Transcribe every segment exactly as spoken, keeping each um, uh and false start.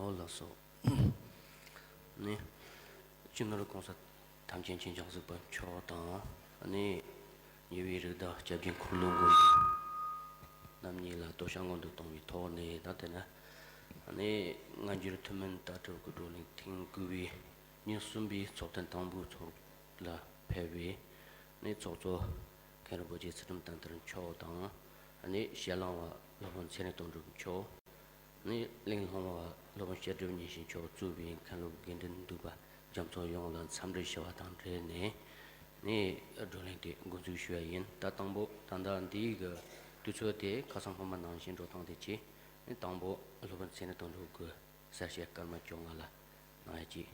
ཨོ་ལགས་སོ། ནི། སྤྱི་ནོར་༸གོང་ས་༸ཐམས་ཅད་མཁྱེན་བྱང་གཟིགས་པ་མཆོག་དང་། ནི། ཉེ་བའི་རིགས་བདག་སྐྱབས་རྗེ་འཁོར་ལོ་མགོན་པོ་རྣམ་གཉིས་ལ་དོ་ཤལ་སྔོན་དུ་བཏང་བའི་ཐོག་ནས། ད་དེ་ནི། ནི། སྔ་འགྱུར་ཐུན་མིན་ལྟ་གྲུབ་ཀྱི་བགྲོ་གླེང་ཐེངས་དགུ་པའི་ཉིན་གསུམ་པའི་ཚོགས་ཐེངས་དང་པོའི་ཚོགས་ལ་ཕེབས་པའི། ནི། ཚོགས་གཙོ་མཁན་རིན་པོ་ཆེ་ཚུལ་ཁྲིམས་བསྟན་དར་མཆོག་དང་། ནི། ཞལ་ལུང་བ་སློབ་དཔོན་ཚེ་རིང་དོན་གྲུབ་མཆོག་ནི། གླེང་སློང་བ་སློབ་དཔོན་བཤད་སྒྲུབ་ཉི་ཤུ་མཆོག་གཙོས་པའི་མཁན་སློབ་དགེ་འདུན་འདུས་པ་རྒྱ་མཚོ་ཡོངས་ལ་འཚམས་འདྲི་ཞུ་བ་དང་འབྲེལ་ནས། ནི། བགྲོ་གླེང་དེ་འགོ་འཛུགས་ཞུ་བ་ཡིན། ད་དང་པོ་ད་ལྟ་འདིའི་གི་དུས་ཚོད་དེ་ཁ་སང་སྔོན་མ་ནང་བཞིན་འགྲོ་སྟངས་དེ་བྱས། ནི། དང་པོ་སློབ་དཔོན་ཚེ་རིང་དོན་གྲུབ་ཀྱི་གསལ་བཤད་སྐར་མ་བཅོ་ལྔ་ལ་གནང་ཡ་གཅིག་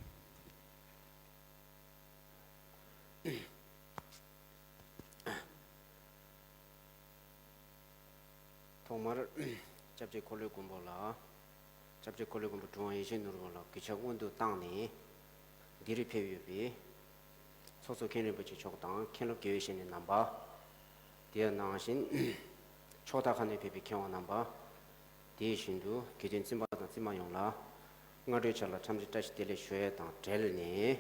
ཐོག་མར་སྐྱབས་རྗེ་འཁོར་ལོའི་མགོན་པོ་ལ། སྐྱབས་རྗེ་འཁོར་ལོའི་མགོན་པོ་གྲུབ་དབང་ཡེ་ཤེས་ནོར་བུ་ལ་གུས་ཕྱག་སྔོན་དུ་བཏང་ནས། འདིར་ཕེབས་ཡོད་པའི་ཚོགས་གཙོ་མཁན་རིན་པོ་ཆེ་མཆོག་དང་མཁན་སློབ་དགེ་བའི་བཤེས་གཉེན་རྣམ་པ། དེ་ནང་བཞིན་ཕྱོགས་མཐའ་ཁག་ནས་ཕེབས་པའི་མཁས་དབང་རྣམ་པ། དེ་བཞིན་དུ་དགེ་འདུན་བཙུན་པ་དང་བཙུན་མ་ཡོངས་ལ་སྔ་དྲོའི་ཆར་ལ་འཚམས་འདྲི་བཀྲ་ཤིས་བདེ་ལེགས་ཞུ་ཡས་དང་འབྲེལ་ནས།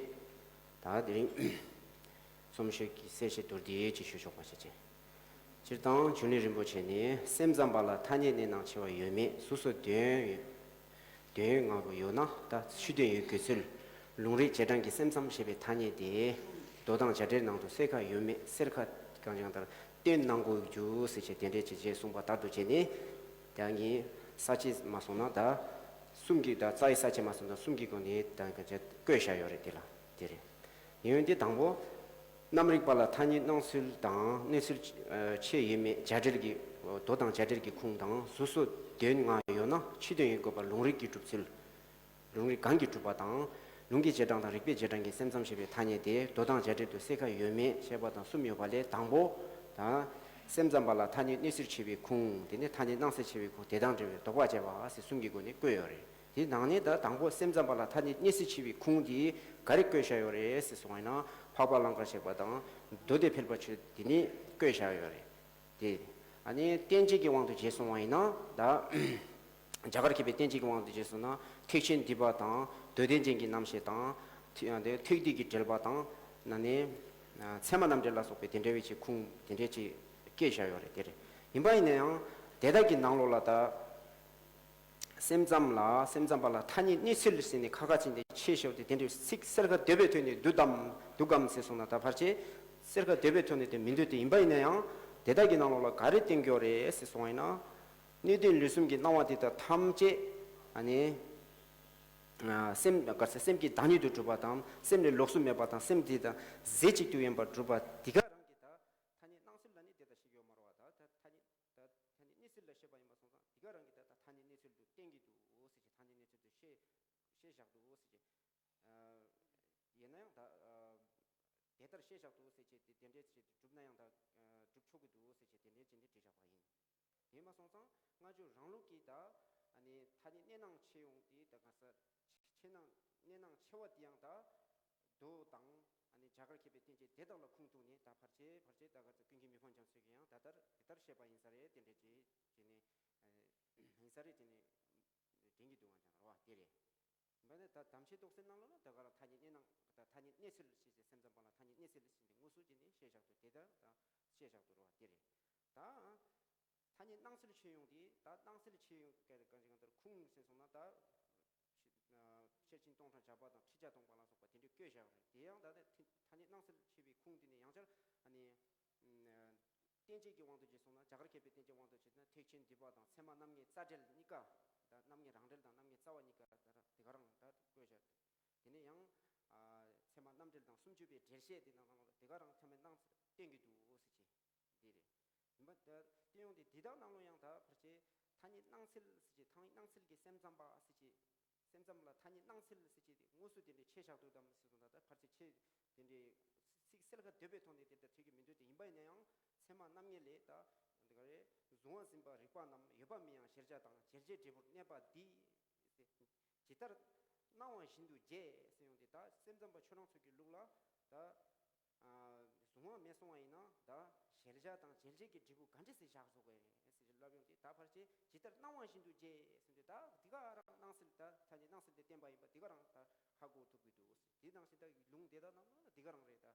ད་དེ་རིང་རྩོམ་ཤེས་ཀྱི་གསལ་བཤད་མདོར་བསྡུས་ཅིག་ཞུ་ཆོག་པ་ཞིག་བྱས། སྤྱིར་བཏང་འབྱུང་གནས་རིན་པོ་ཆེ་ནི། སེམས་ཙམ་པ་ལ་ཐ་སྙད་གནས་སྣང་ཕྱེ་བ་ཡོད་མེད། སོ་སོ་དོན་དོན་ལྔ་པོ་ཡོད་ན། ད་ཆོས་དོན་ཡོད་དགོས་ཚུལ། ལུང་རིགས་རྗེས་འབྲང་གི་སེམས་ཙམ་ཞེས་པའི་ཐ་སྙད་དེ། མདོ་དང་རྒྱ་འགྲེལ་ནང་དུ་གསལ་ཁ་ཡོད་མེད། གསལ་ཁ་གང་ཅིའང་ལྟར་སྟོན་གནང་དགོས་རྒྱུ་ཟེར་བྱས་དེ་འདྲའི་བྱས་རྗེས་གསུངས་པ་ལྟར་དུ་བྱས་ནས། ད་ངས་ས་བཅད་མ་སོང་ན་ད་གསུམ་གྱི། ད་རྩ་བའི་ས་བཅད་མ་སོང་ན་གསུམ་གྱི་སྒོ་ནས་ད་ག་ཚོད་བཀོད་བཞག་ཡོད་རེད། དེ་ལ་དེ་རེད། ཡིན་ཡང་དེ་དང་པོ། རྣམ་རིག་པ་ལ་ཐ་སྙད་སྣང་ཚུལ་དང་གནས་ཚུལ་ཕྱེ་ཡོད་མེད། རྒྱ་འགྲེལ་གྱི། མདོ་དང་རྒྱ་འགྲེལ་གྱི་ཁུངས་དང་། སོ་སོ་དོན་ལྔ་ཡོད་ན་ཆོས་དོན་ཡོད་དགོས་པ་ལུང་རིགས་ཀྱིས་གྲུབ་ཚུལ། ལུང་རིགས་གང་གིས་གྲུབ་པ་དང་། ལུང་གི་རྗེས་འབྲང་དང་རིགས་པའི་རྗེས་འབྲང་གི་སེམས་ཙམ་ཞེས་པའི་ཐ་སྙད་དེ་མདོ་དང་རྒྱ་འགྲེལ་དུ་གསལ་ཁ་ཡོད་མེད་བཤད་པ་དང་གསུམ་ཡོད་པ་ལས། དང་པོ། ད་སེམས་ཙམ་པ་ལ་ཐ་སྙད་གནས་ཚུལ་ཕྱེ་བའི་ཁུངས། དེ་ནས་ཐ་སྙད་སྣང་ཚུལ་ཕྱེ་བའི་ཁུངས། དེ་དང་འབྲེལ་བའི་དོགས་པ་དཔྱད་པ་ཟེར་གསུམ་གྱི་སྒོ་ནས་བཀོད་ཡོད་རེད། དེའི་ནང་ནས་ད་དང་པོ་སེམས་ཙམ་པ་ལ་ཐ་སྙད་གནས་ཚུལ་ཕྱེ་བའི་ཁུངས་དེ་ག་རེ་བཀོད་བཞག་ཡོད་རེད་ཟེར་སོང་བ་ཡིན་ན། འཕགས་པ་ཀླན་ཀར་གཤེགས་པ་དང་མདོ་སྡེ་ཕལ་པ་ཆོས་དེ་ནས་བཀོད་བཞག་ཡོད་རེད། དེ། ཨ་ནི་བསྟན་བཅོས་ཀྱི་དབང་དུ་བྱས་སོང་བ་ཡིན་ན་ད། རྒྱ་གར་མཁས་པའི་བསྟན་བཅོས་ཀྱི་དབང་དུ་བྱས་སོང་ན་ཐེག་ཆེན་འདུས་པ་དང་མདོ་སྡེ་རྒྱན་གྱི་རྣམ་བཤད་དང་། ཐེག་ཐེག་བསྡུས་ཀྱི་འགྲེལ་པ་དང་། ན་ནི། ཚད་མ་རྣམ་འགྲེལ་ལ་སོགས་པའི་དེ་འདྲ་བའི་ཆེད་ཁུངས་དེ་འདྲའི་ཆེད་བཀོད་བཞག་ཡོད་རེད། དེ་རེད། ཡིན་པ་ཡིན་ན་ཡང་དེ་དག་གི་ནང་ལོགས་ལ་ད། སེམས་ཙམ་ལ་སེམས་ཙམ་པ་ལ་ཐ་སྙད་གནས་ཚུལ་ཟེར་ནས་ཁ་ཁ་ཅིག་འདི་ཆེ་ཤོས་དེ་དེ་འདྲའི་ཚིག་གསལ་ཁ་འདོད་པའི་ཐོག་ནས་འདུག་དམ་འདུག་གམ་ཟེར་སོང་ན། ད་ཕལ་ཆེར་གསལ་ཁ་འདོད་པའི་ཐོག་ནས་དེ་མི་འདུག་སྟེ། ཡིན་པ་ཡིན་ན་ཡང་དེ་དག་གི་ནང་ལོགས་ལ་ག་རེ་བསྟན་གྱི་ཡོད་རེད་ཟེར་སོང་བ་ཡིན་ན། སྣོད་ལྡན་ལུས་གསུམ་གྱི་སྣང་བ་དེ་དག་ཐམས་ཅད། ཨ་ནི། སེམས་ག་ས་སེམས་ཀྱི་བདག་ཉིད་དུ་གྲུབ་པ་དང་། སེམས་ལས་ལོགས་སུ་མེད་པ་དང་། སེམས་དེ་དང་རྫས་གཅིག་ཏུ་ཡིན་པར་གྲུབ་པ་འདི་ག་རང་གི་ད་ཐ་སྙད་སྣང་ཚུལ་ལ་ནི་དེ་ལྟར་བཤད་ཀྱི་ཡོད་མ་རེད་བ། ད་ད་ཐ་སྙད་ད་ཐ་སྙད་གནས་ཚུལ་ལ་བཤད་པ་ཡིན་པ་སོང་ཙང་། འདི་ག་རང་གི་ད་ད་ཐ་སྙད་གནས་ཚུལ་དུ་བསྟན་གྱི་འདུག་ཟེར་གྱི། ཐ་སྙད་གནས་ཚུལ་དུ་བཤད་བཤད་བཞག་འདུག་ཟེར་གྱི། ཡིན་ན་ཡང་ད། དེ་ལྟར་བཤད་བཞག་འདུག་ཟེར་གྱི། དེ་དེ་འདྲའི་ཆེད་དུ་གྲུབ་ན་ཡང་ད། གྲུབ་ཆོག་གི་འདུག་ཟེར་གྱི་དེ་འདྲའི་ཅིག་འདི་བྲིས་བཞག་པ་ཡིན། དེ་མ་སོང་ཙང་སྔ་འགྱུར་རང་ལུགས་ཀྱི་ད། ཨ་ནི་ཐ་སྙད་གནས་སྣང་ཕྱེ་ཡོང་དེ་ད་ག་ས། ཕྱེ་སྣང་གནས་སྣང་ཕྱེ་བ་དེ་ཡང་ད། མདོ་དང་། ཨ་ནི་རྒྱ་གར་མཁས་པའི་བསྟན་བཅོས་དེ་དག་ལ་ཁུངས་གཏུགས་ནས། ད་ཕལ་ཆེར་ཕལ་ཆེར་ད་ག་ཚོད་ཀུན་མཁྱེན་མི་ཕམ་རྒྱ་མཚོས་ཀྱིས་ཡང་ད་ལྟར་དེ་ལྟར་བཤད་པ་ཡིན་ས་རེད། དེ་འདྲའི་ཅིག་བྱས་ནས། ཡིན་ས་རེད་ཅེས་ནས་དྲན་གྱི་འདུག་ང་ཅང་རེད་བ། དེ་རེད། འབད་ནས་ད་དམ་ཆོས་རྟོགས་སེམས་ནང་ལོགས་ལ་ད་ག་རང་ཐ་སྙད་གནས་སྣང་། ད་ཐ་སྙད་གནས་ཚུལ་ཞེས་བྱ། སེམས་ཙམ་པ་ལ་ཐ་སྙད་གནས་ཚུལ་ཞེས་པའི་དངོས་སུ་བྱས་ནས་བཤད་བཞག་འདུག་དེ་ལྟར་ད་བཤད་བཞག་འདུག་རེད་བ། དེ་རེད། ད་ཐ་སྙད་སྣང་ཚུལ་ཕྱེ་ཡོང་དེ། ད་སྣང་ཚུལ་ཕྱེ་ཡོང་ག་རེ་གང་ཞིག་གང་ལྟར་ཁུངས་ཟེར་སོང་ན། ད་ཤེར་ཕྱིན་སྟོང་ཕྲག་བརྒྱ་པ་དང་ཁྲི་བརྒྱ་སྟོང་པ་ལ་སོགས་པ་དེ་འདྲའི་བཀོད་བཞག་རེད། དེ་ཡང་ད་ཐ་སྙད་སྣང་ཚུལ་ཕྱེ་བའི་ཁུངས་དེ་ནི་ཡང་བསྐྱར། ཨ་ནི། བསྟན་བཅོས་ཀྱི་དབང་དུ་བྱས་སོང་ན། རྒྱ་གར་མཁས་པའི་བསྟན་བཅོས་དབང་དུ་བྱས་ན་ཐེག་ཆེན་འདུས་པ་དང་ཚད་མ་རྣམ་ངེས་རྩ་འགྲེལ་གཉིས་ཀ། ད་རྣམ་ངེས་རང་འགྲེལ་དང་རྣམ་ངེས་རྩ་བ་གཉིས་ཀ་ད་དེ་ག་རང་ད་བཀོད་བཞག་དེ་ནས་ཡང་། ཨ། ཚད་མ་རྣམ་འགྲེལ་དང་སུམ་ཅུ་པའི་འགྲེལ་བཤད་དེ་ནང་ལ་དེ་ག་རང་ཐ་སྙད་སྣང་ཚུལ་བསྟན་གྱི་འདུག་ཟེར་གྱི། འདི་རེད། ཡིན་པ་ད་བསྟན་ཡོང་དེ་འདི་དག་ནང་ལོ་ཡང་ད་ཕལ་ཆེར་ཐ་སྙད་སྣང་ཚུལ་ཟེར་གྱི། ཐ་སྙད་སྣང་ཚུལ་གྱི་སེམས་ཙམ་པ་ཟེར་གྱི། སེམས་ཙམ་ལ་ཐ་སྙད་སྣང་ཚུལ་ཟེར་གྱི་དངོས་སུ་དེ་འདྲའི་ཕྱེ་བཞག་འདུག་དམ་ཟེར་སོང་ན། ད་ཕལ་ཆེར་ཕྱེ་དེ་འདྲའི་ཚིག་གསལ་ཁ་འདོད་པའི་ཐོག་ནས་དེ་ལྟར་བྲིས་ཀྱི་མི་འདུག་སྟེ། ཡིན་པ་ཡིན་ན་ཡང་ཚད་མ་རྣམ་ངེས་ལས་ད་འདི་ག་རེ། གཟུང་བ་ཟིན་པ་རིག་པ་རྣམས། ཡོད་པ་མིན་ཡང་གཞལ་བྱ་དང་། གཞལ་བྱའི་འབྲས་བུར་གནས་པ་འདི། ཇི་ལྟར་སྣང་བ་བཞིན་དུ་བྱས་ཟེར་ཡོང་དེ། ད་སེམས་ཙམ་པ་ཁྱོད་རང་ཚོ་གི་ལུགས་ལ་ད། ཨ། གཟུང་བ་མེད་སོང་བ་ཡིན་ན་ད་གཞལ་བྱ་དང་གཞལ་བྱེད་ཀྱི་འབྲས་བུ་ག་འདྲ་སེ་བཞག་བཟོ་དགོས་རེད་ཟེར་ལབ་ཡོང་དེ། ད་ཕལ་ཆེར་ཇི་ལྟར་སྣང་བ་བཞིན་དུ་བྱས་ཟེར་དུས། ད་འདི་ག་རང་སྣང་ཚུལ་ ད་ཐ་སྙད་སྣང་སེལ་དེ་བསྟན་པ་ཡིན་པ་འདི་ག་རང་ད་ཧ་གོ་ཐུབ་ཀྱི་འདུག་ཟེར། དེ་ནང་བཞིན་ད་ལུང་དེ་དག་ནང་ལ་འདི་ག་རང་རེད་ད་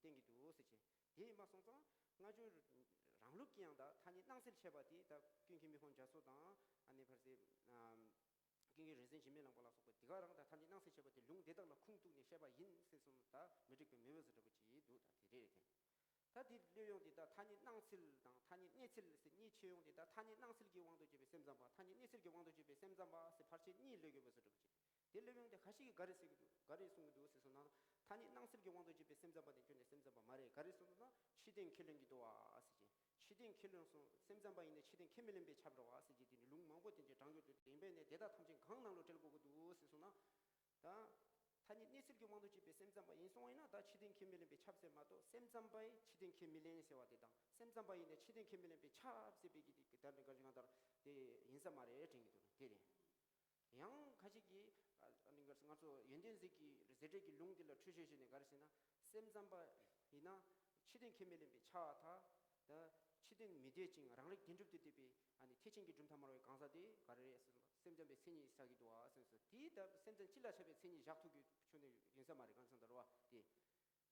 བསྟན་གྱི་འདུག་ཟེར་གྱི། དེ་ཡིན་པ་སོང་ཙང་སྔ་འགྱུར་རང་ལུགས་ཀྱི་ཡང་ད་ཐ་སྙད་སྣང་སེལ་བྱས་པ་དེ་ད་ཀུན་མཁྱེན་མི་ཕམ་རྒྱ་མཚོ་དང་ཨ་ནི་ཕར་ཚུར་ཀུན་མཁྱེན་རིག་འཛིན་འཇིགས་མེད་གླིང་པ་ལ་སོགས་པ་དེ་ག་རང་ད་ཐ་སྙད་སྣང་སེལ་བྱས་པ་དེ་ལུང་དེ་དག་ལ་ཁུངས་གཏུགས་ནས་བཤད་པ་ཡིན་ཟེར་སོང་ན་ད་མི་འགྲིག་པའི་མི་འོས་ཟེར་འདྲ་པོ་ཅིག་འདུག་ད་དེ་རེད་དེ། ད་དེ་སླེབས་ཡོང་དེ་ད་ཐ་སྙད་སྣང་སེལ་དང་ཐ་སྙད་གནས་ཚུལ་ཟེར་གཉིས་ཕྱེ་ཡོང་དེ། ད་ཐ་སྙད་སྣང་སེལ་གྱི་དབང་དུ་བྱས་པའི་སེམས་ཙམ་པ། ཐ་སྙད་གནས་ཚུལ་གྱི་དབང་དུ་བྱས་པའི་སེམས་ཙམ་པ་ཟེར་ཕར་ཕྱོགས་གཉིས་སླེབས་ཡོད་པ་ཟེར་འདྲ་པོ་ཅིག་དེ་སླེབས་ཡོང་དེ་ཁ་ཤས་ཀྱིས་ག་རེ་ཟེར་གྱི་འདུག་ག་རེ་གསུང་གི་འདུག་ཟེར་སོང་ན། ཐ་སྙད་སྣང་སེལ་གྱི་དབང་དུ་བྱས་པའི་སེམས་ཙམ་པ་དེ་ཁྱོན་ནས་སེམས་ཙམ་པ་མ་རེད། ག་རེ་གསུངས་འདུག་ན་ཕྱི་དོན་ཁས་ལེན་གྱི་འདུག་བ་ཟེར་གྱི། ཕྱི་དོན་ཁས་ལེན་སོང་། སེམས་ཙམ་པ་ཡིན་ན་ཕྱི་དོན་ཁས་མི་ལེན་པས་ཁྱབ་རེད་བ་ཟེར་གྱི། དེ་ནི་ལུང་མང་པོ་དེ་འདྲའི་དྲངས་ཡོད་དུས་དེ་ཡིན་པས་ནས་དེ་དག་ཐམས་ཅད་གང་ནང་ལ་འབྲེལ་དགོས་ཀྱི་འདུག་ཟེར་སོང་ན། ད་ཐ་སྙད་གནས་ཚུལ་གྱི་དབང་དུ་བྱས་པའི་སེམས་ཙམ་པ་ཡིན་སོང་བ་ཡིན་ན་ད་ཕྱི་དོན་ཁས་མི་ལེན་པས་ཁྱབ་ཟེར་མ་གཏོགས། སེམས་ཙམ་པས་ཕྱི་དོན་ཁས་མི་ལེན་ཟེར་བ་དེ་དང་། སེམས་ཙམ་པ་ཡིན་ན་ཕྱི་དོན་ཁས་མི་ལེན་པས་ཁྱབ་ཟེར་བའི་གི་དེ་ད་ལྟ་ག་རེ་ང་ལྟར་དེ་ཡིན་ས་མ་རེད་དྲན་གྱི་འདུག་དེ་རེད། ཡང་ཁ་ཅིག་གིས་ཨ་ནི་ང་ཚོ་ཡོན་ཏན་གཟེར་གྱི་ཟེར་འགྲེལ་གྱི་ལུང་འདི་ལ་འཁྲུལ་ཆ་བཞག་ནས་ག་རེ་ཟེར་ན། སེམས་ཙམ་པ་ཡིན་ན་ཕྱི་དོན་ཁས་མི་ལེན་པས་ཁྱབ་ད། ད་ཕྱི་དོན་མི་འདོད་ཅིང་རང་རིག་བདེན་གྲུབ་ཏུ་གཏད་པའི་ཨ་ནི་ཐེག་ཆེན་གྱི་གྲུབ་མཐའ་སྨྲ་བའི་གང་ཟག་དེ་ག་རེ་རེད་ཟེར་ན། སེམས་ཙམ་པའི་མཚན་ཉིད་བཞག་གི་འདུག་བ་ཟེར་ན། དེས་ད་སེམས་ཙམ་སྤྱི་ལ་ཁྱབ་པའི་མཚན་ཉིད་བཞག་ཐུབ་ཀྱི་ཁྱོན་ནས་ཡིན་ས་མ་རེད། གང་ཟེར་ན་ད་རེད་བ་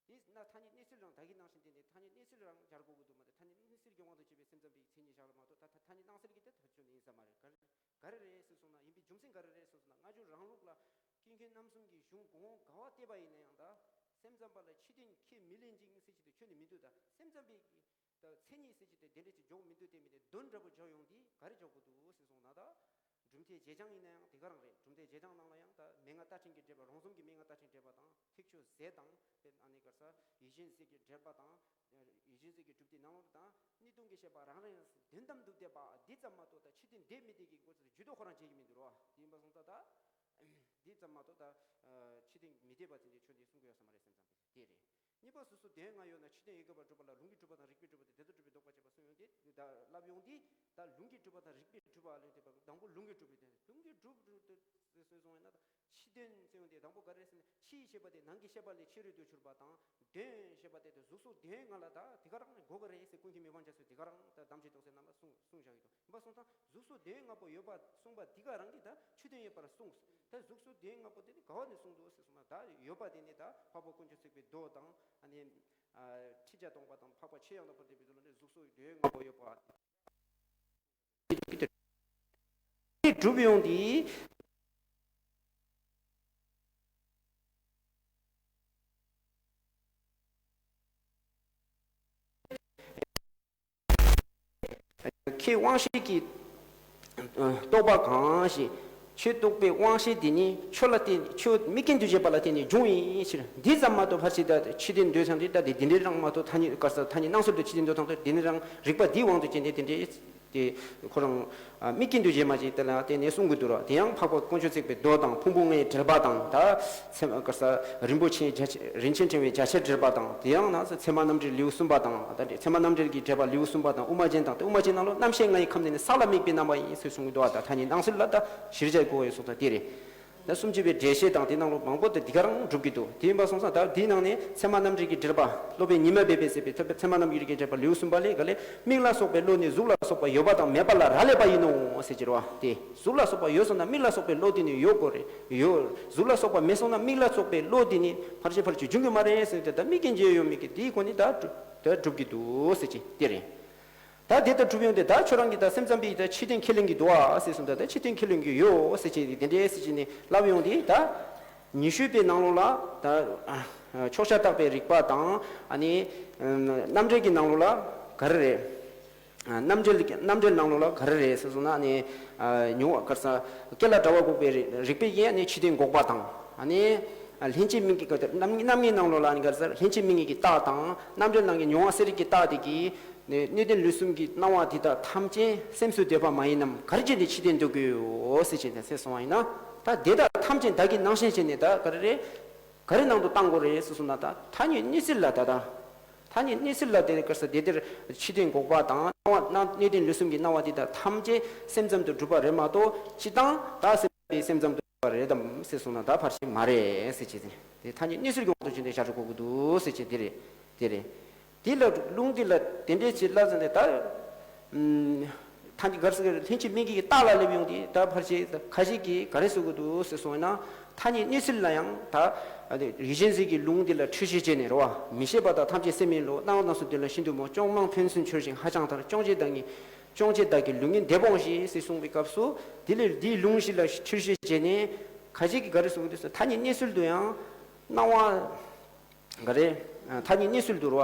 དེ། དེས་ན་ཐ་སྙད་གནས་ཚུལ་རང་ད་གིན་ནང་བཞིན་དེ་ནི་ཐ་སྙད་གནས་ཚུལ་རང་སྦྱར་དགོས་ཀྱི་འདུག་མ་གཏོགས། ཐ་སྙད་གནས་ཚུལ་གྱི་དབང་དུ་བྱས་པའི་སེམས་ཙམ་པའི་མཚན་ཉིད་བཞག་ལ་མ་གཏོགས། ད་ད་ཐ་སྙད་སྣང་སེལ་གྱི་དེ་ད་ཁྱོན་ནས་ཡིན་ས་མ་རེད། ག་རེ་ག་རེ་རེད་ཟེར་སོང་ན། ཡིན་པའི་རྒྱུ་མཚན་ག་རེ་རེད་ཟེར་སོང་ན། སྔ་འགྱུར་རང་ལུགས་ལ་ཀུན་མཁྱེན་རྣམ་གསུམ་གྱི་གཞུང་གོང་འོག་ག་བ་བལྟས་པ་ཡིན་ན་ཡང་ད་སེམས་ཙམ་པ་ལ་ཕྱི་དོན་ཁས་མི་ལེན་ཅིང་ཟེར་གྱི་དེ་ཁྱོན་ནས་མི་འདུག་ད་སེམས་ཙམ་པའི་ད་མཚན་ཉིད་ཟེར་གྱི་དེ་དེ་འདྲ་ཅིག་འཇོག་མི་འདུག་དེ་མིན་ཏེ་དོན་འདྲ་པོ་འཇོག་ཡོང་དུས་ག་རེ་འཇོག་དགོས་འདུག་ཟེར་སོང་ན། ད་གྲུབ་མཐའི་རྗེས་འཆང་ཡིན་ན་ཡང་དེ་ག་རང་རེད། གྲུབ་མཐའི་རྗེས་འཆང་ནང་ལ་ཡང་ད་མན་ངག་རྟགས་ཅན་གྱི་འགྲེལ་པ། རོང་ཟོམ་གྱི་མན་ངག་རྟགས་ཅན་འགྲེལ་པ་དང་། ཐེག་མཆོག་ཟས་དང་དཔེ་ཨ་ནི་ག་རེ་ཟེར་ཡིད་བཞིན་སྲིད་ཀྱི་འགྲེལ་པ་དང་། ཡིད་བཞིན་སྲིད་ཀྱི་གྲུབ་མཐའི་ནང་ལོགས་དང་། གནས་སྟོང་གི་བཤད་པ་རང་རང་དོན་དམ་དུ་བསྡད་པ་འདི་ཙམ་མ་གཏོགས། ད་ཕྱི་དོན་འདས་མི་འདས་ཀྱི་སྐོར་ཚོ་རྒྱུད་དུ་ཁོ་རང་བྱེད་ཀྱི་མི་འདུག་རོ། དེ་ཡིན་པ་སོང་ཙང་ད་འདི་ཙམ་མ་གཏོགས། ད་ཕྱི་དོན་མི་འདས་པ་དེ་འདྲའི་ཆོས་འདི་གསུང་གི་ཡོད་ས་མ་རེད། སེམས་ཙམ་པས་དེ་རེད། གཉིས་པ་གཟུགས་སོགས་དོན་ལྔ་ཡོད་ན། ཕྱི་དོན་ཡོད་དགོས་པར་སྒྲུབ་པ་ལ་ལུང་གིས་སྒྲུབ་པ་དང་རིགས་པས་སྒྲུབ་པ་སྟེ་དེ་ལྟར་སྒྲུབ་པའི་ལྡོག་པ་བྱས་པ་གསུངས་ཡོད་དེ། ད་ལབ་ཡོང་དུས་ད་ལུང་གིས་སྒྲུབ་པ་དང་རིགས་པས་སྒྲུབ་པ་ལ་དེ་དང་པོ་ལུང་གིས་སྒྲུབ་པའི་དོན། ལུང་གིས་སྒྲུབ་སྒྲུབ་སྟེ་གསུངས་སོང་ཡིན་ན། ད་ཕྱི་དོན་ཟེར་ཡོང་དུས་དང་པོ་ག་རེ་ཟེར་ན། ཕྱིའི་ཤེས་པ་དེ་ནང་གི་ཤེས་པ་ལས་ཆེ་རུ་དུ་གྱུར་པ་དང་། དོན་ཞེས་པ་དེ་དེ་གཟུགས་སོགས་དོན་ལྔ་ལ་ད་དེ་ག་རང་དགོས་ཀྱི་རེད་ཟེར་ཀུན་མཁྱེན་མི་ཕམ་རྒྱ་མཚོས་དེ་ག་རང་ད་གདམས་ཆེན་རྟོགས་སའི་ནང་ལ་གསུངས་གསུངས་བཞག་གི་འདུག་ཡིན་པ་སོང་ཙང་གཟུགས་སོགས་དོན་ལྔ་པོ་ཡོད་པ་གསུངས་པ་འདི་ག་རང་གིས་ད་ཕྱི་དོན་ཡོད་པར་གསུངས། ད་གཟུགས་སོགས་དོན་ལྔ་པོ་དེ་ནི་ག་བ་ནས་གསུངས་འདུག་ཟེར་སོང་ན། ད་ཡོད་པ་དེ་ནི་ད་འཕགས་པ་དཀོན་མཆོག་བརྩེགས་པའི་མདོ་དང་། ཨ་ནི་ཁྲིད་བརྒྱད་སྟོང་པ་དང་། འཕགས་པ་ཆོས་དབྱིངས་དང་བར་དུ་བསྡུས་པའི་མདོ་ལ་ནི་གཟུགས་སོགས་དོན་ལྔ་པོ་ཡོད་པ། དེ་གྲུབ་ཡོང་དུས། ཁྱེད་དབང་ཤེས་ཀྱིས་རྟོགས་པ་གང་ཞིག་ཁྱོད་རྟོགས་པའི་དབང་ཤེས་འདི་ནི་ཁྱོད་ལ་བརྟེན། ཁྱོད་དམིགས་རྐྱེན་དུ་བྱས་པ་ལ་བརྟེན་ནས་འབྱུང་བའི་ཕྱིར། འདི་ཙམ་མ་གཏོགས་ཕར་ཕྱིན་ད་ཕྱི་དོན་འདོད་ཙམ་དེ་ད་དེ་འདི་འདྲའི་རང་མ་གཏོགས། ཐ་སྙད་ག་རེ་ཟེར། ཐ་སྙད་སྣང་ཚུལ་དུ་ཕྱི་དོན་འདོད་ཙམ་དེ་འདི་འདྲའི་རང་རིགས་པ་འདིའི་དབང་དུ་བྱས་ནས་དེ་འདྲའི་དེ་ཁོ་རང་དམིགས་རྐྱེན་དུ་བྱས་མ་བྱས་དེ་ལ་བརྟེན་ནས་གསུང་གི་འདུག་ར། དེ་ཡང་འཕགས་པ་དཀོན་མཆོག་བརྩེགས་པའི་མདོ་དང་། ཕུང་པོ་ལྔའི་འགྲེལ་པ་དང་། ད་ཚད་མ་ག་རེ་ཟེར། རིན་པོ་ཆེ་རྒྱ་ཆེ། རིན་ཆེན་ཕྲེང་བའི་རྒྱ་ཆེར་འགྲེལ་པ་དང་། དེ་ཡང་ན་ཚད་མ་རྣམ་འགྲེལ་ལེའུ་གསུམ་པ་དང་། ད་ཚད་མ་རྣམ་འགྲེལ་གྱི་འགྲེལ་པ་ལེའུ་གསུམ་པ་དང་། དབུ་མ་རྒྱན་དང་། དབུ་མ་རྒྱན་ནང་ལོགས་རྣམ་ཤེས་ལྔ་ཡི་ཁམས་ནི་ནི་ས་ལ་དམིགས་པའི་རྣམ་པ་ཡིན་ཟེར་གསུང་གི་འདུག་བ། ད་ཐ་སྙད་སྣང་ཚུལ་ལ་ད་གཞིར་བཞག་དགོས་ཡོད་སོང་ཙང་དེ་རེད། ད་སུམ་ཅུ་པའི་འགྲེལ་བཤད་དང་དེ་ནང་ལོགས་མང་པོ་དེ་འདི་ག་རང་འགྲུབ་ཀྱི་འདུག་དེ་ཡིན་པ་སོང་ཙང་ད་དེའི་ནང་ནས་ཚད་མ་རྣམ་འགྲེལ་གྱི་འགྲེལ་པ། སློབ་དཔོན་ཉི་མ་སྦས་པས་མཛད་པའི་ཚད་མ་རྣམ་འགྲེལ་གྱི་འགྲེལ་པ་ལེའུ་གསུམ་པ་ལས། ག་ལས། མིག་ལ་སོགས་པའི་བློ་ནི་གཟུགས་ལ་སོགས་པ་ཡོད་པ་དང་མེད་པ་ལ་རག་ལས་པ་ཡིན་ནོ་ཟེར་གྱི་རེད་བ། དེ་གཟུགས་ལ་སོགས་པ་ཡོད་སོང་ན་མིག་ལ་སོགས་པའི་བློ་དེ་ནི་ཡོད་དགོས་རེད། ཡོད། གཟུགས་ལ་སོགས་པ་མེད་སོང་ན་མིག་ལ་སོགས་པའི་བློ་དེ་ནི་ཕར་ཕྱིན་ཕར་ཕྱིན་འབྱུང་གི་མ་རེད་ཟེར་ཏེ། ད་དམིགས་རྐྱེན་བྱས་ཡོད་མེད་ཀྱི་དེའི་སྒོ་ནས་ད་གྲུབ་ད་གྲུབ་ཀྱི་འདུག་ཟེར་གྱི་དེ་རེད། ད་དེ་ལྟར་གྲུབ་ཡོང་དུས་ད་ཁྱོད་རང་གིས་ད་སེམས་ཙམ་པས་ད་ཕྱི་དོན་ཁས་ལེན་གྱི་འདུག་ཨ་ཟེར་སོང་། ད་ད་ཕྱི་དོན་ཁས་ལེན་གྱི་ཡོད་ཟེར་བྱས་ཏེ་དེ་འདྲ་ཟེར་བྱས་ནས་ལབ་ཡོང་དུས། ད་ཉི་ཤུ་པའི་ནང་ལོགས་ལ་ད་ཕྱོགས་ཆ་བརྟག་པའི་རིགས་པ་དང་། ཨ་ནི་རྣམ་འགྲེལ་གྱི་ནང་ལོགས་ལ་ག་རེ་རེད། རྣམ་འགྲེལ་རྣམ་འགྲེལ་ནང་ལོགས་ལ་ག་རེ་རེད་ཟེར་སོང་ན། ཨ་ནི་མྱོང་བ་ག་རེ་ཟེར། སྐྱེ་ལ་གྲགས་པ་འགོག་པའི་རིགས་པས་ཀྱང་ནི་ཕྱི་དོན་འགོག་པ་དང་། ཨ་ནི་ལྷན་སྐྱེས་མིག་གི་རྣམ་རྣམ་ངེས་ནང་ལོགས་ལ་ནི་ག་རེ་ཟེར། ལྷན་སྐྱེས་མིག་གི་རྟགས་དང་། རྣམ་འགྲེལ་ནང་གི་མྱོང་བ་གསལ་རིག་གི་རྟགས་དེ་གིས་ནི་སྣོད་ལྡན་ལུས་གསུམ་གྱི་སྣང་བ་དེ་དག་ཐམས་ཅད་སེམས་སུ་འདོད་པ་མ་ཡིན་ནམ། གར་བྱས་ནས་ཕྱི་དོན་འདོད་དགོས་ཡོད་ཟེར་བྱས་ནས་ཟེར་སོང་བ་ཡིན་ན། ད་དེ་དག་ཐམས་ཅད་བདག་གི་སྣང་ཞེན་བྱས་ནས་ད་ག་རེ་རེད། ག་རེ་ནང་དུ་བཏང་དགོས་རེད་ཟེར་སོང་ན། ད་ཐ་སྙད་གནས་ཚུལ་ལ་ད་ད་ཐ་སྙད་གནས་ཚུལ་ལ་དེ་ག་རེ་ཟེར། དེ་དེར་ཕྱི་དོན་འགོག་པ་དང་། སྣང་བ་སྣང་སྣོད་ལྡན་ལུས་གསུམ་གྱི་སྣང་བ་དེ་དག་ཐམས་ཅད་སེམས་ཙམ་དུ་གྲུབ་པ་རེད་མ་གཏོགས། སྤྱིར་བཏང་བདག་སེམས་པའི་སེམས་ཙམ་དུ་པ་རེད་དམ་ཟེར་སོང་ན། ད་ཕར་ཕྱིན་མ་རེད་ཟེར་བྱས་ཏེ། དེ་ཐ་སྙད་གནས་ཚུལ་གྱི་དབང་དུ་བྱས་ཏེ་བཞག་དགོས་ཀྱི་འདུག་ཟེར་བྱས་དེ་རེད། དེ་རེད། དེ་ལ་ལུང་འདི་ལ་དེ་འདྲའི་ཆེད་ལ་ཟེར་ནས་ད། ཨམ། ཐ་ ཐ་སྙད་ག་རེ་ཟེར་གི་རེད། ལྷན་ཅིག་དམིགས་ཀྱི་རྟགས་ལ་སླེབས་ཡོང་དུས་ད་ཕལ་ཆེར་ཁ་ཅིག་གིས་ག་རེ་ཟེར་གི་འདུག་ཟེར་སོང་ན། ཐ་སྙད་གནས་ཚུལ་ལ་ཡང་ད་ཡིད་བཞིན་ཟིལ་གྱིས་ལུང་འདི་ལ་འཁྲུལ་གཞི་བྱས་ནས་རེད་བ། མི་ཤེས་པ་དག་ཐམས་ཅད་སེམས་ཡིན་ལོ། སྣང་བ་སྣ་ཚོགས་འདི་ལ་ཤིན་ཏུ་མོ། སྐྱོང་མང་ཕན་ཚུན་འཆོལ་ཞིང་ཧ་ཅང་ཐལ། སྐྱོང་བྱེད་བདག་ཉིད། སྐྱོང་བྱེད་བདག་གི་ལུས་ངན་འདས་སྤོངས་ཤིག་ཟེར་གསུངས་པའི་སྐབས་སུ། དེ་ལས་འདིའི་ལུང་བཞི་ལ་འཁྲུལ་གཞི་བྱས་ནས། ཁ་ཅིག་གིས་ག་རེ་གསུངས་འདུག་ཟེར། ཐ་སྙད་གནས་ཚུལ་དུ་ཡང་སྣང་བ། ག་རེ། ཐ་སྙད་གནས་ཚུལ་དུ་རོ།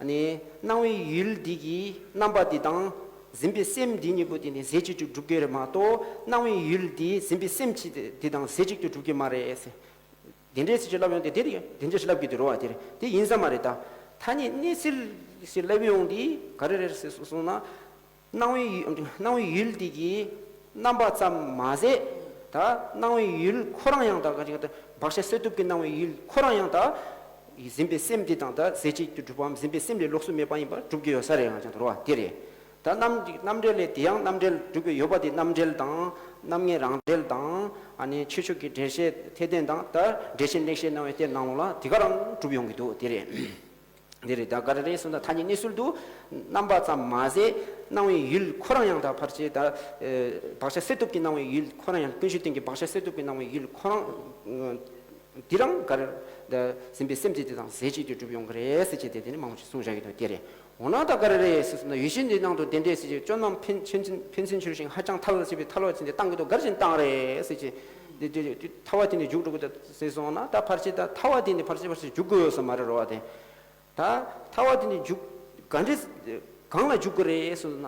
ཨ་ནི་སྣང་བའི་ཡུལ་འདི་གི་རྣམ་པ་འདི་དང་། འཛིན་པའི་སེམས་འདི་གཉིས་པོ་དེ་ནི་རྫས་གཅིག་ཏུ་གྲུབ་ཀྱི་རེད་མ་གཏོགས། སྣང་བའི་ཡུལ་འདི་འཛིན་པའི་སེམས་ཀྱི་འདི་དང་རྫས་གཅིག་ཏུ་གྲུབ་ཀྱི་མ་རེད་ཟེར། དེ་འདྲའི་ཚིག་ཅིག་ལབ་ཡོང་དེ་དེ་རེད། དེ་འདྲའི་ཞིག་ལབ་ཀྱི་འདུག་རོ། དེ་རེད། དེ་ཡིན་ས་མ་རེད་ད། ཐ་སྙད་གནས་ཚུལ་ཞིག་ལབ་ཡོང་དེ་ག་རེ་རེད་ཟེར་སོང་ན། སྣང་བའི་ཡུལ། སྣང་བའི་ཡུལ་དེ་གི་རྣམ་པ་ཙམ་མ་ཟད། ད་སྣང་བའི་ཡུལ་ཁོ་རང་ཡང་ད་ག་ཅིག་ད་བག་ཆགས་གསལ་སྟོབས་ཀྱི་སྣང་བའི་ཡུལ་ཁོ་རང་ཡང་ད་འཛིན་པའི་སེམས་དེ་དང་ད་རྫས་གཅིག་ཏུ་གྲུབ་པའམ་འཛིན་པའི་སེམས་ལས་ལོགས་སུ་མེད་པ་ཡིན་པར་གྲུབ་ཀྱི་ཡོད་ས་རེད། ཡང་ཅང་དོར་བ་དེ་རེད། ད་རྣམ་རྣམ་འགྲེལ་ལས་དེ་ཡང་རྣམ་འགྲེལ་གྲུབ་ཀྱི་ཡོད་པ་དེ། རྣམ་འགྲེལ་དང་རྣམ་ངེས་རང་འགྲེལ་དང་། ཨ་ནི་ཆོས་མཆོག་གི་འགྲེལ་བཤད་འཐད་ལྡན་དང་། ད་འགྲེལ་ཆེན་ལེགས་བཤད་སྣང་བའི་གཏེར་ནང་ལོགས་ལ་དེ་ག་རང་གྲུབ་ཡོང་གི་འདུག་དེ་རེད། འདི་རེད། ད་ག་རེ་རེད་ཟེར་ན། ཐ་སྙད་གནས་ཚུལ་དུ་རྣམ་པ་ཙམ་མ་ཟད། སྣང་བའི་ཡུལ་ཁོ་རང་ཡང་ད་ཕལ་ཆེར་ད་ཨེ་བག་ཆགས་གསལ་སྟོབས་ཀྱི་སྣང་བའི་ཡུལ་ཁོ་རང་ཡང་། ཀུན་གཞི་སྟེང་གི་བག་ཆགས་གསལ་སྟོབས་ཀྱི་སྣང་བའི་ཡུལ་ཁོ་རང་། འདི་རང་ག་རེ། ད་འཛིན་པའི་སེམས་དེ་དེ་དང་རྫས་གཅིག་ཏུ་གྲུབ་ཡོང་གི་རེད་ཟེར་བྱས་ཏེ་དེ་ནི་མང་པོ་ཞིག་གསུངས་བཞག་གི་འདུག་དེ་རེད། འོ་ན་ད་ག་རེ་རེད་ཟེར་ན། ཡིད་བཞིན་འདི་སྣང་དུ་བདེན་འབྲས་ཟེར་གྱི། སྐྱོང་མང་ཕན་ཕན་ཚུན་ཕན་ཚུན་འཆོལ་ཞིང་ཧ་ཅང་ཐལ་ཟེར་བའི་ཐལ་བ་ཅན་དེ་བཏང་གི་འདུག་ག་རེ་བྱས་ནས་བཏང་རེད་ཟེར་གྱི། འདི་འདི་འདི་ཐལ་བ་དེ་ནི་འཇུག་འགྲོ་གི་འདུག་ཟེར་སོང་ན། ད་ཕལ་ཆེར་ད་ཐལ་བ་དེ་ནི་ཕལ་ཆེར་ཕལ་ཆེར་འཇུག་དགོས་ཡོད་ས་མ་རེད་རོ་བ་དེ། ད་ཐལ་བ་དེ་ནི་འཇུག་ག་འདྲས་གང་ལ་འཇུག་དགོས་རེད་ཟེར་ན།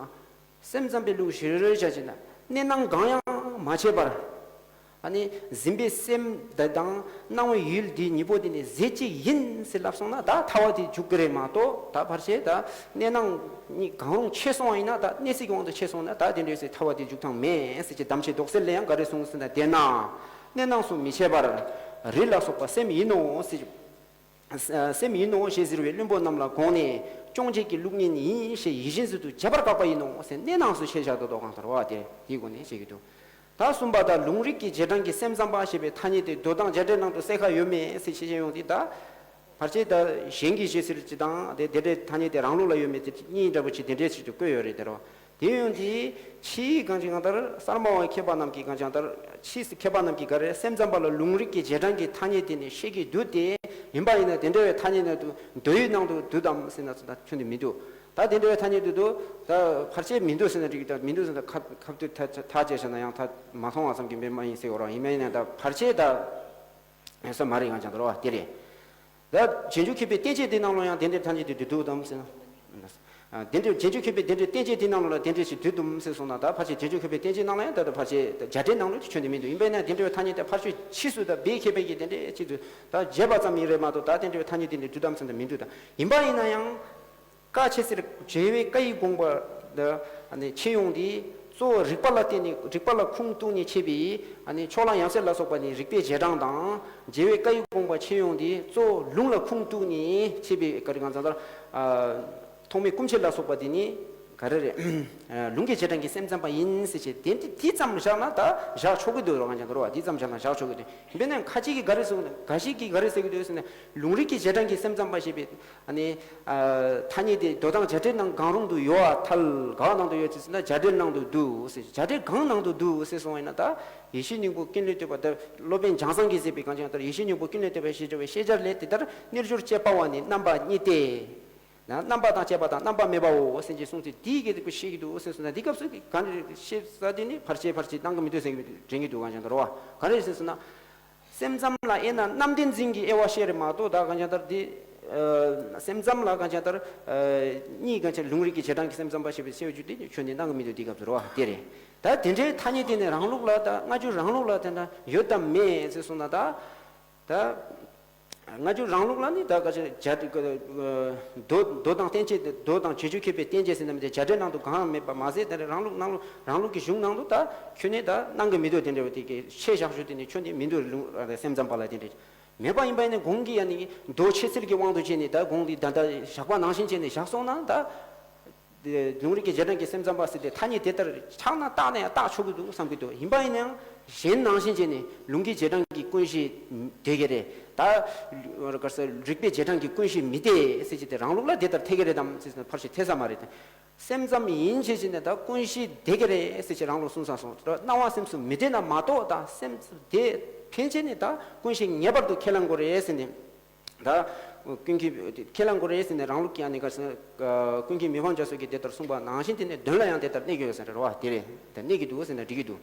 སེམས་ཙམ་པའི་ལུགས་ཞེས་རོལ་བྱ་བྱེད་ན། གནས་སྣང་གང་ཡང་མ་བྱས་པར། ཨ་ནི་འཛིན་པའི་སེམས་འདི་དང་སྣང་བའི་ཡུལ་འདི་གཉིས་པོ་དེ་ནི་རྫས་གཅིག་ཡིན་ཟེར་ལབ་སོང་ན། ད་ཐལ་བ་དེ་འཇུག་གི་རེད་མ་གཏོགས། ད་ཕལ་ཆེར་ད་གནས་སྣང་གཉིས་གང་རུང་ཕྱེ་སོང་བ་ཡིན་ན། ད་གནས་ཚུལ་གྱི་དབང་དུ་ཕྱེ་སོང་ན། ད་དེ་འདྲ་ཟེར་ཐལ་བ་དེ་འཇུག་ཐབས་མེད་ཟེར་གྱི་གདམས་ཆེན་རྡོག་རྩ་ལས་ཡང་ག་རེ་གསུངས་ཟེར་ན། དེས་ན་གནས་སྣང་སུ་མི་བྱེད་པར། རི་ལ་སོགས་པ་སེམས་ཡིན་ནོ་ཟེར། སེམས་ཡིན་ནོ་ཞེས་ཟེར་བའི་བླུན་པོ་རྣམས་ལ་དགོངས་ནས། སྐྱོང་བྱེད་ཀྱི་ལུགས་གཉིས་ཡིན་ཞེས་ཡིད་བཞིན་ཟིལ་དུ་བྱེད་པར་དཀའ་བ་ཡིན་ནོ་ཟེར། གནས་སྣང་སུ་ཤེས་བྱ་དོ་དོ་གང་ལྟར་བ་དེ་དེའི་སྒོ་ནས་བཤད་ཀྱི་འདུག་ད་གསུམ་པ་དང་ལུང་རིགས་ཀྱི་རྗེས་འབྲང་གི་སེམས་ཙམ་པ་ཞེས་པའི་ཐ་སྙད་དེ་མདོ་དང་རྒྱ་འགྲེལ་ནང་དུ་གསལ་ཁ་ཡོད་མེད་ཟེར་ཤེས་བྱ་ཡོང་དུས། ད་ཕལ་ཆེར་ད་གཞན་གྱིས་ཞེས་ཟེར་གྱི་དང་། དེ་དེ་འདྲའི་ཐ་སྙད་དེ་རང་ལུགས་ལ་ཡོད་མེད་དེ་གཉིས་འདྲ་པོ་ཅིག་དེ་འདྲའི་ཚིག་ཏུ་བཀོད་ཡོད་རེད་དེ་རོ། དེ་ཡོང་དུས་ཕྱིའི་གང་ཅི་གང་ལྟར་གསར་མ་བ་མཁས་པ་རྣམས་ཀྱིས་གང་ཅི་གང་ལྟར། ཕྱིས་སུ་མཁས་པ་རྣམས་ཀྱིས་ག་རེ། སེམས་ཙམ་པ་ལ་ལུང་རིགས་ཀྱི་རྗེས་འབྲང་གི་ཐ་སྙད་དེ་ནི་བཤད་ཀྱི་འདུག་སྟེ། ཡིན་པ་ཡིན་ན་དེ་འདྲ་བའི་ཐ་སྙད་ནང་དུ་མདོའི་ནང་དུ་འདུག་དམ་ཟེར་ན་ད་ཁྱོན་ནས་མི་འདུག་ད་དེ་འདྲ་བའི་ཐ་སྙད་དུ་འདུག་ད་ཕལ་ཆེར་མི་འདུག་ཟེར་ན་འགྲིག་གི། ད་མི་འདུག་ཟེར་ན་ཁ་ཁ་ཐུག་ཐག་ཐག་བཅད་བྱས་ན་ཡང་ད་མ་མཐོང་བ་ཙམ་གྱི་འབེབས་མ་ཡིན་ཟེར་བ་རང་ཡིན། མ་ཡིན་ན་ད་ཕལ་ཆེར་ད་ཡོད་ས་མ་རེད། གང་ཅི་གང་ལྟར་བ་དེ་རེད། ད་རྗེས་འཇུག་མཁས་པའི་བསྟན་བཅོས་དེ་ནང་ལ་ཡང་དེ་འདྲའི་ཐ་སྙད་དེ་འདུག་དམ་ཟེར་ན། ཨ། དེ་འདྲའི་རྗེས་འཇུག་མཁས་པའི་དེ་འདྲའི་བསྟན་བཅོས་དེ་ནང་ལ་དེ་འདྲའི་ཞིག་འདུག་དམ་ཟེར་སོང་ན། ད་ཕལ་ཆེར་རྗེས་འཇུག་མཁས་པའི་བསྟན་བཅོས་ནང་ལ་ཡང་ད་ད་ཕལ་ཆེར་རྒྱ་འགྲེལ་ནང་ལ་ཁྱོན་ནས་མི་འདུག་ཡིན་པས་ན་དེ་འདྲའི་ཐ་སྙད་དེ་ཕར་ཕྱོགས་ཕྱིས་སུ་ད་སྦས་མཁས་པའི་གིས་དེ་འདྲའི་ཅིག་ཏུ་ད་བརྗོད་པ་ཙམ་ཡིན་རེད་མ་གཏོགས། ད་དེ་འདྲའི་ཐ་སྙད་དེ་འདྲའི་འདུག་དམ་ཟེར་ན་མི་འདུག་ད་ཡིན་པ་ཡིན་ན་ཡང་། བཀའ་ཆེ་ཚེ་རྗེ་བའི་བཀའ་ཡི་དགོངས་པ་ད་ནི་ཕྱེ་ཡོང་དུས། གཙོ་བོ་རིགས་པ་ལ་བརྟེན་ནས། རིགས་པ་ལ་ཁུངས་གཏུགས་ནས་ཕྱེ་བའི། ཨ་ནི་ཕྱོགས་གླང་ཡབ་སྲས་ལ་སོགས་པ་ནི་རིགས་པའི་རྗེས་འབྲང་དང་། རྗེ་བའི་བཀའ་ཡི་དགོངས་པ་ཕྱེ་ཡོང་དུས། གཙོ་བོ་ལུང་ལ་ཁུངས་གཏུགས་ནས་ཕྱེ་བའི་ག་རེ་གང་ཟག་ལྟར། ཨ། ཐོགས་མེད་སྐུ་མཆེད་ལ་སོགས་པ་དེ་ནི་ག་རེ་རེད། ལུང་གི་རྗེས་འབྲང་གི་སེམས་ཙམ་པ་ཡིན་ཟེར་བྱས་དེ་འདི་འདི་ཙམ་བཞག་ན་ད་བཞག་ཆོག་གི་འདུག་རོ། གང་ཅི་གང་ལྟར་བ་འདི་ཙམ་བཞག་ན་བཞག་ཆོག་གི་འདུག་དཔེར་ན་ཁ་ཅིག་གིས་ག་རེ་ཟེར་གི་འདུག་འགའ་ཞིག་གིས་ག་རེ་ཟེར་གི་འདུག་ཟེར་ན། ལུང་རིགས་ཀྱི་རྗེས་འབྲང་གི་སེམས་ཙམ་པ་ཞེས་པའི། ཨ་ནི། ཨ། ཐ་སྙད་དེ་མདོ་དང་རྒྱ་འགྲེལ་ནང་གང་རུང་དུ་ཡོད་པར་ཐལ། གང་ནང་དུ་ཡོད་ཅེས་ཟེར་ན་རྒྱ་འགྲེལ་ནང་དུ་འདུག་ཟེར། རྒྱ་འགྲེལ་གང་ནང་དུ་འདུག་ཟེར་སོང་བ་ཡིན་ན། ད་ཡེ་ཤེས་སྙིང་པོ་ཀུན་ལས་བཏུས་པ། ད་སློབ་དཔོན་བྱང་སེམས་ཀྱིས་མཛད་པའི་གང་ཅི་གང་ལྟར་ཡེ་ཤེས་སྙིང་པོ་ཀུན་ལས་བཏུས་པའི་ཞེས་བྱ་བའི་ཤེས་བྱ་ལས། དེ་ལྟར་རྣལ་འབྱོར་བཅས་པ་བ་ནི་རྣམ་པ་གཉིས་ཏེ། ན། རྣམ་པ་དང་བཅས་པ་དང་རྣམ་པ་མེད་པའོ་ཟེར་གྱི་གསུངས་ཚེ། འདིའི་གི་དེ་བཤད་ཀྱི་འདུག་ཟེར་སོང་ན། འདི་སྐབས་སུ་གང་རེ་བཤད་ས་དེ་ནི་ཕལ་ཆེར་ཕལ་ཆེར་གནང་གི་མི་འདུག་ཟེར་གྱི་དྲན་གྱི་འདུག་གང་ཅི་གང་ལྟར་བ། ག་རེ་ཟེར་སོང་ན། སེམས་ཙམ་ལ་དབྱེ་ན་རྣམ་བདེན་འཛིན་གྱི་དབྱེ་བ་བཤད་རེད་མ་གཏོགས། ད་གང་ཅི་གང་ལྟར་འདི། ཨ། སེམས་ཙམ་ལ་གང་ཅི་གང་ལྟར། ཨ། གཉིས་གང་ཅི། ལུང་རིགས་ཀྱི་རྗེས་འབྲང་གི་སེམས་ཙམ་པ་ཞེས་པའི་ཚིག་ཡོད་རྒྱུ་དེ་ཁྱོན་ནས་གནང་གི་མི་འདུག་འདི་སྐབས་སུ་རེད་བ། དེ་རེད། ད་དེ་འདྲའི་ཐ་སྙད་དེ་ནི་རང་ལུགས་ལ། ད་སྔ་འགྱུར་རང་ལུགས་ལ་དེ་འདྲ་ཡོད་དམ་མེད་ཟེར་སོང་ན། ད། ད། སྔ་འགྱུར་རང་ལུགས་ལ་ནི་ད་ག་ཅི་རྒྱ། མདོ། མདོ་དང་བསྟན་བཅོས། མདོ་དང་རྗེས་འཇུག་མཁས་པའི་བསྟན་བཅོས་ཟེར་ན་མི་དེ་རྒྱ་འགྲེལ་ནང་དུ་གང་ཡང་མེད་པ་མ་ཟད། དེ་རང་ལུགས་ནང་ལུགས་རང་ལུགས་ཀྱི་གཞུང་ནང་དུ་ད་ཁྱོན་ནས་ད་གནང་གི་མི་འདུག་དེ་འདྲ་བ་དེ་གི་ཆེད་བཞག་རྒྱུ་དེ་ནི་ཁྱོན་ནས་མི་འདུག་ལུང་སེམས་ཙམ་པ་ལ་དེ་འདྲ་མེད་པ་ཡིན་པ་ཡིན་ན། གོང་གི་ཡ་ནི་མདོ་ཆེ་ཚུལ་གྱི་དབང་དུ་བྱས་ནས། ད་གོང་དེ་ད་ལྟ་བཞག་པ་ནང་བཞིན་བྱས་ནས་བཞག་སོང་ན། ད་ ལུང་རིགས་ཀྱི་རྗེས་འབྲང་གི་སེམས་ཙམ་པ་ཟེར་ཏེ་ཐ་སྙད་དེ་ལྟར་ཆགས་ན་བཏགས་ན་ཡང་བཏགས་ཆོག་གི་འདུག་བསམ་གྱི་འདུག་ཡིན་པ་ཡིན་ན་ཡང་གཞན་ནང་བཞིན་བྱས་ནས་ལུང་གི་རྗེས་འབྲང་གི་ཀུན་གཞི་བསྡད་ཀྱི་རེད། ད་ག་ས་རིགས་པའི་རྗེས་འབྲང་གི་ཀུན་གཞི་མི་བསྡད་ཟེར་གྱི་དེ་རང་ལུགས་ལ་དེ་ལྟར་འཐད་ཀྱི་རེད་དམ་ཟེར་ན་ཕལ་ཆེར་འཐད་ས་མ་རེད། སེམས་ཙམ་ཡིན་བྱས་བྱས་ནས་ད་ཀུན་གཞི་བསྡད་ཀྱི་རེད་ཟེར་གྱི་རང་ལུགས་གསུངས་ས་སོང་། སྣང་བ་སེམས་སུ་མི་བསྡད་ན་མ་གཏོགས་ད་སེམས་སུ་བསྡད་ཕན་ཆད་ནས་ད་ཀུན་གཞི་ངེས་པར་དུ་ཁས་ལེན་དགོས་རེད་ཟེར་ནས། ད་ཀུན་གཞི་ཁས་ལེན་དགོས་རེད་ཟེར་ནས་རང་ལུགས་ཀྱི་ཨ་ནི་ག་ཟེར་ན་ཀུན་གཞི་མི་སྤང་བྱ་སོགས་ཀྱིས་དེ་ལྟར་གསུངས་པ་ནང་བཞིན་དེ་ནས་དོན་ལ་ཡང་དེ་ལྟར་གནས་ཀྱི་ཡོད་ཟེར་རེད་བ། དེ་རེད། དེ་གནས་ཀྱི་འདུག་ཟེར་ན་འགྲིག་གི་འདུག་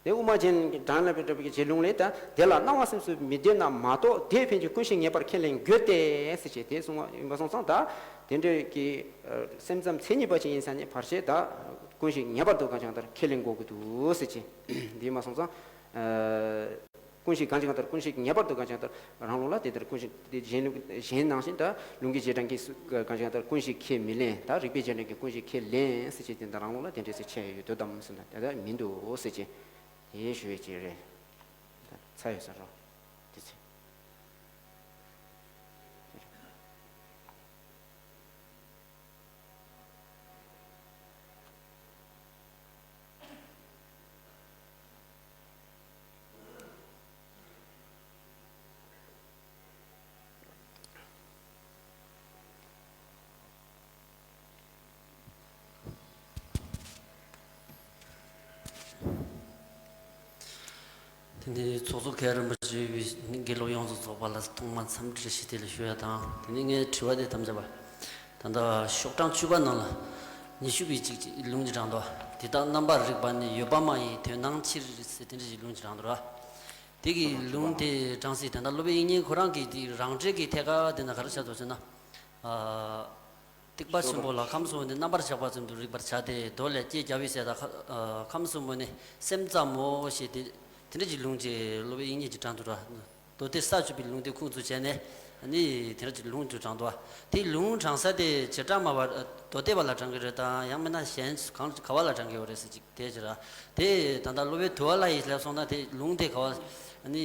དེ་དབུ་མ་རྒྱན་གྱི་དྲང་ལ་པའི་གྲུབ་པའི་རྗེས་ལུང་ལས་ད་དེ་ལ་སྣང་བ་སེམས་སུ་མི་བསྡད་ན་མ་གཏོགས་དེ་ཕན་ཆད་ཀུན་གཞི་ངེས་པར་ཁས་ལེན་དགོས་ཏེ་ཟེར་བྱས་དེ་གསུངས་པ་ཡིན་པ་སོང་ཙང་ད་དེ་འདྲའི་གི་སེམས་ཙམ་མཚན་ཉིད་པ་ཅིག་ཡིན་ས་ནས་ཕལ་ཆེར་ད་ཀུན་གཞི་ངེས་པར་དུ་གང་བྱུང་ལྟར་ཁས་ལེན་དགོས་ཀྱི་འདུག་ཟེར་བྱས་འདི་ཡིན་པ་སོང་ཙང་། ཀུན་གཞི་གང་ཅི་གང་ལྟར་ཀུན་གཞི་ངེས་པར་དུ་གང་ཅི་གང་ལྟར་རང་ལུགས་ལ་དེ་ལྟར་ཀུན་གཞི་དེ་གཞན་ལུགས་གཞན་ནང་བཞིན་ད་ལུང་གི་རྗེས་འབྲང་གིས་སུ་གང་ཅི་གང་ལྟར་ཀུན་གཞི་ཁས་མི་ལེན། ད་རིགས་པའི་རྗེས་འབྲང་གིས་ཀུན་གཞི་ཁས་ལེན་ཟེར་བྱས་དེ་འདྲ་རང་ལུགས་ལ་དེ་འདྲ་ཟེར་བྱས་ཡོད་དོ་དམ་ཟེར་ན་དེ་ལྟར་མི་འདུག་ཟེར་བྱས་དེ་ཞུ་ཡས་ཅིག་རེད། ད་ཚར་ཡོད་ས་རོ། དེ་ཚེ། དེ་ནས་ཚོགས་གཙོ་མཁན་རིན་པོ་ཆེ་དབུས་དགེ་སློབ་ཡོངས་སུ་རྫོགས་པ་ལ་ཐོག་མར་འཚམས་འདྲི་ཞུ་དེ་ལ་ཞུ་ཡ་དང་དེ་ནས་ངའི་དྲི་བ་དེ་ཐམས་ཅད་པ། ད་ལྟ་ཤོག་གྲངས་བཅུ་པ་ནང་ལ་ཉི་ཤུ་པའི་གཅིག་ལུང་གཅིག་དྲངས་འདུག་དེ་དག་རྣམ་པར་རིག་པ་ནི་ཡོད་པ་མ་ཡིན་དོན་སྣང་ཕྱིར་ཟེར་དེ་འདྲ་ཞིག་ལུང་གཅིག་དྲངས་འདུག་ར། དེ་གི་ལུང་དེ་དྲངས་སྲིད་དེ་འདྲ་སློབ་དཔོན་དབྱིག་གཉེན་ཁོ་རང་གིས་དེ་རང་འགྲེལ་གྱི་ཐད་ཀར་དེ་ན་ག་རེ་བྱ་འདུག་ཟེར་ན། ཨ། ཐེག་པ་ཆེན་པོ་ལ་ཁམས་གསུམ་པོ་ནི་རྣམ་པར་གཞག་པ་ཙམ་དུ་རིག་པར་བྱ་སྟེ་མདོ་ལས་ཀྱེ་རྒྱལ་བའི་སྲས་དང་ཁ་ཨ་ཁམས་གསུམ་པོ་ནི་སེམས་ཙམ་མོ་ཞེས་ཏེ་དེ་འདྲ་གྱི་ལུང་གཅིག་སློབ་དཔོན་དབྱིག་གཉེན་གྱིས་དྲངས་འདུག་ར། མདོ་སྡེ་ས་བཅུ་པའི་ལུང་དེ་ཁུངས་སུ་བྱས་ནས་ནི་དེ་འདྲ་གྱི་ལུང་དུ་དྲངས་འདུག་དེ་ལུང་དྲངས་ས་དེ་བྱེ་བྲག་སྨྲ་བ་མདོ་སྡེ་པ་ལ་དྲངས་ཀྱི་རེད་དམ་ཡང་མིན་ན་གཞན་གང་ག་བ་ལ་དྲངས་ཀྱི་ཡོད་རེད་ཟེར་ཅིག་དེ་ཅི་ར། དེ་ད་ལྟ་སློབ་དཔོན་དུ་བ་ལ་ཡིས་ལབ་སོང་ན་དེ་ལུང་དེ་ག་བ་ནི།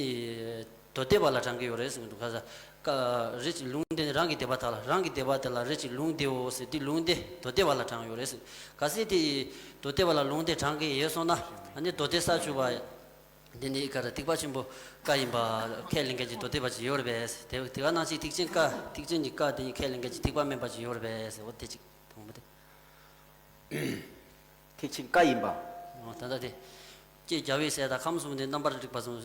མདོ་སྡེ་པ་ལ་དྲངས་ཀྱི་ཡོད་རེད་ཟེར་གྱི་འདུག་ག་ས། ཀ་རེ་ཅིག་ལུང་དེ་ནི་རང་གི་སྡེ་པ་དག་ལ་རང་གི་སྡེ་པ་དེ་ལ་རེ་ཅིག་ལུང་དེའོ་ཟེར་དེ་ལུང་དེ་མདོ་སྡེ་པ་ལ་དྲངས་ཡོད་རེད་ཟེར། གལ་སྲིད་དེ་མདོ་སྡེ་པ་ལ་ལུང་དེ་དྲངས་ཀྱི་ཡོད་སོང་ན་ཨ་ནི་མདོ་སྡེ་ས་བཅུ་པ་འདི་ནི་ཀ་ར་ཐེག་པ་ཆེན་པོ་ཀ་ཡིན་པ་ཁས་ལེན་མཁན་གྱི་མདོ་སྡེ་པ་ཅིག་ཡོད་རེད་པས་དེ་དེ་ག་ནང་བཞིན་ཐེག་ཆེན་ཀ་ཐེག་ཆེན་གྱི་ཀ་དེ་ཉིད་ཁས་ལེན་མཁན་གྱི་ཐེག་པ་དམན་པ་ཅིག་ཡོད་རེད་པས་ཟེར་འོ་དེ་ཅིག་དང་པོ་དེ། ཐེག་ཆེན་ཀ་ཡིན་པ། ཨོ་ད་ལྟ་དེ། ཀྱེ་རྒྱལ་བའི་སྲས་དང་ཁམས་གསུམ་དེ་རྣམ་པར་རིག་པ་གསུམ།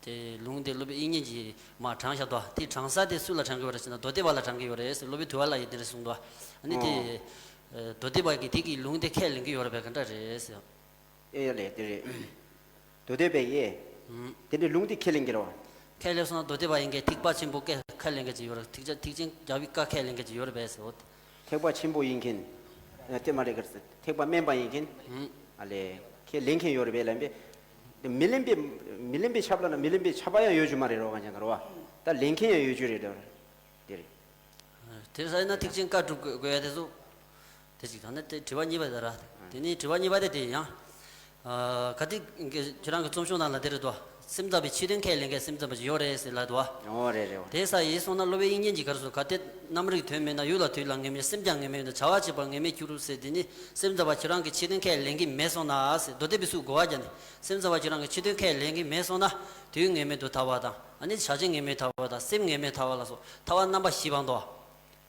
དེ་ལུང་དེ་སློབ་དཔོན་དབྱིག་གཉེན་གྱིས་མར་དྲངས་བཞག་འདུག་དེ་དྲངས་ས་དེ་སུ་ལ་དྲངས་ཀྱི་ཡོད་རེད་ཟེར་ན་མདོ་སྡེ་པ་ལ་དྲངས་ཀྱི་ཡོད་རེད་ཟེར་སློབ་དཔོན་དུ་བ་ལ་ཡིས་དེ་འདྲ་གསུངས་འདུག་ཨ་ནི་དེ། མདོ་སྡེ་པ་གིས་དེ་གི་ལུང་དེ་ཁས་ལེན་གྱི་ཡོད་རེད་པས་ག་འདྲ་རེད་ཟེར། ཨེ་ཡ་ལེ་དེ་རེད། མདོ་སྡེ་པས་ཡེ། ཨུམ། དེ་འདྲའི་ལུང་དེ་ཁས་ལེན་གྱི་རེད་བ། ཁས་ལེན་སོང་ན་མདོ་སྡེ་པ་ཡིན་མཁན་ཐེག་པ་ཆེན་པོ་ཀ་ཁས་ལེན་མཁན་ཅིག་ཡོད་རེད་ཐེག་ཆེན་ཐེག་ཆེན་རྒྱལ་བའི་བཀའ་ཁས་ལེན་མཁན་ཅིག་ཡོད་རེད་པས་ཟེར་འོ། ཐེག་པ་ཆེན་པོ་ཡིན་མཁན། ཨ་དེ་མ་རེད་ག་ཐེག་པ་དམན་པ་ཡིན་མཁན། ཨུམ། ཨ་ལས། ཁས་ལེན་མཁན་ཡོད་རེད་པས་ལབ་པས། མི་ལེན་པའི་མི་ལེན་པའི་ཆབ་ལ་ན་མི་ལེན་པའི་ཆབ་པ་ཡང་ཡོད་རྒྱུ་མ་རེད་རོ་གང་ཅང་ད་རོ་བ། ད་ལེན་མཁན་ཡང་ཡོད་རྒྱུ་རེད་དོ། དེ་རེད། དེ་ས་ཡིན་ན་ཐེག་ཆེན་བཀའ་སྒྲུབ་དགོས་དགོས་ཡ་དེ་ཚོ། དེ་ཅིག་དང་ནི་དེ་དྲི་བ་གཉིས་པ་དེ་ར། དེ་ནི་དྲི་བ་གཉིས་པ་དེ་དེ་ཡང་། ཨ་ག་དེ་ཁྱེད་རང་གི་རྩོམ་ཤོག་ནང་ལ་དེ་རེད་དོ། སེམས་ཙམ་པའི་ཕྱི་དོན་ཁས་ལེན་མཁན་སེམས་ཙམ་པ་ཅིག་ཡོད་རེད་ཟེར་ལབ་དོ། ཨོ་རེད་རེད་བ། དེ་ས་ཡིན་སོང་ན་སློབ་དཔོན་དབྱིག་གཉེན་གྱིས་ག་རེ་གསུངས་ག་དེ་རྣམ་རིག་དོན་མེད་ན་ཡུལ་ལ་དུས་ལ་ངེས་མེད་སེམས་ཀྱང་ངེས་མེད་ཡིན་ན་བྱ་བ་བྱེད་པ་ངེས་མེད་འགྱུར་ཟེར་དེ་ནི་སེམས་ཙམ་པ་ཁྱེད་རང་གི་ཕྱི་དོན་ཁས་ལེན་གྱི་མེད་སོང་ན་ཟེར་མདོ་སྡེ་པའི་སུས་གོ་བ་རྒྱབ་ནས་སེམས་ཙམ་པ་ཁྱེད་རང་གི་ཕྱི་དོན་ཁས་ལེན་གྱི་མེད་སོང་ན་དུས་ངེས་མེད་དུ་ཐལ་བ་དང་ཨ་ནི་བྱ་བྱེད་ངེས་མེད་ཐལ་བ་དང་སེམས་ངེས་མེད་ཐལ་བ་ལ་སོགས་ཐལ་བ་རྣམ་པ་བཞི་སྤང་དོ།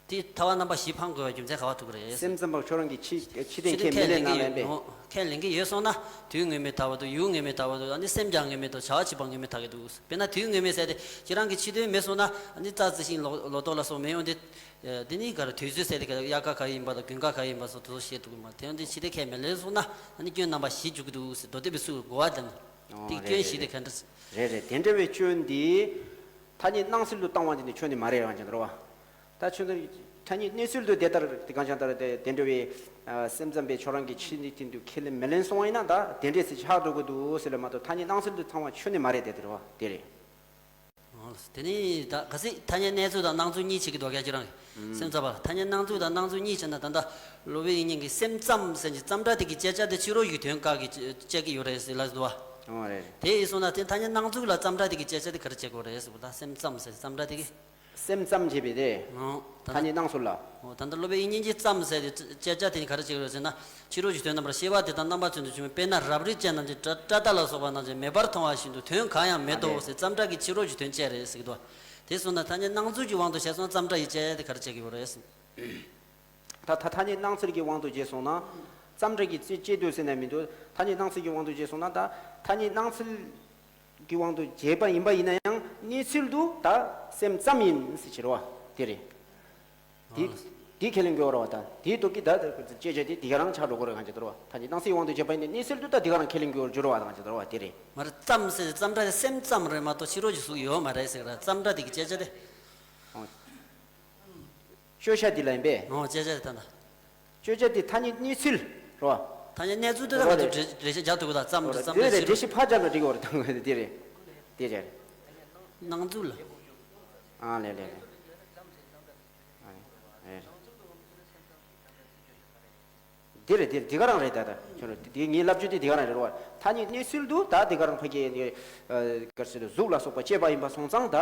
དེ་ཐལ་བ་རྣམ་པ་བཞི་སྤང་དགོས་པའི་རྒྱུ་མཚན་ག་བ་ཐུག་གི་རེད། སེམས་ཙམ་པ་ཁྱོད་རང་གི་ཕྱི་ཕྱི་དོན་ཁས་མི་ལེན་ན་ལན་པས། ཁས་ལེན་གྱི་ཡོད་སོང་ན་དུས་ངེས་མེད་ཐལ་བ་དང་ཡུལ་ངེས་མེད་ཐལ་བ་དང་ཨ་ནི་སེམས་ཀྱང་ངེས་མེད་དང་བྱ་བ་བྱེད་པ་ངེས་མེད་ཐལ་གྱི་འདུག་དཔེར་ན་དུས་ངེས་མེད་ཟེར་ཏེ་ཁྱེད་རང་གི་ཕྱི་དོན་མེད་སོང་ན་ཨ་ནི་རྩྭ་རྩི་ཤིང་ལོ་ལོ་ཏོག་ལ་སོགས་མེད་ཡོང་དེ། དེ་ནི་ག་རེ་དུས་ཚོད་ཟེར་ཏེ་ག་དབྱར་ཁ་ག་ཡིན་པ་དང་དགུན་ཁ་ག་ཡིན་པ་སོགས་དེ་ཚོ་ཤེས་ཐུབ་ཀྱི་མ་རེད། དེ་ཡང་དེ་ཕྱི་དོན་ཁས་མི་ལེན་སོང་ན་ཨ་ནི་སྐྱོན་རྣམ་པ་བཞི་འཇུག་གི་འདུག་ཟེར་མདོ་སྡེ་པའི་སུས་གོ་བ་ལེན། དེ་སྐྱོན་བཞི་དེ་ག་འདྲ། རེད་རེད་དེ་འདྲ་བའི་སྐྱོན་འདི། ཐ་སྙད་སྣང་ཚུལ་དུ་བཏང་བ་འདི་ནི་ཆོས་ནི་མ་རེད་བ་ཅན་རོ་བ། ད་ཆོས་འདི་ཐ་སྙད་གནས་ཚུལ་དུ་དེ་ལྟར་དེ་གང་ཅང་ལྟར་དེ་དེ་འདྲ་བའི་སེམས་ཙམ་པའི་ཁྱོད་རང་གི་ཕྱི་ནི་དེ་འདུ་ཁས་ལེན་མི་ལེན་སོང་བ་ཡིན་ན་ད་དེ་འདྲས་སེ་ཆགས་འགྲོ་གི་འདུག་ཟེར་ལ་མ་གཏོགས་ཐ་སྙད་སྣང་ཚུལ་དུ་ཚང་བ་ཆོས་ནི་མ་རེད་དེ་དེ་རོ་བ་དེ་རེད། ཨོ། དེ་ནི་ད་གལ་སྲིད་ཐ་སྙད་གནས་ཚུལ་དང་སྣང་ཚུལ་གཉིས་བྱེད་ཀྱི་འདུག་ག་ཁྱེད་རང་གིས། ཨུམ། སེམས་ཙམ་པ་ལ་ཐ་སྙད་སྣང་ཚུལ་དང་སྣང་ཚུལ་གཉིས་བྱས་ན་ད་ལྟ་སློབ་དཔོན་དབྱིག་གཉེན་གྱིས་སེམས་ཙམ་ཟེར་གྱི་ཙམ་སྒྲ་དེ་གི་བཅད་བྱ་དེ་ཕྱི་རོལ་ཡུལ་དོན་བཀག་གི་བཅད་ཀྱི་ཡོད་རེད་ཟེར་ལབ་འདུག་བ། ཨོ་རེད་རེད། དེ་ཡིན་སོང་ན་དེ་ཐ་སྙད་སྣང་ཚུལ་ལ་ཙམ་སྒྲ་དེ་གི་བཅད་བྱ་དེ་ག་རེ་བྱེད་དགོས་རེད་ཟེར་བ་ད་སེམས་ཙམ་ཟེར་ཙམ་སྒྲ་དེ་གི། སེམས་ཙམ་བྱེད་པའི་དེ། ཨོ། ད་ཐ་སྙད་སྣང་ཚུལ་ལ། ཨོ། ད་ལྟ་སློབ་དཔོན་དབྱིག་གཉེན་གྱིས་ཙམ་ཟེར་ཏེ་བཅད་བྱ་དེ་ནི་ག་རེ་བྱེད་ཀྱི་ཡོད་ཟེར་ན། ཕྱི་རོལ་གྱི་དོན་རྣམ་པར་ཤེས་པ་དེ་དང་རྣམ་པ་ཚོས་འདུ་བྱུང་བའི་དཔེར་ན་རབ་རིབ་ཅན་ནང་བཞིན་སྐྲ་སྐྲ་དག་ལ་སོགས་པ་ནང་བཞིན་མེད་པར་མཐོང་བ་བཞིན་དུ་དོན་གང་ཡང་མེད་དོ་ཟེར་ཙམ་སྒྲ་གི་ཕྱི་རོལ་གྱི་དོན་བཅད་རེད་ཟེར་གྱི་འདུག་དེ་སོང་ན་ཐ་སྙད་སྣང་ཚུལ་གྱི་དབང་དུ་བྱས་སོང་ཙམ་སྒྲ་ཡི་བཅད་དེ་ག་རེ་བྱེད་ཀྱི་ཡོད་རེད་ཟེར། ད་ད་ཐ་སྙད་སྣང་ཚུལ་གྱི་དབང་དུ་བྱས་སོང་ན། ཙམ་སྒྲ་གི་བཅད་བཅད་དུ་ཟེར་ན་མི་འདུག་ཐ་སྙད་སྣང་ཚུལ་གྱི་དབང་དུ་བྱས་སོང་ན་ད་ཐ་སྙད་སྣང་ཚུལ། གི་དབང་དུ་བྱས་པ་ཡིན་པ་ཡིན་ན་ཡང་གནས་ཚུལ་དུ་ད་སེམས་ཙམ་ཡིན་ཟེར་གྱི་རེད་བ། དེ་རེད། དེ་དེ་ཁས་ལེན་དགོས་རེད་བ། ད་དེའི་སྟོབས་ཀྱིས་ད་དཔྱད་བྱ་དེ་དེ་ག་རང་ཆགས་འགྲོ་གི་རེད་གང་ཅི་ད་རེད་བ། ད་ནི་སྣང་སྲིད་དབང་དུ་བྱས་པ་ཡིན་ན་གནས་ཚུལ་དུ་ད་དེ་ག་རང་ཁས་ལེན་དགོས་རེད་བ། ད་གང་ཅི་ད་རེད་བ། དེ་རེད། མ་རེད། ཙམ་ཟེར་ཙམ་སྒྲ་དེ་སེམས་ཙམ་རེད་མ་གཏོགས་ཕྱི་རོལ་གྱི་གཟུགས་ཡོད་མ་རེད་ཟེར་གི་རེད། ཙམ་སྒྲ་དེ་གི་དཔྱད་བྱ་དེ། ཨོ། བཅད་བྱ་དེ་ལ་ཡིན་པས། ཨོ། དཔྱད་བྱ་དེ་ད་ད། བཅད་བྱ་དེ་ཐ་སྙད་གནས་ཚུལ་རོ། ཐ་སྙད་གནས་ཚུལ་དེ་ལ་རོ་ང་ཚོ་རེད། འགྲེལ་འགྲེལ་བཤད་རྒྱག་ཐུབ་ཀྱི་ད་ཙམ་རོ་དེ་རེད། ཙམ་དེ་རེད། ཕྱི་འགྲེལ་བཤད་ཕར་རྒྱག་ན་འགྲིག་གི་རེད། ད་དེ་རེད། དེ་རེད། སྣང་ཚུལ་ལ། ཨ་ལེ་ལེ་ལེ། ཨ་ལེ། དེ་རེད། དེ་དེ་ག་རང་རེད། ད་ད་ཁྱོད་རང་དེ་ངའི་ལབ་རྒྱུ་དེ་དེ་ག་རང་རེད་རོ། ཐ་སྙད་གནས་ཚུལ་དུ་ད་དེ་ག་རང་ཕ་གི་ནི་ག་རེ་ཟེར་གཟུགས་ལ་སོགས་པ་བཅད་པ་ཡིན་པ་སོང་ཙང་ད་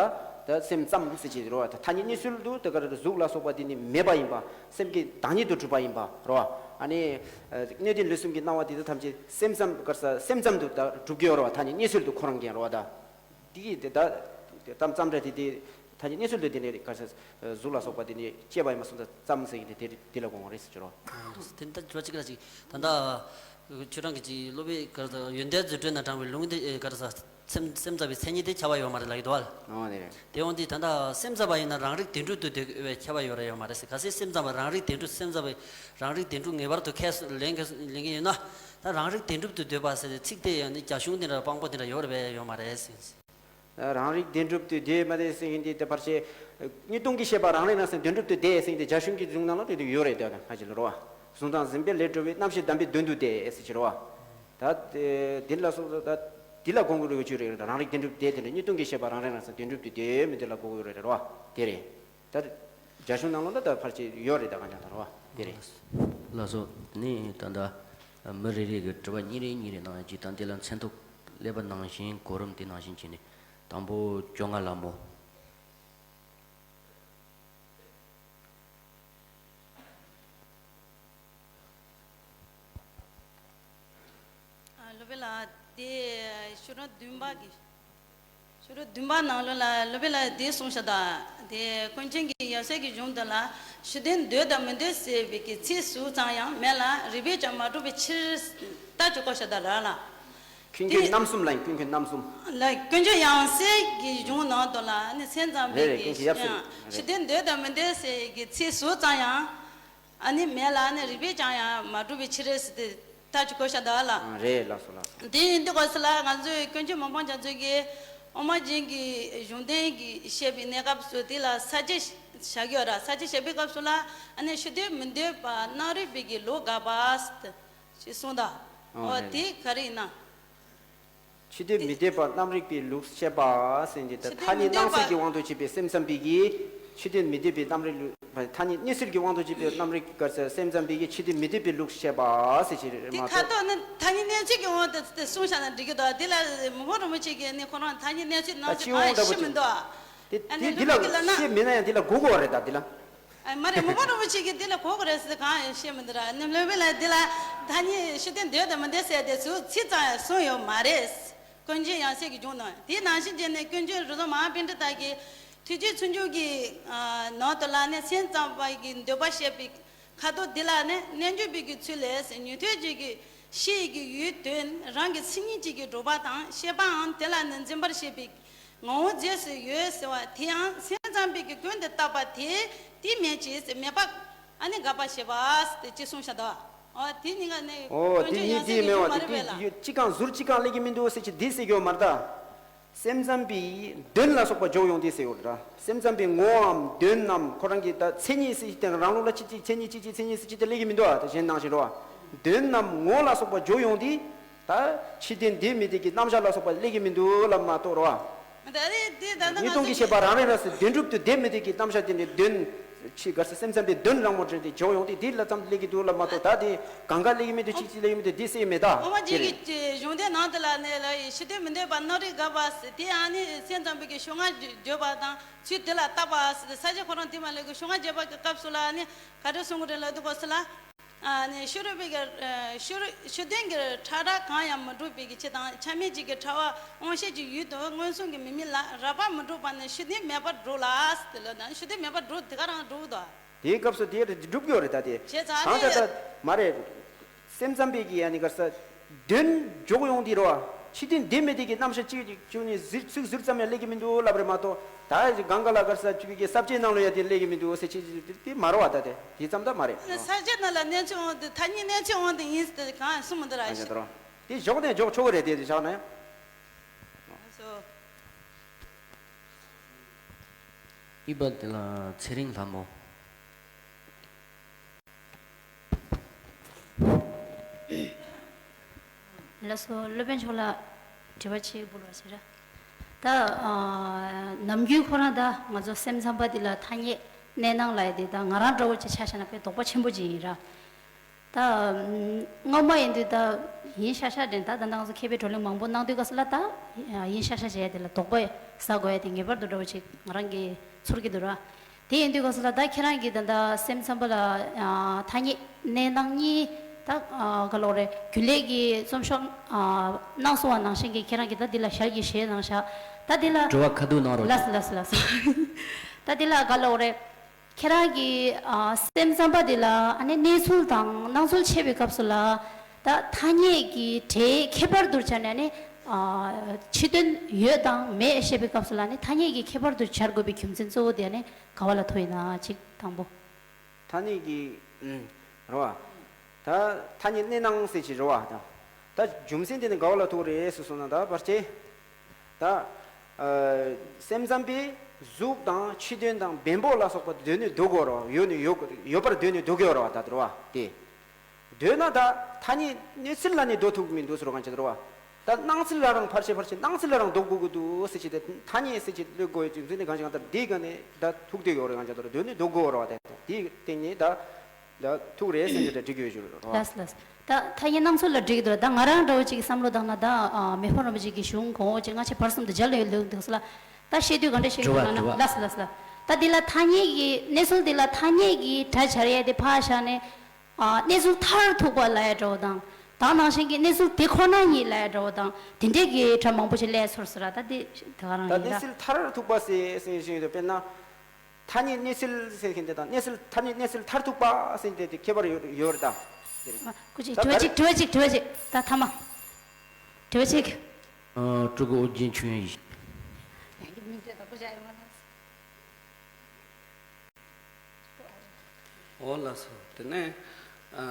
ད་སེམས་ཙམ་ཟེར་གྱི་རེད་བ། ད་ཐ་སྙད་གནས་ཚུལ་དུ་ད་ག་རེ་གཟུགས་ལ་སོགས་པ་དེ་ནི་མེད་པ་ཡིན་པ། སེམས་ཀྱི་བདག་ཉིད་དུ་གྲུབ་པ་ཡིན་པ་རེད་བ། ཨ་ནི་གནས་བརྟན་ལུས་གསུམ་གྱི་སྣང་བ་དེ་དག་ཐམས་ཅད་སེམས་ཙམ་ག་རེ་ཟེར་སེམས་ཙམ་དུ་ད་གྲུབ་ཀྱི་ཡོད་རེད་བ། ཐ་སྙད་གནས་ཚུལ་དུ་ཁོ་རང་གིས་རེད་བ། ད་དེ་གི་དེ་ད་ཙམ་ཙམ་རེད། དེ་དེ་ཐ་སྙད་གནས་ཚུལ་དུ་དེ་ནི་ག་རེ་ཟེར་གཟུགས་ལ་སོགས་པ་དེ་ནི་བཅད་པ་ཡིན་པ་སོང་ཙང་ཙམ་ཟེར་གྱི་དེ་དེ་དེ་ལ་གོ་དགོས་རེད་ཟེར་གྱི་རེད་བ། དེ་ད་ཅོ་གཅིག་ལ་ཅིག་ད་ད། ཁྱོད་རང་གི་ཅིག་སློབ་དཔོན་ག་རེ་ཟེར་ཡོན་ཏན་མཛོད་བྲིས་ནང་དྲངས་པའི་ལུང་དེ་ག་རེ་ཟེར་སེམས་སེམས་ཙམ་པའི་མཚན་ཉིད་དེ་ཁྱབ་པ་ཡོད་མ་རེད་ལབ་ཀྱི་འདུག་བ། ཨོ་དེ་རེད། དེ་འོང་དུས་ད་ལྟ་སེམས་ཙམ་པ་ཡིན་ན་རང་རིག་བདེན་གྲུབ་ཏུ་འདོད་པའི་ཁྱབ་པ་ཡོད་རེད་ཡོད་མ་རེད་ཟེར། གལ་སྲིད་སེམས་ཙམ་པ་རང་རིག་བདེན་གྲུབ་སེམས་ཙམ་པའི་རང་རིག་བདེན་གྲུབ་ངེས་པར་དུ་ཁས་ལེན་གི་ལེན་གི་ཡོད་ན། ད་རང་རིག་བདེན་གྲུབ་ཏུ་འདོད་པ་ཟེར་ཏེ་ཚིག་དེ་ཡང་ནི་རྒྱ་གཞུང་དེ་འདྲ་དཔང་པོ་དེ་འདྲ་ཡོད་རེད་པས་ཡོད་མ་རེད་ཟེར། རང་རིག་བདེན་གྲུབ་ཏུ་འདོད་མ་རེད་ཟེར་མཁན་དེ་ད་ཕལ་ཆེར་གཉིས་སྟོང་གི་ཤེས་པ་རང་རིག་རང་སེམས་བདེན་གྲུབ་ཏུ་འདོད་ཟེར་མཁན་དེ་རྒྱ་གཞུང་གི་གཞུང་ནང་ལ་དེ་དུ་ཡོད་རེད། དེ་ཁ་ཅིག་ལ་རོ། གཟུང་དང་འཛིན་པས་ལས་གྲུབ་པའི་རྣམ་ཤེས་བདེན་པའི་དོན་དུ་དེ་ཟེར་གྱི་རོ། ད་དེ་འདི་ལ་སོགས་ད་འདི་ལ་དགོངས་དགོས་རེད་ཅུ་རེད། རང་རིག་བདེན་གྲུབ་འདོད་དེ་འདྲ་གཉིས་སྟོང་གི་ཤེས་པ་རང་རིག་རང་སེམས་བདེན་གྲུབ་ཏུ་འདོད་མི་འདི་ལ་དགོངས་དགོས་རེད་རོ། དེ་རེད། ད་རྒྱ་གཞུང་ནང་ལོགས་ལ་ད་ཕལ་ཆེར་ཡོད་རེད། ད་གང་ལྟར་རོ། དེ་རེད། ལགས་སོ། ནི་ད་ལྟ་མི་རེ་རེ་གི་དྲི་བ་གཉིས་རེ་གཉིས་རེ་གནང་ཡ་ཅིག་དང་དེ་ལ་མཚན་ཐོ་སླེབས་པ་ནང་བཞིན་གོ་རིམ་དེ་ནང་བཞིན་བྱས་ནས་དང་པོ་བཅོ་ལྔ་ལྷ་མོ། ཨ། སློབ་དཔོན་ལགས། དེ་ཤོ་ལོ་ཀ་བདུན་པ་གི། ཤོ་ལོ་ཀ་བདུན་པ་ནང་ལོགས་ལ་སློབ་དཔོན་ལགས་དེ་གསུངས་ཤག་ད། དེ་ཀུན་མཁྱེན་གྱི་ཡབ་སྲས་ཀྱི་གཞུང་དུ་ལ་ཤུགས་ལྡན་འདོད་དང་མི་འདོད་ཟེར་བའི་གི་ཚིག་ཟུར་ཙམ་ཡང་མེད་ལ་རིགས་པས་ཀྱང་མ་གྲུབ་པའི་ཕྱིར་ལྟ་ཅི་གོ་ཤག་ད་ར་ལ། ཀུན་མཁྱེན་དེ་རྣམ་གསུམ་ལ་ཡིན། ཀུན་མཁྱེན་རྣམ་གསུམ། ལ་ཀུན་མཁྱེན་ཡབ་སྲས་ཀྱི་གཞུང་ནང་དུ་ལ་ནི་སེམས་ཙམ་རེད་པའི་རེད། ཀུན་གྱི་ཡབ་སྲས། ཡང་རེད། ཤུགས་ལྡན་འདོད་དང་མི་འདོད་ཟེར་བའི་གི་ཚིག་ཟུར་ཙམ་ཡང་། ཨ་ནི་མེད་ལ་ནི་རིགས་པས་ཀྱང་ཡང་མ་གྲུབ་པའི་ཕྱིར་ཟེར་ཏེ་ལྟ་ཅི་གོ་ཤག་ད་ལ། ཨ། རེད། ལགས་སོ་ལགས་སོ། དེ་ཡིན་དུས་ག་ཟེར་ལ་ང་ཚོའི་ཀུན་མཁྱེན་མི་ཕམ་རྒྱ་མཚོ་གིས་དབུ་མ་རྒྱན་གྱི་གཞུང་དོན་གྱི་བཤད་པའི་གནས་སྐབས་སུ་དེ་ལ་ས་བཅད་བཞག་གི་ཡོད་ར། ས་བཅད་བཞག་པའི་སྐབས་སུ་ལ་ཨ་ནི་ཤུགས་ལྡན་མི་འདོད་པ་རྣམ་རིག་པའི་གི་ལུགས་དགག་པ་ཟེར་ཏེ་ཞེས་གསུངས་ད། ཨོ། ཨོ་རེད། དེ་ག་རེ་ཡིན་ན། ཤུགས་ལྡན་མི་འདོད་པ་རྣམ་རིག་པའི་ལུགས་བཤད་པ་ཟེར་གྱི་ད། ཤུགས་ལྡན་ཐ་སྙད་མི་འདོད་པ། སྣང་སྲིད་ཀྱི་དབང་དུ་བྱས་པའི་སེམས་ཙམ་པའི་གི་ཤུགས་ལྡན་མི་འདོད་པའི་རྣམ་རིག་ལུགས། ཐ་སྙད་གནས་ཚུལ་གྱི་དབང་དུ་བྱས་པའི་རྣམ་རིག་ག་ཟེར་སེམས་ཙམ་པའི་གི་ཤུགས་ལྡན་མི་འདོད་པའི་ལུགས་བཤད་པ་ཟེར་གྱི་རེད་དེ་མ་ཁ་གཏོགས། ཐོག་ནི་ཐ་སྙད་གནས་ཚུལ་གྱི་དབང་དུ་དེ་གསུངས་བཞག་ན་འགྲིག་གི་འདུག་དེ་ལ་མི་ཕམ་རིན་པོ་ཆེ་གིས་ནི་ཁོ་རང་ཐ་སྙད་གནས་ཚུལ་ནང་ཨ་དུ་གང་ཡང་བཤད་མི་འདུག་ཨ། དེ་ཨ་ནི་དེ་འདི་སློབ་དཔོན་གྱིས་ལབ་ལ་ན། བཤད་མེད་ན་ཡང་དེ་ལ་གོ་དགོས་པ་རེད་ད་དེ་ལ། ཨ། མ་རེད། མི་ཕམ་རིན་པོ་ཆེ་གིས་དེ་ལ་གོ་དགོས་རེད་ཟེར་གང་ཡང་བཤད་མི་འདུག་ར། ནི་སློབ་དཔོན་ལ་དེ་ལ་ཐ་སྙད་ཤུགས་ལྡན་འདོད་དང་མི་འདོད་ཟེར་དེ་ཚོ་ཚིག་ཙམ་ཡང་གསུངས་ཡོད་མ་རེད། ཀུན་མཁྱེན་ཡབ་སྲས་ཀྱི་གཞུང་ནང་། དེ་ནང་བཞིན་བྱས་ནས་ཀུན་མཁྱེན་རིག་འཛིན་མ་ཧཱ་པཎྜི་ཏ་གིས་ཐུགས་རྗེ་བཙུན་འཇུག་གི་ཨ་ནང་དུ་ལ་ནི་སེམས་ཙམ་པ་གི་འདོད་པ་བཤད་པའི་ཁ་དོག་འདི་ལ་ནི་རྣལ་འབྱོར་པའི་གི་ཚུལ་ལས་ཉན་ཐོས་ཀྱི་གི་ཤེས་ཀྱི་ཡུལ་དོན་རང་གི་མཚན་ཉིད་ཀྱི་གི་གྲུབ་པ་དང་ཤེས་པའང་དེ་ལ་ནི་འཛིན་པར་བྱེད་པའི་ངོ་བོ་རྫས་སུ་ཡོད་ཟེར་བ་དེ་ཡང་སེམས་ཙམ་པའི་གི་ཀུན་ཏུ་བརྟགས་པ་དེ་དེ་མེད་ཅེས་མེད་པ་ཨ་ནི་དགག་པ་བྱེད་པ་དེ་ཅི་གསུངས་བཞག་འདུག་ཨོ་དེ་གཉིས་ཀ་ནི་ཨོ་དེ་ཀུན་མཁྱེན་གཉིས་ཡབ་དེ་སྲས་མེད་ཀྱི་བ་གཞུང་མ་དེ་རེད་པས་ལ། དེ་ཅི་གང་ཟུར་ཅི་གང་སླེབས་ཀྱི་མི་འདུག་ཟེར་གྱི་འདི་ཟེར་གྱི་ཡོད་མ་རེད་ད། སེམས་ཙམ་པའི་དོན་ལ་སོགས་པ་འཇོག་ཡོང་དུས་ཟེར་ཡོད་རེད་ད། སེམས་ཙམ་པའི་ངོའམ་དོན་ནམ་ཁོ་རང་གི་ད་མཚན་ཉིད་ཟེར་གྱི་དེ་རང་ལུགས་ལ་ཅི་ཅི་མཚན་ཉིད་ཅི་ཅི་མཚན་ཉིད་ཟེར་གྱི་དེ་སླེབས་ཀྱི་མི་འདུག་ཨ། ད་གཞན་ནང་བཞིན་རོ། དོན་ནམ་ངོ་ལ་སོགས་པ་འཇོག་ཡོང་དུས། ད་ཤུགས་ལྡན་འདོད་མི་འདོད་ཀྱི་རྣམ་གཞག་ལ་སོགས་པ་སླེབས་ཀྱི་མི་འདུག་ལབ་མ་གཏོགས་རོ། ད་རེས་དེ་ད་ལྟ་ང་ཚོ་གི་གཉིས་སྟོང་གི་ཤེས་པ་རང་རིག་རང་གསལ་བདེན་གྲུབ་ཏུ་འདོད་མི་འདོད་ཀྱི་རྣམ་གཞག་དེ་འདྲའི་དོན་ ཕྱི་ག་རེ་ཟེར། སེམས་ཙམ་པའི་དོན་རང་མོ་དྲན་ཏེ་འཇོག་ཡོང་དུས་དེ་ལ་ཙམ་སླེབས་ཀྱི་འདུག་ལབ་མ་གཏོགས། ད་དེ་གང་ག་སླེབས་ཀྱི་མི་འདུག་ཅིག་ཅིག་སླེབས་ཀྱི་མི་འདུག་དེ་གསལ་མེད་ད། འོ་མ་དེ་རེད། ཅིག་གི་གཞུང་དོན་ནང་དུ་ལ་ནས་ལ་ཡི་ཕྱི་དོན་མི་འདོད་པ་རྣམ་རིག་དགག་པ་ཟེར། དེ་ཨ་ནི་སེམས་ཙམ་པའི་གི་གཞུང་ལྔ་བརྗོད་པ་དང་ཚུལ་དེ་ལ་བརྟག་པ་ཟེར། ས་བཅད་ཁོ་རང་དེ་མ་ལས་གི་གཞུང་ལྔ་བརྗོད་པ་གི་སྐབས་སུ་ལ་ནི་ག་རེ་གསུང་གི་རེད་ལབ་དུས་སྐབས་སུ་ལ། ཨ་ནི་ཕྱི་རོལ་པའི་གི་ཨ་ཕྱི་རོལ་ཕྱི་དོན་གྱི་ཕྲ་རགས་གང་ཡང་མི་འགྲུབ་པའི་གི་ཕྱིར་དང་། ཆ་མེད་ཅིག་གི་ཕྲ་བ་དབང་ཤེས་ཀྱི་ཡུལ་དུ་མངོན་སུམ་གྱིས་མི་དམིགས་ལ། རགས་པ་མི་འགྲུབ་པ་ནི་ཕྱི་དོན་མེད་པར་སྒྲུབ་ལ་ཟེར་ལབ་ན། ཕྱི་དོན་མེད་པར་སྒྲུབ་དེ་ག་རང་སྒྲུབ་དོ། དེའི་སྐབས་སུ་དེ་སྒྲུབ་ཀྱི་ཡོད་རེད་ད་དེ། བྱས་ཙང་གང་ལྟར་དེ་ད་མ་རེད། སེམས་ཙམ་པའི་གི་ཡ་ནི་ག་རེ་ཟེར། དོན་འཇོག་ཡོང་དུས་རེད་བ། ཕྱི་དོན་དེ་མེད་དེ་གི་རྣམ་གཞག་གཅིག་གཅིག་ནས་ཟུར་ཚིག་ཟུར་ཙམ་ཡང་སླེབས་ཀྱི་མི་འདུག་ལབ་རེད་མ་གཏོགས། ད་གང་ག་ལ་ག་རེ་ཟེར། ཅིག་གི་ས་བཅད་ནང་ལ་ཡ་དེ་སླེབས་ཀྱི་མི་འདུག་ཟེར། ཅིག་ཅིག་དེ་མ་རེད་བ། ད་དེ་དེ་ཙམ་ད་མ་རེད། ས་བཅད་ནང་ལ་གནས་ཚུལ་དབང་དུ་ཐ་སྙད་གནས་ཚུལ་དབང་དུ་ཡིན་ཟེར་གང་ཡང་གསུངས་མི་འདུག་ར། ཨ་ཡ་ཤི། ད་རོ། དེ་འཇོག་ནས་འཇོག་ཆོག་གི་རེད། དེ་དེ་བཞག་ན་ཡང་། ལགས་སོ། གཉིས་པ་དེ་ལ་ཚེ་རིང་ལྷ་མོ། ལགས་སོ། སློབ་དཔོན་མཆོག་ལ་དྲི་བ་གཅིག་འབུལ་བ་བྱེད་ར། ད་ཨ་ནམ་རྒྱུན་ཁོ་རང་ད་ང་ཚོ་སེམས་ཙམ་པ་འདི་ལ་ཐ་སྙད་གནས་སྣང་ལབ་ཡ་དེ་ད་ང་རང་འདྲ་བོ་ཅིག་ཆ་བཞག་ན་དཔེ་དོགས་པ་ཆེན་པོ་ཅིག་ཡིན་ར། ད་སྔོན་མ་ཡིན་དུས་ད་ཡིན་ཤག་ཤག་དྲན། ད་ད་ལྟ་ང་ཚོ་མཁས་པའི་བགྲོ་གླེང་མང་པོ་གནང་དུས་སྐབས་སུ་ལ་ད་ཡིན་ཤག་ཤག་བྱས་ཡ་དེ་ལ་དོགས་པ་ཟ་དགོས་ཡ་དེ་ངེས་པར་དུ་འདྲ་བོ་ཅིག་ང་རང་གིས་ཚོར་གྱི་འདུག་ར། དེ་ཡིན་དུས་སྐབས་སུ་ལ་ད་ཁྱེད་རང་གིས་ད་ལྟ་སེམས་ཙམ་པ་ལ་ཨ་ཐ་སྙད་གནས་སྣང་གཉིས་ད་ཨ་ག་ལབ་དགོས་རེད། རྒྱུན་ལས་ཀྱི་རྩོམ་ཤོག་ཨ་གནང་སོང་བ་ནང་བཞིན་གྱི་ཁྱེད་རང་གིས་ད་འདི་ལ་ཞལ་གྱིས་བཞེས་གནང་ཤག་ད་འདི་ལ་དྲི་བ་ཁ་ཐུག་གནང་རོགས། ལགས་སོ་ལགས་སོ་ལགས་སོ། ད་འདི་ལ་ག་ལབ་དགོས་རེད། ཁྱེད་རང་གིས་ཨ་སེམས་ཙམ་པ་འདི་ལ་ཨ་ནི་གནས་ཚུལ་དང་སྣང་ཚུལ་འཆད་པའི་སྐབས་སུ་ལ་ད་ཐ་སྙད་ཀྱི་སྒྲའི་ཁྱད་པར་དུ་སྦྱར་ནས་ནི་ཨ་ཕྱི་དོན་ཡོད་དང་མེད་བཤད་པའི་སྐབས་སུ་ལ་ནི་ཐ་སྙད་ཀྱི་ཁྱད་པར་དུ་སྦྱར་དགོས་པའི་རྒྱུ་མཚན་གཙོ་བོ་དེ་ནི་ག་བ་ལ་ཐུག་ཡིན་ན་གཅིག་དང་པོ། ཐ་སྙད་ཀྱི་ཨུམ་རེད་བ། ད་ཐ་སྙད་གནས་སྣང་ཟེར་གྱི་རེད་བ། ད་ད་རྒྱུ་མཚན་དེ་ནི་ག་བ་ལ་ཐུག་རེད་ཟེར་སོང་ན། ད་བར་ཆད། ད་ཨ་སེམས་ཙམ་པས་གཟུགས་དང་ཕྱི་དོན་དང་བེམ་པོ་ལ་སོགས་པ་འདོད་ནུས་འདུག་གོ་རོ། ཡོད་ནི་ཡོད་ཡོད་པར་འདོད་ནུས་འདུག་གོ་རོ། ད་དེ་རེད་བ། དེ་འདོད་ན་ད་ཐ་སྙད་གནས་ཚུལ་ལ་ནི་འདོད་ཐུབ་མི་འདུག་ཟེར་བ་གང་ཅི་རེད་བ། ད་སྣང་ཚུལ་ལ་རང་ཕལ་ཆེར་ཕལ་ཆེར་སྣང་ཚུལ་ལ་རང་འདོད་དགོས་ཀྱི་འདུག་ཟེར་གྱི། དེ་ཐ་སྙད་ཟེར་གྱི་ལོས་དགོས་ཡོད་ཅིག་ཟེར་ནས་གང་ཅི་གང་ལྟར་འདི་ག་ནས་ད་ཐུག་བསྡད་ཡོད་རེད། གང་ཅི་ལྟར་འདོད་ནུས་འདུག་གོ་རོ། བ་དེ་དེའི་སྟེང་ནས་ད། ལ་ཐུག་རེད་ཟེར་གྱི་འདྲ་འགྲིག་གི་ཡོད་ཞུ་རོགས། ལགས་ལགས། ད་ཐ་སྙད་སྣང་ཚུལ་ལ་འགྲིག་གི་འདུག་ད་ང་རང་འདྲ་བོ་ཅིག་གི་བསམ་བློ་བཏང་ན་ད་ཨ་མི་ཕམ་རིན་པོ་ཆེ་གི་གཞུང་གོང་འོག་ཅིག་ལྔ་བཅུ་བར་གསུམ་དུ་སྦྱར་ལ་ཡོད་འདུག་ཟེར་ལ། ད་བཤད་དུས་ག་འདྲ་བཤད་དགོས་ལབ་ན། དྲི་བ། ལགས་ལགས་ལགས། ད་འདི་ལ་ཐ་སྙད་ཀྱི་གནས་ཚུལ་འདི་ལ་ཐ་སྙད་ཀྱི་སྒྲ་སྦྱར་ཡས་དེ་ཕར་བཞག་ནས་ཨ་གནས་ཚུལ་མཐར་ཐུག་པ་ལབ་ཡས་འདྲ་བོ་དང་། ད་ནང་བཞིན་གྱི་གནས་ཚུལ་དེ་ཁོ་ན་ཉིད་ལབ་ཡས་འདྲ་བོ་དང་དེ་འདྲས་ཀྱི་སྒྲ་མང་པོ་ཞིག་སླེབས་སོང་ཟེར་ར། ད་འདི་དེ་ག་རང་ད་ཡིན་གནས་ད། ཚུལ་མཐར་ཐུག་པ་ཟེར་ཟེར་བཞིན་ཡོད་དུས་དཔེར་ན། ཐ་སྙད་གནས་ཚུལ་ཟེར་མཁན་དེ་དང་གནས་ཚུལ་ཐ་སྙད་གནས་ཚུལ་མཐར་ཐུག་པ་ཟེར་མཁན་དེ་ཁྱད་པར་ཡོད་ཡོད་རེད་ད། དེ་རེད། ཨ་སྐུ་མཁྱེན། ད་དྲི་བ་ག་རེ། གཅིག་དྲི་བ་གཅིག་དྲི་བ་གཅིག་ད་ཐ་མ། དྲི་བ་གཅིག་ཨ་སྤྲུལ་སྐུ་ཨོ་རྒྱན་ཆོས་དབྱངས་ཡིན། ཡང་གི་མིང་དེ་དང་པོ་བཞག་ཡོང་བ་ན། འོ་ལགས་སོ། དེ་ནས་ཨ་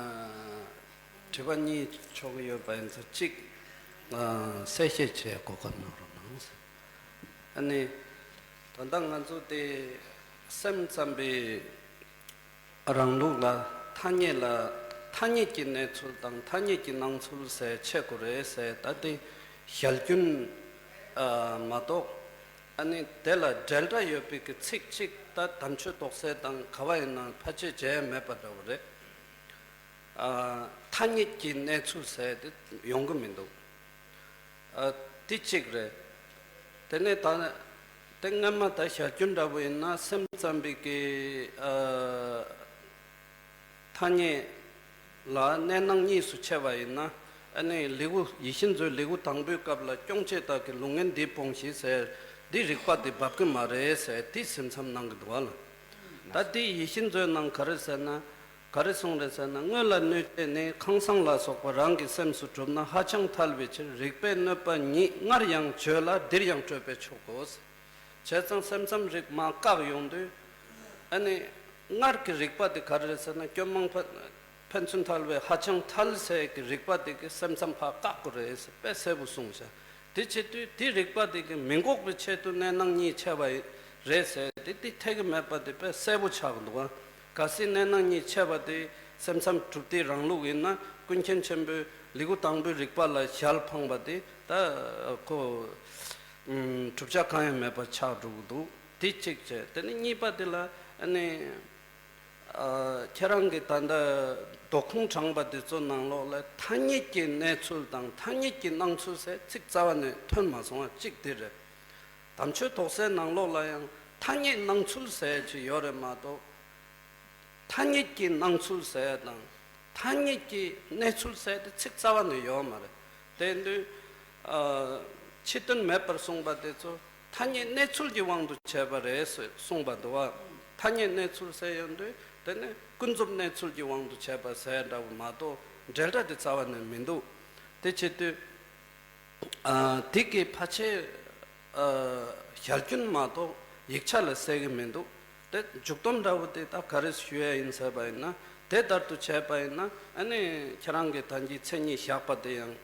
དྲི་བ་གཉིས་ཆོག་གི་ཡོད་པ་ཡིན་ཙང་གཅིག་ཨ་གསལ་བཤད་བྱེད་གོ་སྐབས་གནང་རོགས་གནང་། ཨ་ནི་ད་ལྟ་ང་ཚོ་དེ་སེམས་ཙམ་པའི་རང་ལུགས་ལ་ཐ་སྙད་ལ་ཐ་སྙད་ཀྱི་གནས་ཚུལ་དང་ཐ་སྙད་ཀྱི་སྣང་ཚུལ་ཟེར་ཕྱེ་དགོས་རེད་ཟེར། ད་དེ་ཞལ་རྒྱུན་ཨ་མ་གཏོགས། ཨ་ནི་དེ་ལ་འབྲེལ་སྒྲ་ཡོད་པའི་གི་ཚིག་གཅིག་ད་དམ་ཆོས་རྟོགས་གསལ་དང་ག་བ་ཡིན་ན་ཕལ་ཆེར་མཇལ་མེད་པ་འདྲ་བོ་རེད། ཨ་ཐ་སྙད་ཀྱི་གནས་ཚུལ་ཟེར་དེ་ཡོང་གི་མི་འདུག་ཨ་དེ་གཅིག་རེད། དེ་ནས་ད་དེ་སྔ་མ་ད་ཞལ་རྒྱུན་འདྲ་བོ་ཡིན་ན་སེམས་ཙམ་པའི་གི་ཨ་ཐ་སྙད་ལ་གནས་སྣང་གཉིས་སུ་ཕྱེ་བ་ཡིན་ན། ཨ་ནི་ལེའུ་ཡིད་བཞིན་མཛོད་ལེའུ་དང་པོའི་སྐབས་ལ་སྐྱོང་བྱེད་དག་གི་ལུང་ངན་འདི་སྤོངས་ཤིག་ཟེར། འདི་རིགས་པ་འདི་འབབ་གི་མ་རེད་ཟེར་འདི་ཟིན་མཚམས་གནང་གི་འདུག་བ་ལ། ད་འདི་ཡིད་བཞིན་མཛོད་ནང་ག་རེ་ཟེར་ན། ག་རེ་གསུངས་རེད་ཟེར་ན། སྔོན་ལ་གནོད་བྱེད་ནི་ཁང་བཟང་ལ་སོགས་པ་རང་གི་སེམས་སུ་གྲུབ་ན་ཧ་ཅང་ཐལ་བའི་ཕྱིར། རིགས་པས་གནོད་པ་ཉིད་སྔར་ཡང་བརྗོད་ལ་འདིར་ཡང་སྤྲོས་པས་ཆོག་གོ། བྱས་ཙང་སེམས་ཙམ་རིགས་མ་བཀག་ཡོང་དུས། ཨ་ནི་སྔར་གྱི་རིགས་པ་དེ་ག་རེ་རེད་ཟེར་ན། སྐྱོན་མང་ཕན་ཕན་ཚུན་ཐལ་བའི་ཧ་ཅང་ཐལ་ཟེར་གྱི་རིགས་པ་དེ་གི་སེམས་ཙམ་ཕར་བཀག་དགོས་རེད་ཟེར་དཔེ་གསལ་པོ་གསུངས་ཤག་དེ་བྱེད་དུས་དེ་རིགས་པ་དེ་གི་མི་འགོག་པའི་ཆེད་དུ་གནས་སྣང་གཉིས་ཕྱེ་བ་རེད་ཟེར་དེ་དེ་འཐད་ཀྱི་མེད་པ་དེ་དཔེ་གསལ་པོ་ཆགས་འདུག་ག་གལ་སྲིད་གནས་སྣང་གཉིས་ཕྱེ་བ་དེ་སེམས་ཙམ་གྲུབ་མཐའི་རང་ལུགས་ཡིན་ན། ཀུན་མཁྱེན་ཆེན་པོས་ལེའུ་དང་པོའི་རིགས་པ་ལ་ཞལ་འཕངས་པ་དེ་ད་ཁོ་ཨུམ་གྲུབ་ཆ་གང་ཡང་མེད་པ་ཆགས་འགྲོ་གི་འདུག་དེ་གཅིག་བྱས། དེ་ནས་གཉིས་པ་དེ་ལ་ཨ་ནི་ ཨ། ཁྱེད་རང་གིས་ད་ལྟ་རྡོ་ཁུངས་དྲངས་པ་དེ་ཚོ་ནང་ལོགས་ལ་ཐ་སྙད་ཀྱི་གནས་ཚུལ་དང་ཐ་སྙད་ཀྱི་སྣང་ཚུལ་ཟེར་ཚིག་རྩ་བ་ནས་ཐོན་མ་སོང་བ་གཅིག་དེ་རེད། དམ་ཆོས་དོགས་སེལ་ནང་ལོགས་ལ་ཡང་ཐ་སྙད་སྣང་ཚུལ་ཟེར་ཅིག་ཡོད་རེད་མ་གཏོགས། ཐ་སྙད་ཀྱི་སྣང་ཚུལ་ཟེར་དང་ཐ་སྙད་ཀྱི་གནས་ཚུལ་ཟེར་དེ་ཚིག་རྩ་བ་ནས་ཡོད་མ་རེད། དེ་དུས། ཨ། ཕྱི་དོན་མེད་པར་གསུངས་པ་དེ་ཚོ་ཐ་སྙད་གནས་ཚུལ་གྱི་དབང་དུ་བྱས་པ་རེད་ཟེར་གསུངས་པ་འདུག་བ། ཐ་སྙད་གནས་ཚུལ་ཟེར་ཡོང་དུས་དེ་ནི་ཀུན་རྫོབ་གནས་ཚུལ་གྱི་དབང་དུ་བྱས་པ་ཟེར་འདྲ་བོ་མ་གཏོགས་འབྲེལ་སྒྲ་དེ་རྩ་བ་ནས་མི་འདུག་དེ་བྱེད་དུས། ཨ། དེ་གི་ཕལ་ཆེར། ཨ། ཞལ་རྒྱུན་མ་གཏོགས་ཡིག་ཆ་ལ་གསལ་གྱི་མི་འདུག་དེ་མཇུག་སྡོམ་འདྲ་བོ་དེ་ད་ག་རེ་ཞུ་ཡ་ཡིན་ཟེར་བ་ཡིན་ན། དེ་ལྟར་དུ་བྱས་པ་ཡིན་ན། ཨ་ནི་ཁྱེད་རང་གིས་ད་གིན་མཚན་ཉིད་བཞག་པ་དེ་ཡང་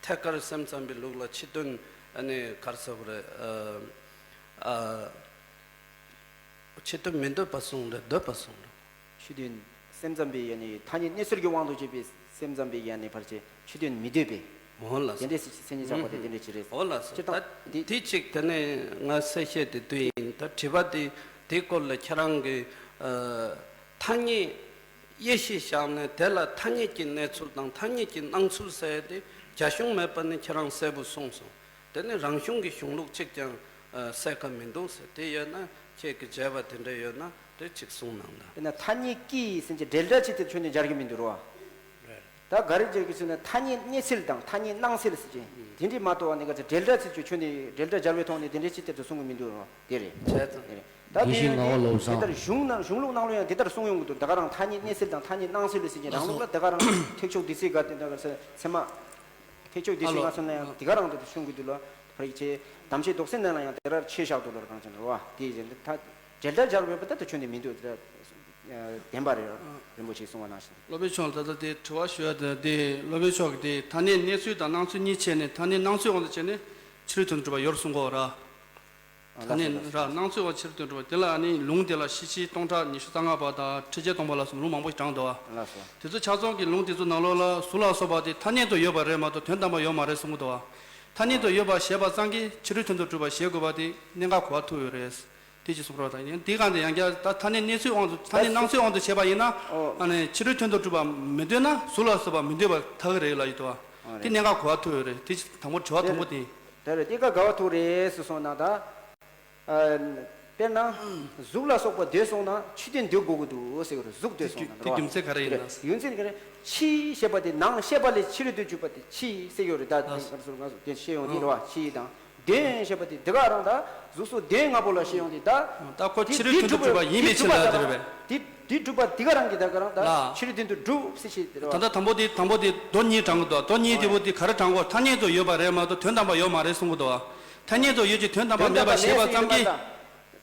ཐད་ཀར་སེམས་ཙམ་པའི་ལུགས་ལ་ཕྱི་དོན། ཨ་ནི་ག་རེ་ཟེར་དགོས་རེད། ཨ། ཨ། ཕྱི་དོན་མི་འདོད་པ་གསུངས་རེད། འདོད་པ་གསུངས་རེད། ཕྱི་དོན་སེམས་ཙམ་པའི་ཡ་ནི་ཐ་སྙད་གནས་ཚུལ་གྱི་དབང་དུ་བྱས་པའི་སེམས་ཙམ་པའི་ཡ་ནི་ཕལ་ཆེར་ཕྱི་དོན་མི་འདོད་པའི། འོ་ལགས་སོ། དེ་འདྲའི་སེམས་ཉིད་བཞག་པ་དེ་དེ་འདྲའི་ཅིག་རེད། འོ་ལགས་སོ། སྤྱིར་བཏང་ད་དེ་དེ་གཅིག་དེ་ནས་ང་གསལ་བཤད་དེ་དུས་ཡིན། ད་དྲི་བ་དེ་དེའི་སྐོར་ལ་ཁྱེད་རང་གིས། ཨ། ཐ་སྙད་དབྱེ་ཞིབ་བཞག་ནས་དེ་ལ་ཐ་སྙད་ཀྱི་གནས་ཚུལ་དང་ཐ་སྙད་ཀྱི་སྣང་ཚུལ་ཟེར་དེ་རྒྱ་གཞུང་མེད་པ་ནི་ཁྱེད་རང་གསལ་པོ་གསུངས་སོང་། དེ་ནི་རང་གཞུང་གི་གཞུང་ལུགས་གཅིག་ཀྱང་། ཨ། གསལ་ཁ་མི་འདུག་ཟེར། དེ་ཡོད་ན་ཁྱེད་ཀྱི་མཇལ་བ་དེ་འདྲ་ཡོད་ན་དེ་གཅིག་གསུངས་གནང་དང་། དཔེར་ན་ཐ་སྙད་ཀྱི་ཟེར་གྱི་འབྲེལ་སྒྲ་ཅིག་དེ་ཁྱོན་ནས་སྦྱར་གྱི་མི་འདུག་རོ། རེད། ད་ག་རེ་སྦྱར་གྱི་ཟེར་ན་ཐ་སྙད་གནས་ཚུལ་དང་ཐ་སྙད་སྣང་ཚུལ་ཟེར་གྱི་དེ་འདྲའི་མ་གཏོགས་ནི་ག་ཚོད་འབྲེལ་སྒྲ་ཚིག་གཅིག་ཁྱོན་ནས་འབྲེལ་སྒྲ་སྦྱར་བའི་ཐོག་ནས་དེ་འདྲའི་ཅིག་དེ་ཚོ་གསུང་གི་མི་འདུག་རོ། དེ་རེད། བྱས་ཙང་། དེ་རེད། ད་དེ་ཡིན་ཞིང་ངག་དབང་བློ་བཟང་། དེ་ལྟར་གཞུང་ནང་གཞུང་ལུགས་ནང་ལོགས་ཡང་དེ་ལྟར་གསུང་ཡོང་གི་འདུག་ད་ག་རང་ཐ་སྙད་གནས་ཚུལ་དང་ཐ་སྙད་སྣང་ཚུལ་ཟེར་གྱི་རང་ལུགས་ལ་ད་ག་རང་ཐེག་མཆོག་བདུད་རྩི་ག་དེ་འདྲ་ག་ཚོད་ཚད་མ། ཐེག་མཆོག་བདེ་གསལ་ལྔ་ཚོ་ན་ཡང་དེ་ག་རང་དུ་གསུང་གི་འདུག་ལ། ཕར་ཡིག་ཆེ་དམ་ཆོས་དོགས་སེལ་ནང་ལ་ཡང་དེ་རར་ཆེ་བཞག་འདུག་ལ། གང་ཅི་ན་རོ། དེ་ཡིན་ད་འབྲེལ་སྒྲ་སྦྱར་བས་པ་ད་ད་ཁྱོན་ནས་མི་འདུག་དེ་བདེན་པ་རེད། རིན་པོ་ཆེས་གསུང་བ་ནང་བཞིན། སློབ་དཔོན་མཆོག་ལ་ད་ལྟ་དེ་དྲི་བ་ཞུ་ཡ་དེ་དེ་སློབ་དཔོན་མཆོག་གིས་དེ་ཐ་སྙད་གནས་ཚུལ་དང་སྣང་ཚུལ་གཉིས་ཕྱེ་ནས་ཐ་སྙད་སྣང་ཚུལ་དབང་དུ་བྱས་ནས་ཕྱི་རོལ་དོན་དུ་གྲུབ་པ་ཡོད་གསུང་གོ་ར། ཐ་སྙད་ར་སྣང་ཚུལ་བ་ཕྱིར་དོན་གྲུབ་པ་དེ་ལ་ཨ་ནི་ལུང་དེ་ལ་ཤེར་ཕྱིན་སྟོང་ཕྲག་ཉི་ཤུ་རྩ་ལྔ་པ་དང་ཁྲི་བརྒྱད་སྟོང་པ་ལ་སོགས་ལུང་མང་པོ་ཞིག་དྲངས་འདུག་བ། ལགས་སོ། དེ་ཚོ་ཆ་ཚང་གི་ལུང་དེ་ཚོ་ནང་ལོགས་ལ་གཟུགས་ལ་སོགས་པ་དེ་ཐ་སྙད་དུ་ཡོད་པ་རེད་མ་གཏོགས་དོན་དམ་པ་ཡོད་མ་རེད་གསུང་གི་འདུག་བ། ཐ་སྙད་དུ་ཡོད་པ་བཞེད་པ་ཙམ་གྱིས་ཕྱི་རོལ་དོན་དུ་གྲུབ་པ་བཞེད་དགོས་པ་དེ་གནད་འགག་གོ་བ་ཐུག་ཡོད་རེད། དེ་ཅིག་གསུང་རོགས་དང་ཡིན་དེ་གང་དེ་ཡང་བསྐྱར་ད་ཐ་སྙད་གནས་ཚུལ་དབང་དུ་ཐ་སྙད་སྣང་ཚུལ་དབང་དུ་བྱས་པ་ཡིན་ན་ཨོ། ཨ་ནི་ཕྱི་རོལ་དོན་དུ་གྲུབ་པ་མི་འདོད་ན་གཟུགས་ལ་སོགས་པ་མི་འདོད་པ་ཐག་རེད་ལ་ཡོད་དོ། ཨོ་དེ་རེད། གནད་འགག་གོ་བ་ཐུག་ཡོད་རེད། དེ་ཅིག་དང་པོ་དྲི་བ་དང་པོ་དེ། དེ་རེད། དེ་ཀ་ག་བ་ཐུག་རེད་ཟེར་སོང་ན་ད། ཨ། དཔེར་ན། གཟུགས་ལ་སོགས་པ་འདོད་སོང་ན་ཕྱི་དོན་འདོད་དགོས་ཀྱི་འདུག་ཟེར་གྱི་རེད། གཟུགས་འདོད་སོང་ན་དེ་རེད་བ། རྒྱུ་མཚན་ག་རེ་ཡིན་ན། རྒྱུ་མཚན་ག་རེ། ཕྱི་ཞེས་པ་དེ་ནང་ཞེས་པ་ལས་ཕྱི་རོལ་དུ་གྱུར་པ་དེ་ཕྱི་ཟེར་གྱི་རེད། ད་ལགས་སོ། ང་ཚོ་ང་ཚོ་དེ་ཤེས་ཡོང་དེ་རེད་བ། ཕྱི་དང་། དོན་ཞེས་པ་དེ་འདི་ག་རང་ད་གཟུགས་སོགས་དོན་ལྔ་པོ་ལ་ཤེས་ཡོང་དེ་ད། ད་ཁོ་ཕྱི་རོལ་དོན་དུ་གྲུབ་པ་ཡིན་པའི་ཕྱིར་ལ་དེ་རེད་བས། དེ་དེ་གྲུབ་པ་དེ་ག་རང་གི་ད་ག་རང་ད་ལ། ཕྱི་རོལ་དོན་དུ་གྲུབ་ཟེར་ཞེས་དེ་རེད་བ། ད་ལྟ་དང་པོ་དེ་དང་པོ་དེ་མདོ་གཉིས་དྲངས་གི་འདུག་མདོ་གཉིས་དེ་བོ་དེ་ག་རེ་དྲངས་གོ། ཐ་སྙད་དུ་ཡོད་པ་རེད་མ་གཏོགས་དོན་དམ་པ་ཡོད་མ་རེད་གསུང་གི་འདུག་བ། ཐ་སྙད་དུ་ཡོད་ཀྱི་དོན་དམ་པ་མེད་པ་ཞེས་པ་ཙམ་གྱིས།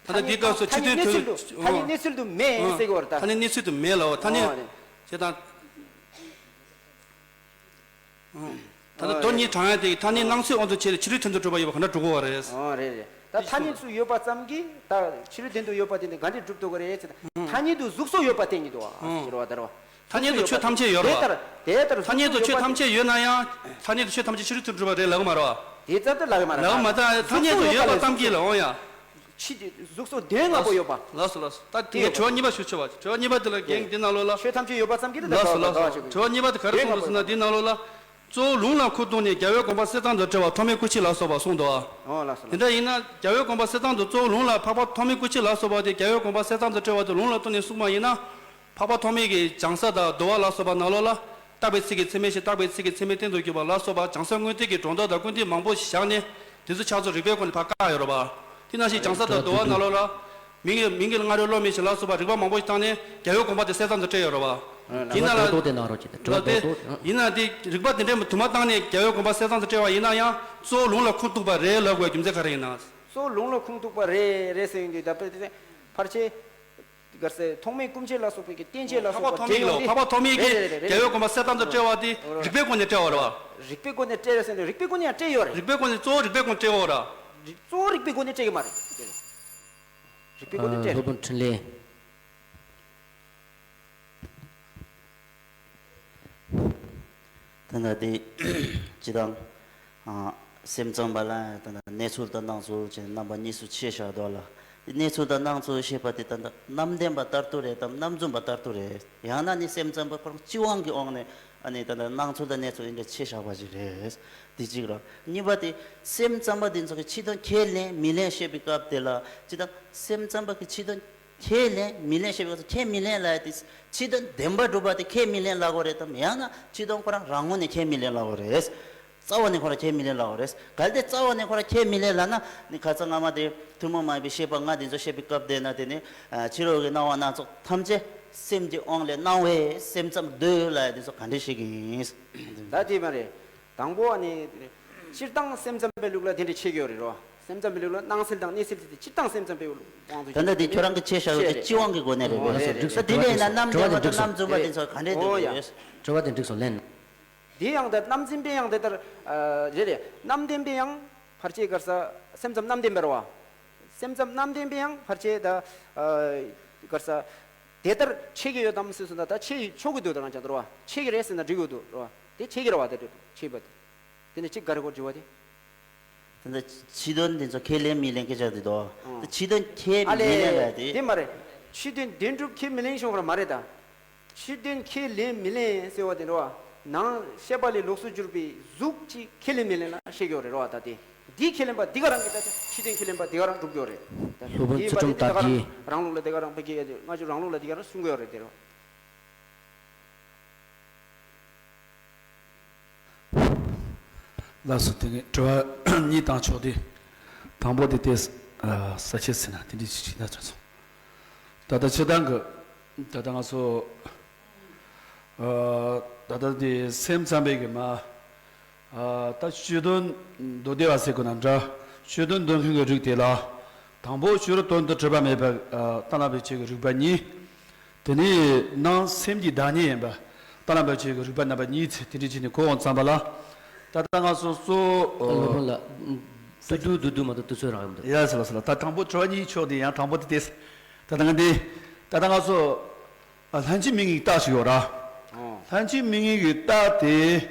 ད་ལྟ་འདི་སྐབས་སུ་ཕྱི་དོན་དུ། ཐ་སྙད་གནས་ཚུལ་དུ་མེད་ཟེར་གྱི་བ་རེད་ད། ཐ་སྙད་གནས་ཚུལ་དུ་མེད་ལ་བ། ཐ་སྙད་ཨོ་རེད། ཞེས་དང་། ད་ལྟ་མདོ་གཉིས་དྲངས་ཡ་དེ་ཐ་སྙད་སྣང་ཚུལ་དབང་དུ་བྱས་ཏེ་ཕྱི་རོལ་དོན་དུ་གྲུབ་པ་ཡོད་པ་ག་འདྲ་གྲུབ་ཀྱི་བ་རེད། ཨོ་རེད་རེད། ད་ཐ་སྙད་སུ་ཡོད་པ་ཙམ་གྱིས་ད་ཕྱི་རོལ་དོན་དུ་ཡོད་པ་དེ་ནི་ག་འདྲས་གྲུབ་ཐུབ་ཀྱི་རེད་ཟེར་ན། ཐ་སྙད་དུ་གཟུགས་སོགས་ཡོད་པ་བསྟན་གྱི་འདུག་བ། ཨོ། ཟེར་བ་ད་རེད་བ། ཐ་སྙད་དུ་ཆོས་ཐམས་ཅད་ཡོད་རེད་བ། དེ་ལྟར་དེ་ལྟར་ཐ་སྙད་དུ་ཆོས་ཐམས་ཅད་ཡོད་ན་ཡང་ཐ་སྙད་དུ་ཆོས་ཐམས་ཅད་ཕྱི་རོལ་དུ་གྲུབ་པ་རེད་ལབ་ཀྱི་མ་རེད་བ། དེ་ཙམ་དུ་ལབ་ཀྱི་མ་རེད། ལབ་ཀྱི་མ་རེད། ཐ་སྙད་དུ་ཡོད་པ་ཙམ་གྱིས་ལ་འོང་ཡ། ཕྱི་དེ་གཟུགས་སོགས་དོན་ལྔ་པོ་ཡོད་པ། ལགས་སོ་ལགས་སོ། ད་དེ་ངས་དྲི་བ་གཉིས་པ་ཞུ་ཆོག་པ། དྲི་བ་གཉིས་པ་དེ་ལ་རྒན་འདི་ནང་ལོགས་ལ། ཆོས་ཐམས་ཅད་ཡོད་པ་ཙམ་གྱིས་ད་ལགས་སོ་ལགས་སོ། དྲི་བ་གཉིས་པ་དེ་ག་རེ་གསུངས་འདུག་ཟེར་ན་འདི་ནང་ལོགས་ལ། གཙོ་བོ་ལུང་ལ་ཁུངས་གཏུགས་ནས་རྒྱལ་བའི་དགོངས་པ་གསེར་ཙམ་དུ་བཀྲལ་བ་ཐོགས་མེད་སྐུ་མཆེད་ལ་སོགས་པ་གསུངས་འདུག་ཨ། ཨོ་ལགས་སོ་ལགས། དེ་འདྲ་ཡིན་ན་རྒྱལ་བའི་དགོངས་པ་གསེར་ཙམ་དུ་གཙོ་བོ་ལུང་ལ་འཕགས་པ་ཐོགས་མེད་སྐུ་མཆེད་ལ་སོགས་པ་དེ་རྒྱལ་བའི་དགོངས་པ་གསེར་ཙམ་དུ་བཀྲལ་བ་དེ་ལུང་ལ་ལྟོས་ནས་གསུངས་པ་ཡིན་ན། འཕགས་པ་ཐོགས་མེད་ཀྱི་སྦྱང་ས་དང་བསྡུ་བ་ལ་སོགས་པ་ནང་ལོགས་ལ། བརྟག་པའི་ཚིག་གི་ཚད་མས་ཤེས། བརྟག་པའི་ཚིག་གི་ཚད་མས་རྟེན་དུ་གྱུར་པ་ལ་སོགས་པ་སྦྱང་ས་མངོན་གསལ་གྱི་སྒྲོ་འདོགས་དང་ཀུན་བཏུས་མང་པོ་བཞག་ནས་དེ་ཚོ་ཆ་ཚང་རིགས་པའི་སྒོ་ནས་ཕར་བཀག་ཡོད་རེད་པ། དེ་ནང་བཞིན་སྦྱང་ས་དང་བསྡུ་བ་ནང་ལོགས་ལ། མིང་གི་མིང་གི་སྔ་རོལ་བློ་མེད་ཅིང་ལ་སོགས་པ་རིགས་པ་མང་པོ་ཞིག་བཏང་ནས་རྒྱལ་བའི་དགོངས་པ་དེ་གསལ་ཙམ་དུ་བཀྲལ་ཡོད་རེད་པ། ཡིན་ན་ལ། རྡོག་རྡོག་དེ་ནང་རོགས་བྱེད་དེ་རྡོག་ཡིན་ན་རྡོག་རྡོག་ཡིན་ན་དེ་རིགས་པ་དེ་འདྲའི་དུ་མ་བཏང་ནས་རྒྱལ་བའི་དགོངས་པ་གསལ་ཙམ་དུ་བཀྲལ་བ་ཡིན་ན་ཡང་གཙོ་བོ་ལུང་ལ་ཁུངས་གཏུགས་པ་རེད་ལབ་དགོས་རྒྱུ་མཚན་ག་རེ་ཡིན་ན། གཙོ་བོ་ལུང་ལ་ཁུངས་གཏུགས་པ་རེད་རེད་ཟེར་ཡོང་དུས་ད་དཔེ་དེ་ཕལ་ཆེར། ག་རེ་ཟེར། ཐོགས་མེད་སྐུ་མཆེད་ལ་སོགས་པའི་གི་བསྟན་བཅོས་ལ་སོགས་པ་འཕགས་པ་ཐོགས་མེད་ལ་འཕགས་པ་ཐོགས་མེད་ཀྱིས་རེད་རེད་རེད། རྒྱལ་བའི་དགོངས་པ་གསལ་ཙམ་དུ་བཀྲལ་བ་དེ་རེད། རིགས་པའི་སྒོ་ནས་བཀྲལ་བ་རེད་བ། རིགས་པའི་སྒོ་ནས་བཀྲལ་ཡོད་རེད། རིགས་པའི་སྒོ་ནས་ཡང་བཀྲལ་ཡོད་རེད། རིགས་པའི་སྒོ་ནས་གཙོ་བོ་རིགས་པའི་སྒོ་ནས་བཀྲལ་ཡོད་རེད། རིགས་གཙོ་བོ་རིགས་པའི་སྒོ་ནས་བཀྲལ་ཡོད་མ་རེད། རིགས་པའི་སྒོ་ནས་བཀྲལ། སློབ་དཔོན་འཕྲིན་ལས། ད་ལྟ་དེ་སྤྱི་དང་། ཨ། སེམས་ཙམ་པ་ལ་ད་ལྟ་གནས་ཚུལ་དང་སྣང་ཚུལ་བྱས་རྣམ་པ་གཉིས་སུ་ཕྱེ་བཞག་འདུག་ལ། གནས་ཚུལ་དང་སྣང་ཚུལ་ཤེས་པ་དེ་ད་ལྟ་རྣམ་བདེན་པ་ལྟར་དུ་རེད་དམ་རྣམ་རྫུན་པ་ལྟར་དུ་རེད། ཡང་ན་ནི་སེམས་ཙམ་པ་ཁོ་རང་སྤྱི་དབང་གི་དབང་ནས་ཨ་ནི་ད་ལྟ་སྣང་ཚུལ་དང་གནས་ཚུལ་འདི་འདྲ་ཕྱེ་བཞག་པ་ཞིག་རེད། དེ་གཅིག་རེད། གཉིས་པ་དེ་སེམས་ཙམ་པ་དེ་ཚོ་གི་ཕྱི་དོན་ཁས་ལེན་མི་ལེན་བཤད་པའི་སྐབས་དེ་ལ་ཅི་ད་སེམས་ཙམ་པ་གི་ཕྱི་དོན་ཁས་ལེན་མི་ལེན་བཤད་པའི་སྐབས་སུ་ཁས་མི་ལེན་ལབ་ཡ་དེ་ཕྱི་དོན་བདེན་པ་སྒྲུབ་པ་དེ་ཁས་མི་ལེན་ལབ་དགོས་རེད་དམ་ཡང་ན་ཕྱི་དོན་ཁོ་རང་རང་ངོས་ནས་ཁས་མི་ལེན་ལབ་དགོས་རེད། རྩ་བ་ནས་ཁོ་རང་ཁས་མི་ལེན་ལབ་པ་རེད། གལ་ཏེ་རྩ་བ་ནས་ཁོ་རང་ཁས་མི་ལེན་ལབ་ན་ནི་ཁ་ཚ་སྔ་མ་དེ་ཐུན་མོང་མ་ཡིན་པའི་ཤེས་པ་ལྔ་དེ་ཚོ་བཤད་པའི་སྐབས་དེ་ན་དེ་ནི་ཕྱི་རོལ་གྱི་སྣང་བ་སྣ་ཚོགས་ཐམས་ཅད་སེམས་ཀྱི་དབང་ལས་སྣང་བས་སེམས་ཙམ་འདོད་ལབ་ཡ་དེ་ཚོ་ག་འདྲ་ཞིག་ཡིན། ད་དེ་མ་རེད། དང་པོ་ཨ་ནི་སྤྱིར་བཏང་སེམས་ཙམ་པའི་ལུགས་ལ་དེ་འདྲ་ཆེ་གི་ཡོད་རེད་རོ། སེམས་ཙམ་པའི་ལུགས་ལ་སྣང་སེལ་དང་གནས་སེལ་དེ་སྤྱིར་བཏང་སེམས་ཙམ་པའི་དབང་དུ་ད་ལྟ་དེ་ཁྱོད་རང་གི་ཆེ་ཤོས་ཀྱི་སྤྱི་དབང་གི་སྒོ་ནས་རེད་པས། ད་དེ་ལས་ན་རྣམ་བདེན་པ་དང་རྣམ་རྫུན་པ་དེ་ཚོ་ག་འདྲས་འདོད་ཀྱི་ཡོད། དྲི་བ་དེ་འགྲིག་སོང་ལན། དེ་ཡང་ད་རྣམ་རྫུན་པའི་ཡང་དེ་ལྟར་རེད་རེད། རྣམ་བདེན་པའི་ཡང་ཕར་ཆེ་གར་ས་སེམས་ཙམ་རྣམ་བདེན་པ་རེད་བ། སེམས་ཙམ་རྣམ་བདེན་པའི་ཡང་ཕར་ཆེ་ད་གར་ས་དེ་ལྟར་ཆེ་གི་ཡོད་དམ་ཟེར་སོང་ད་ད་ཆེ་ཆོག་གི་འདུག་ད་ང་ཅང་ད་རེད་བ། ཆེ་གི་རེད་ཟེར་ན་འགྲིག་གི་འདུག་རེད་བ། དེ་ཆེ་གི་རེད་བ་དེ་ཆེ་བ་དེ། དེ་ནས་གཅིག་ག་རེ་སྐོར་བརྗོད་པ་དེ། དེ་འདྲ་ཕྱི་དོན་དེ་ཚོ་ཁས་ལེན་མི་ལེན་སྐད་ཆ་དེ་དོ། ཨང་། དེ་ཕྱི་དོན་ཁས་ཨ་མི་ལེན་ལས་ལ་དེ། དེ་མ་རེད། ཕྱི་དོན་བདེན་གྲུབ་ཁས་མི་ལེན་ཤོག་ར་མ་རེད་ད། ཕྱི་དོན་ཁས་ལེན་མི་ལེན་ཟེར་བ་དེ་རེད་བ། ནང་ཤེས་པ་ལས་ལོགས་སུ་གྱུར་པའི་གཟུགས་ཀྱི་ཁས་ལེན་མི་ལེན་ལ་བཤད་ཀྱི་ཡོད་རེད་རེད་བ་ད་དེ། འདིའི་ཁས་ལེན་པ་འདི་ག་རང་གི་ད་ཕྱི་དོན་ཁས་ལེན་པ་འདི་ག་རང་སྒྲུབ་ཀྱི་ཡོད་རེད། ད་སློབ་དཔོན་འདིའི་ཚུལ་པ་ཁྲིམས་དེ་ད་ག་རང་དར་རྒྱས། རང་ལུགས་ལ་དེ་ག་རང་ཕ་གི་ང་ཚོ་རང་ལུགས་ལ་དེ་ག་རང་གསུང་གི་ཡོད་རེད་དེ་རེད་བ། ལགས་སོ། དེ་ནས་དྲི་བ་གཉིས་བཏང་ཆོག་དེ། དང་པོ་དེ་དེ་ས་ཆེ་ཟེར་ན་དེ་འདྲའི་ཞིག་ན་ཆོག་སོང་། ད་ལྟ་སྤྱིར་བཏང་གི་ད་ལྟ་ང་ཚོ་ད་ལྟ་དེ་སེམས་ཙམ་པའི་གི་མ་ད་སྤྱི་དོན་མདོ་སྡེ་བ་ཟེར་དགོས་ན་འདྲ། སྤྱི་དོན་འདོད་མཁན་གྱི་རིགས་དེ་ལ་དང་པོ་སྤྱིར་དོན་དུ་གྲུབ་པ་མེད་པ་གཏན་ལ་ཕབ་བྱེད་ཀྱི་རིགས་པ་གཉིས། དེ་ནས་ནང་སེམས་ཀྱི་བདག་ཉིད་ཡིན་པ་གཏན་ལ་ཕབ་བྱེད་ཀྱི་རིགས་པ་རྣམ་པ་གཉིས་ཚེ་དེ་འདྲ་བྱས་ནས་གོ་འོང་ཙམ་པ་ལ། ད་ལྟ་ང་ཚོ་གཙོ་བོ་སློབ་དཔོན་ལགས། ཏུ་ཏུ་དུ་དུ་མ་གཏོགས་དུས་ཚོད་རག་གི་མི་འདུག་ཡ་ཟེར་ལ་ཟེར་ལ་ད་དང་པོ་དྲི་བ་གཉིས་ཕྱོགས་དེ་ཡང་དང་པོ་དེ་དེ། ད་ལྟ་ང་འདི་ད་ལྟ་ང་ཚོ་ལྷན་ཅིག་དམིགས་ངེས་ཀྱི་རྟགས་ཤིག་ཡོད་ར། ལྷན་ཅིག་དམིགས་ངེས་ཀྱི་རྟགས་དེ་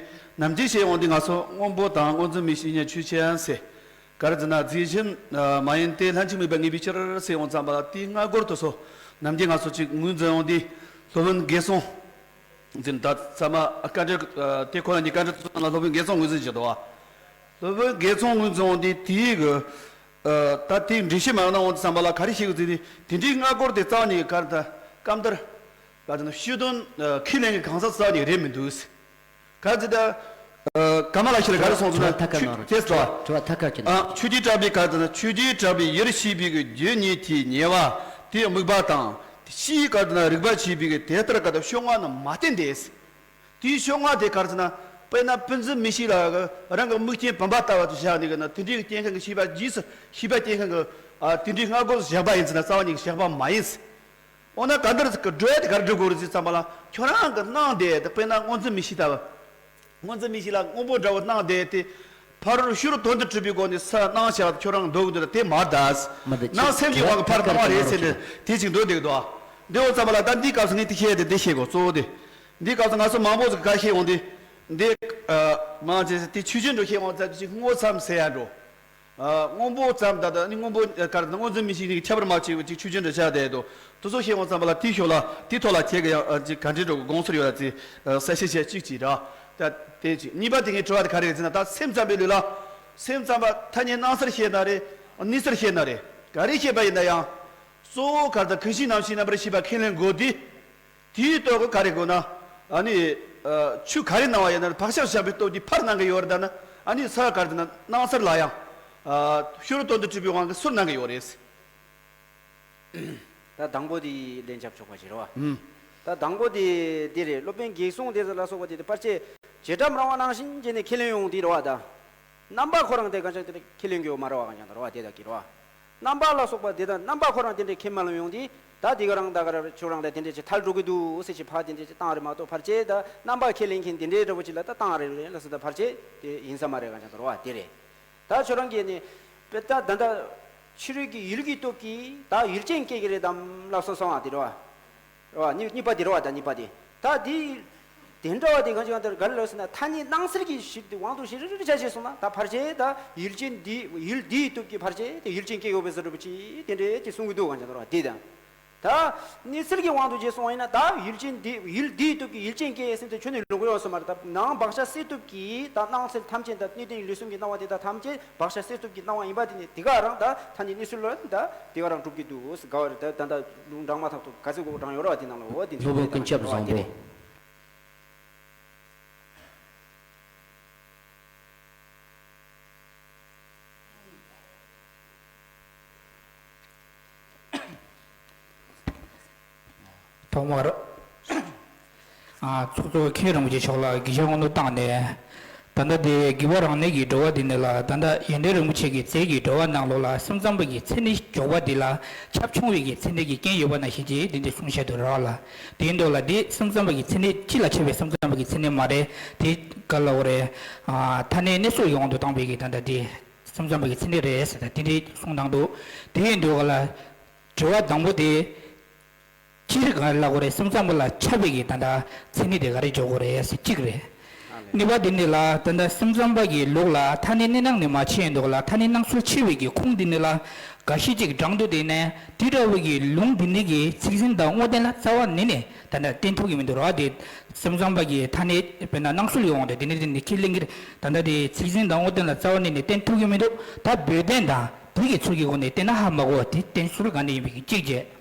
ནམ་རྒྱུན་བཤད་ཡོང་དུས་ང་ཚོ་སྔོན་པོ་དང་སྔོ་འཛིན་མིག་ཤེས་ཉིད་ཆོས་ཅན་ཟེར། ག་རེ་ཟེར་ན་རྫས་གཞན་མ་ཡིན་ཏེ་ལྷན་ཅིག་དམིགས་པ་ངེས་པའི་ཕྱིར་ཟེར་ཡོང་ཙམ་པ་ལ་དེའི་སྔ་རྒོལ་དུ་སོ་ནམ་རྒྱུན་ང་ཚོ་གཅིག་ངོས་འཛིན་ཡོང་དུས་སློབ་དཔོན་དགེ་སློང་འཛིན་ད་ཚང་མ་དཀའ་འགྲེལ་དེ་ཁོ་ན་ཉིད་དཀའ་འགྲེལ་དུ་སོང་ན་སློབ་དཔོན་དགེ་སློང་ངོས་འཛིན་བྱེད་དོ། སློབ་དཔོན་དགེ་སློང་ངོས་འཛིན་ཡོང་དུས་དེའི་གི་ད་དེའི་འགྲེལ་བཤད་མ་ཡོང་ན་འོང་དུས་ཙམ་པ་ལ་ག་རེ་བཤད་གི་ཟེར་དུས་དེ་འདྲའི་སྔ་རྒོལ་དེ་རྩ་བ་ཉིད་ཀྱི་ག་རེ་ད་སྐབས་འདིར་ག་རེ་ད་ན་ཕྱི་དོན་ཁས་ལེན་གྱི་གང་ཟག་རྩ་བ་ཉིད་ཀྱི་རེད་མི་འདུག་ག་ཚོད་ད། ཨ། ཀ་མ་ལ་ཤི་ལ་ག་རེ་གསུངས་སོང་ན་དྲི་བ་ཐད་ཀར་གནང་རོགས། ཆོས་ཟེར་བ། དྲི་བ་ཐད་ཀར་གྱིས་གནང་། ཨ། ཆོས་ཀྱི་གྲགས་པའི་ག་ཚོད་ན་ཆོས་ཀྱི་གྲགས་པའི་ཡུལ་ཤེས་པའི་གི་རྒྱུ་ཉིད་དེའི་ཉེ་བ་དེའི་དམིགས་པ་དང་། ཕྱིའི་ག་ཚོད་ན་རིགས་པ་ཤེས་པའི་གི་དེ་ལྟར་ག་ཚོད་ཕྱོགས་སྔ་ན་མ་བསྟན་ཏེ། དེའི་ཕྱོགས་སྔ་དེ་ག་ཚོད་ན་དཔེར་ན་སྤུན་ཟླ་མི་ཤེས་ལ་རང་གི་མིག་རྐྱེན་བུམ་པ་ལྟ་བུ་དུ་བཞག་ནས་གི་ན་དེ་འདྲའི་གི་སྐྱེ་མཁན་གི་ཤེས་པ་རྗེས་སུ་ཤེས་པ་སྐྱེ་མཁན་གི་ཨ་དེ་འདྲའི་སྔ་རྒོལ་བཞག་པ་ཡིན་ཚེ་ན་རྩ་བ་ཉིད་ཀྱི་བཞག་པ་མ་ཡིན། འོ་ན་ག་འདིར་ཀྱི་འགྲོས་དེ་ག་རེ་སྒྲུབ་དགོས་རེད་ཟེར་ཙམ་པ་ལ་ཁྱོད་རང་གི་སྣང་དེ་དེ་དཔེར་ན་སྔོ་འཛིན་མིག་ཤེས་ལྟ་བུ། སྔོ་འཛིན་མིག་ཤེས་ལ་སྔོན་པོ་འདྲ་བོ་སྣང་དེ་དེ་ཕ་རོལ་ཕྱི་རོལ་དོན་དུ་གྲུབ་པའི་སྒོ་ནས་ས་སྣང་བྱ་བ་ཁྱོད་རང་འདོད་གི་འདུག་ད་དེ་མ་རེད་ད། མ་རེད། སྣང་སེམས་ཀྱི་དབང་གི་ཕར་སྣང་བ་རེད་ཟེར་ནས་དེ་ཅིག་འདོད་བསྡད་གི་འདུག་ཨ། འདི་འོ་ཙམ་པ་ལ་ད་འདིའི་སྐབས་སུ་ངས་དེ་བཤད་དེ་འདི་བཤད་དགོས་གཙོ་བོ་དེ། འདིའི་སྐབས་སུ་ང་ཚོ་མང་པོ་ཟིག་ག་བཤད་འོང་དེ། འདི་མང་ཆེ་དེ་ཆོས་ཅན་འགྲོ་བཤད་འོང་ཙམ་ཅིག་སྔོ་ཙམ་ཟེར་ཡ་འགྲོ། ཨ། སྔོན་པོ་ཙམ་དང་ནི་སྔོན་པོ་ག་རེ་ད་སྔོ་འཛིན་མིག་ཤེས་ནི་ཁྱད་པར་མ་ཕྱེ་བའི་ཅིག་ཆོས་ཅན་འདྲ་ཆགས་བསྡད་དོ། དེ་ཚོ་ཤེས་འོང་ཙམ་པ་ལ་དེའི་ཞོར་ལ་དེའི་ཐོག་ལ་ཁྱེད་ཀྱི་ཡང་ཅིག་ག་འདྲའི་འགྲོ་དགོངས་ཚུལ་ཡོད་ལ་ཅིག་གསལ་བཤད་བྱས་གཅིག་ཅིག་ར། ད་དེ་གཅིག་གཉིས་པ་དེ་ངས་དྲི་བ་དེ་ག་རེ་རེད་ཟེར་ན་ད་སེམས་ཙམ་པའི་ལུགས་ལ། སེམས་ཙམ་པ་ཐ་སྙད་སྣང་སར་བཤད་ན་རེད། གནས་སར་བཤད་ན་རེད། ག་རེ་བཤད་པ་ཡིན་ན་ཡང་། གཙོ་བོ་ག་རེ་ད་ཀུན་གཞི་རྣམ་ཤེས་རྣམ་པར་ཤེས་པ་ཁས་ལེན་དགོས་དུས། དེའི་སྟོབས་ཀྱིས་ག་རེ་དགོས་ན། ཨ་ནི། ཨ། ཆོས་ག་རེ་སྣང་བ་ཡིན་ན་བག་ཆགས་བཞག་པའི་སྟོབས་ཀྱིས་ཕར་སྣང་གི་ཡོད་རེད་ད་ན། ཨ་ནི་ས་ག་རེ་ད་ན་སྣང་སར་ལ་ཡང་། ཨ། ཕྱི་རོལ་དོན་དུ་གྲུབ་པའི་དབང་གིས་ཚུར་སྣང་གི་ཡོད་རེད། ད་དང་པོ་དེ་ལན་རྒྱབ་ཆོག་པ་ཞིག་རེད་བ། ཨུམ། ད་དང་པོ་དེ་འདི་རེད། སློབ་དཔོན་དགེ་སློང་དེ་ལ་སོགས་པ་དེ་དེ་ཕལ་ཆེར་བྱེ་བྲག་རང་དབང་ནང་བཞིན་བྱས་ནས་ཁས་ལེན་ཡོང་དེ་རེད་བ་ད། རྣམ་པ་ཁོ་རང་དེ་གང་ཅང་དེ་ཁས་ལེན་གི་ཡོད་མ་རེད་བ་གང་ཅང་དེ་རེད་བ་དེ་དག་གི་རེད་བ། རྣམ་པ་ལ་སོགས་པ་དེ་དག་རྣམ་པ་ཁོ་རང་དེ་འདྲའི་ཁས་མ་ལེན་ཡོང་དུས་ད་དེ་ག་རང་ད་ག་ར་ཁྱོད་རང་ལ་དེ་འདྲའི་ཅིག་ཐལ་འགྲོ་གི་འདུག་ཟེར་ཅིག་ཕར་དེ་འདྲའི་ཅིག་བཏང་རེད་མ་གཏོགས་ཕལ་ཆེར་ད་རྣམ་པ་ཁས་ལེན་མཁན་དེ་འདྲའི་འདྲ་བོ་ཅིག་ལ་ད་བཏང་རེད་རེད་ལ་སོ་ད་ཕལ་ཆེར་དེ་ཡིན་ས་མ་རེད་གང་ཅང་ད་རེད་བ་དེ་རེད། ད་ཁྱོད་རང་གིས་ནི་དཔེ་ད་ད་ད་ཕྱི་རོལ་གྱི་ཡུལ་གྱི་སྟོབས་ཀྱིས་ད་ཡུལ་ཅན་སྐྱེ་གི་རེད་དམ་ལབ་སོང་སོང་བ་དེ་རེད་བ། རེད་བ་གཉིས་གཉིས་པ་དེ་རེད་བ་ད་གཉིས་པ་དེ་ད་དེ། དེ་འདྲ་བ་དེ་གང་ཅི་གང་ལྟར་ག་རེ་ལབ་ཟེར་ན། ཐ་སྙད་སྣང་གསལ་གྱི་གཞི་དེ་དབང་དུ་བྱས་རེ་རེ་བྱས་བྱས་སོང་ན། ད་ཕལ་ཆེར་ད་ཡུལ་ཅན་འདི་ཡུལ་འདིའི་སྟོབས་ཀྱིས་ཕལ་ཆེར་དེ་ཡུལ་ཅན་སྐྱེ་ཡོད་པའི་བཟོ་འདྲ་པོ་ཅིག་དེ་འདྲའི་ཅིག་གསུང་གི་འདུག་གང་ཅི་ལྟར་བ་དེ་དང་། ད་གནས་ཚུལ་གྱི་དབང་དུ་བྱས་སོང་བ་ཡིན་ན། ད་ཡུལ་ཅན་འདི་ཡུལ་འདིའི་སྟོབས་ཀྱིས་ཡུལ་ཅན་སྐྱེ་ཟེར་དེ་ཁྱོན་ནས་ལོག་ཡོང་སོང་མ་རེད། ད་ནང་བག་ཆགས་སྲེད་སྟོབས་ཀྱིས་ད་སྣང་གསལ་ཐམས་ཅད་དང་གནས་བརྟན་ལུས་གསུམ་གྱི་སྣང་བ་དེ་དག་ཐམས་ཅད་བག་ཆགས་སྲེད་སྟོབས་ཀྱི་སྣང་བ་ཡིན་པ་དེ་ནི་དེ་ག་རང་ད་ཐ་སྙད་གནས་ཚུལ་ལ་ད་དེ་ག་རང་གྲུབ་ཀྱི་འདུག་ཟེར་ག་བ་རེད། ད་ད་ད་ལུང་དྲངས་མ་ཐག་ཏུ་ག་ཚོད་གོ་དྲངས་ཡོད་རེད་བ། དེ་ནང་ལ་འོ་དེ་ལྷོ་འདྲ་བོ་ཀུན་ཁྱབ་བཟང་པོ། ཐོག་མར། ཨ། ཚོགས་གཙོ་མཁན་རིན་པོ་ཆེ་མཆོག་ལ་དགེ་བཤེས་དབང་དུ་བཏང་ནས། ད་ལྟ་དེ་དགེ་བ་རང་གནས་ཀྱི་སྒྲོ་བ་འདི་ནི་ལ། ད་ལྟ་ཡོན་ཏན་རིན་པོ་ཆེ་གི་རྩལ་གྱི་སྒྲོ་བ་ནང་ལོགས་ལ་སེམས་ཙམ་པ་གི་མཚན་ཉིད་འཇོག་པ་འདི་ལ་ཁྱབ་ཆུང་བའི་གི་མཚན་ཉིད་ཀྱི་རྐྱེན་ཡོད་པ་ནང་བཞིན་གྱིས་འདི་འདི་གསུངས་བཞག་འདུག་ར་ལ། དེའི་མདོ་ལ་འདི་སེམས་ཙམ་པ་གི་མཚན་ཉིད་སྤྱི་ལ་ཁྱབ་པའི་སེམས་ཙམ་པ་གི་མཚན་ཉིད་མ་རེད། དེ་ག་ལ་འོ་རེད། ཨ། ཐ་སྙད་གནས་ཚུལ་ཡོང་དུ་བཏང་བའི་གི་ད་ལྟ་དེ་སེམས་ཙམ་པ་གི་མཚན་ཉིད་རེད་ཟེར། ད་དེ་འདྲའི་གསུང་དང་འདུག་དེ་ཡིན་དུས་ག་ལ་དྲི་བ་དང་པོ་དེ། སྤྱིར་ག་རེ་ལབ་དགོས་རེད། སེམས་ཙམ་པ་ལ་ཁྱབ་པའི་གི་ད་ལྟ་མཚན་ཉིད་དེ་ག་རེ་འཇོག་དགོས་རེད་ཟེར་གཅིག་རེད། གཉིས་པ་དེ་འདི་ལ་ད་ལྟ་སེམས་ཙམ་པ་གི་ལུགས་ལ་ཐ་སྙད་གནས་སྣང་ནི་མ་ཕྱེ་ཡིན་དུས་ག་ལ་ཐ་སྙད་སྣང་ཚུལ་ཕྱེ་བའི་གི་ཁུངས་འདི་འདི་ལ་འགའ་ཞིག་ཅིག་དྲངས་འདུག་དེ་ནས་དེ་འདྲ་བའི་གི་ལུང་འདི་འདི་གི་ཚིག་ཟིན་དང་དངོས་བསྟན་ལ་རྩ་བ་ནས་ནས་ད་ལྟ་བརྟེན་ཐུབ་ཀྱི་མི་འདུག་ར། དེ་སེམས་ཙམ་པ་གི་ཐ་སྙད་དཔེར་ན་སྣང་ཚུལ་ཡོང་དེ་དེ་ནས་དེ་ནས་ཁས་ལེན་གྱི་རེད། ད་ལྟ་དེ་ཚིག་ཟིན་དང་དངོས་བསྟན་ལ་རྩ་བ་ནས་ནས་བརྟེན་ཐུབ་ཀྱི་མི་འདུག་ད་བོད་བསྟན་དང་དེ་གི་ཚུལ་གྱི་སྒོ་ནས་བསྟན་ན་ཧ་མ་གོ་བ་དེ་བསྟན་ཚུལ་ག་ནས་ཡིན་པའི་གི་གཅིག་བྱས།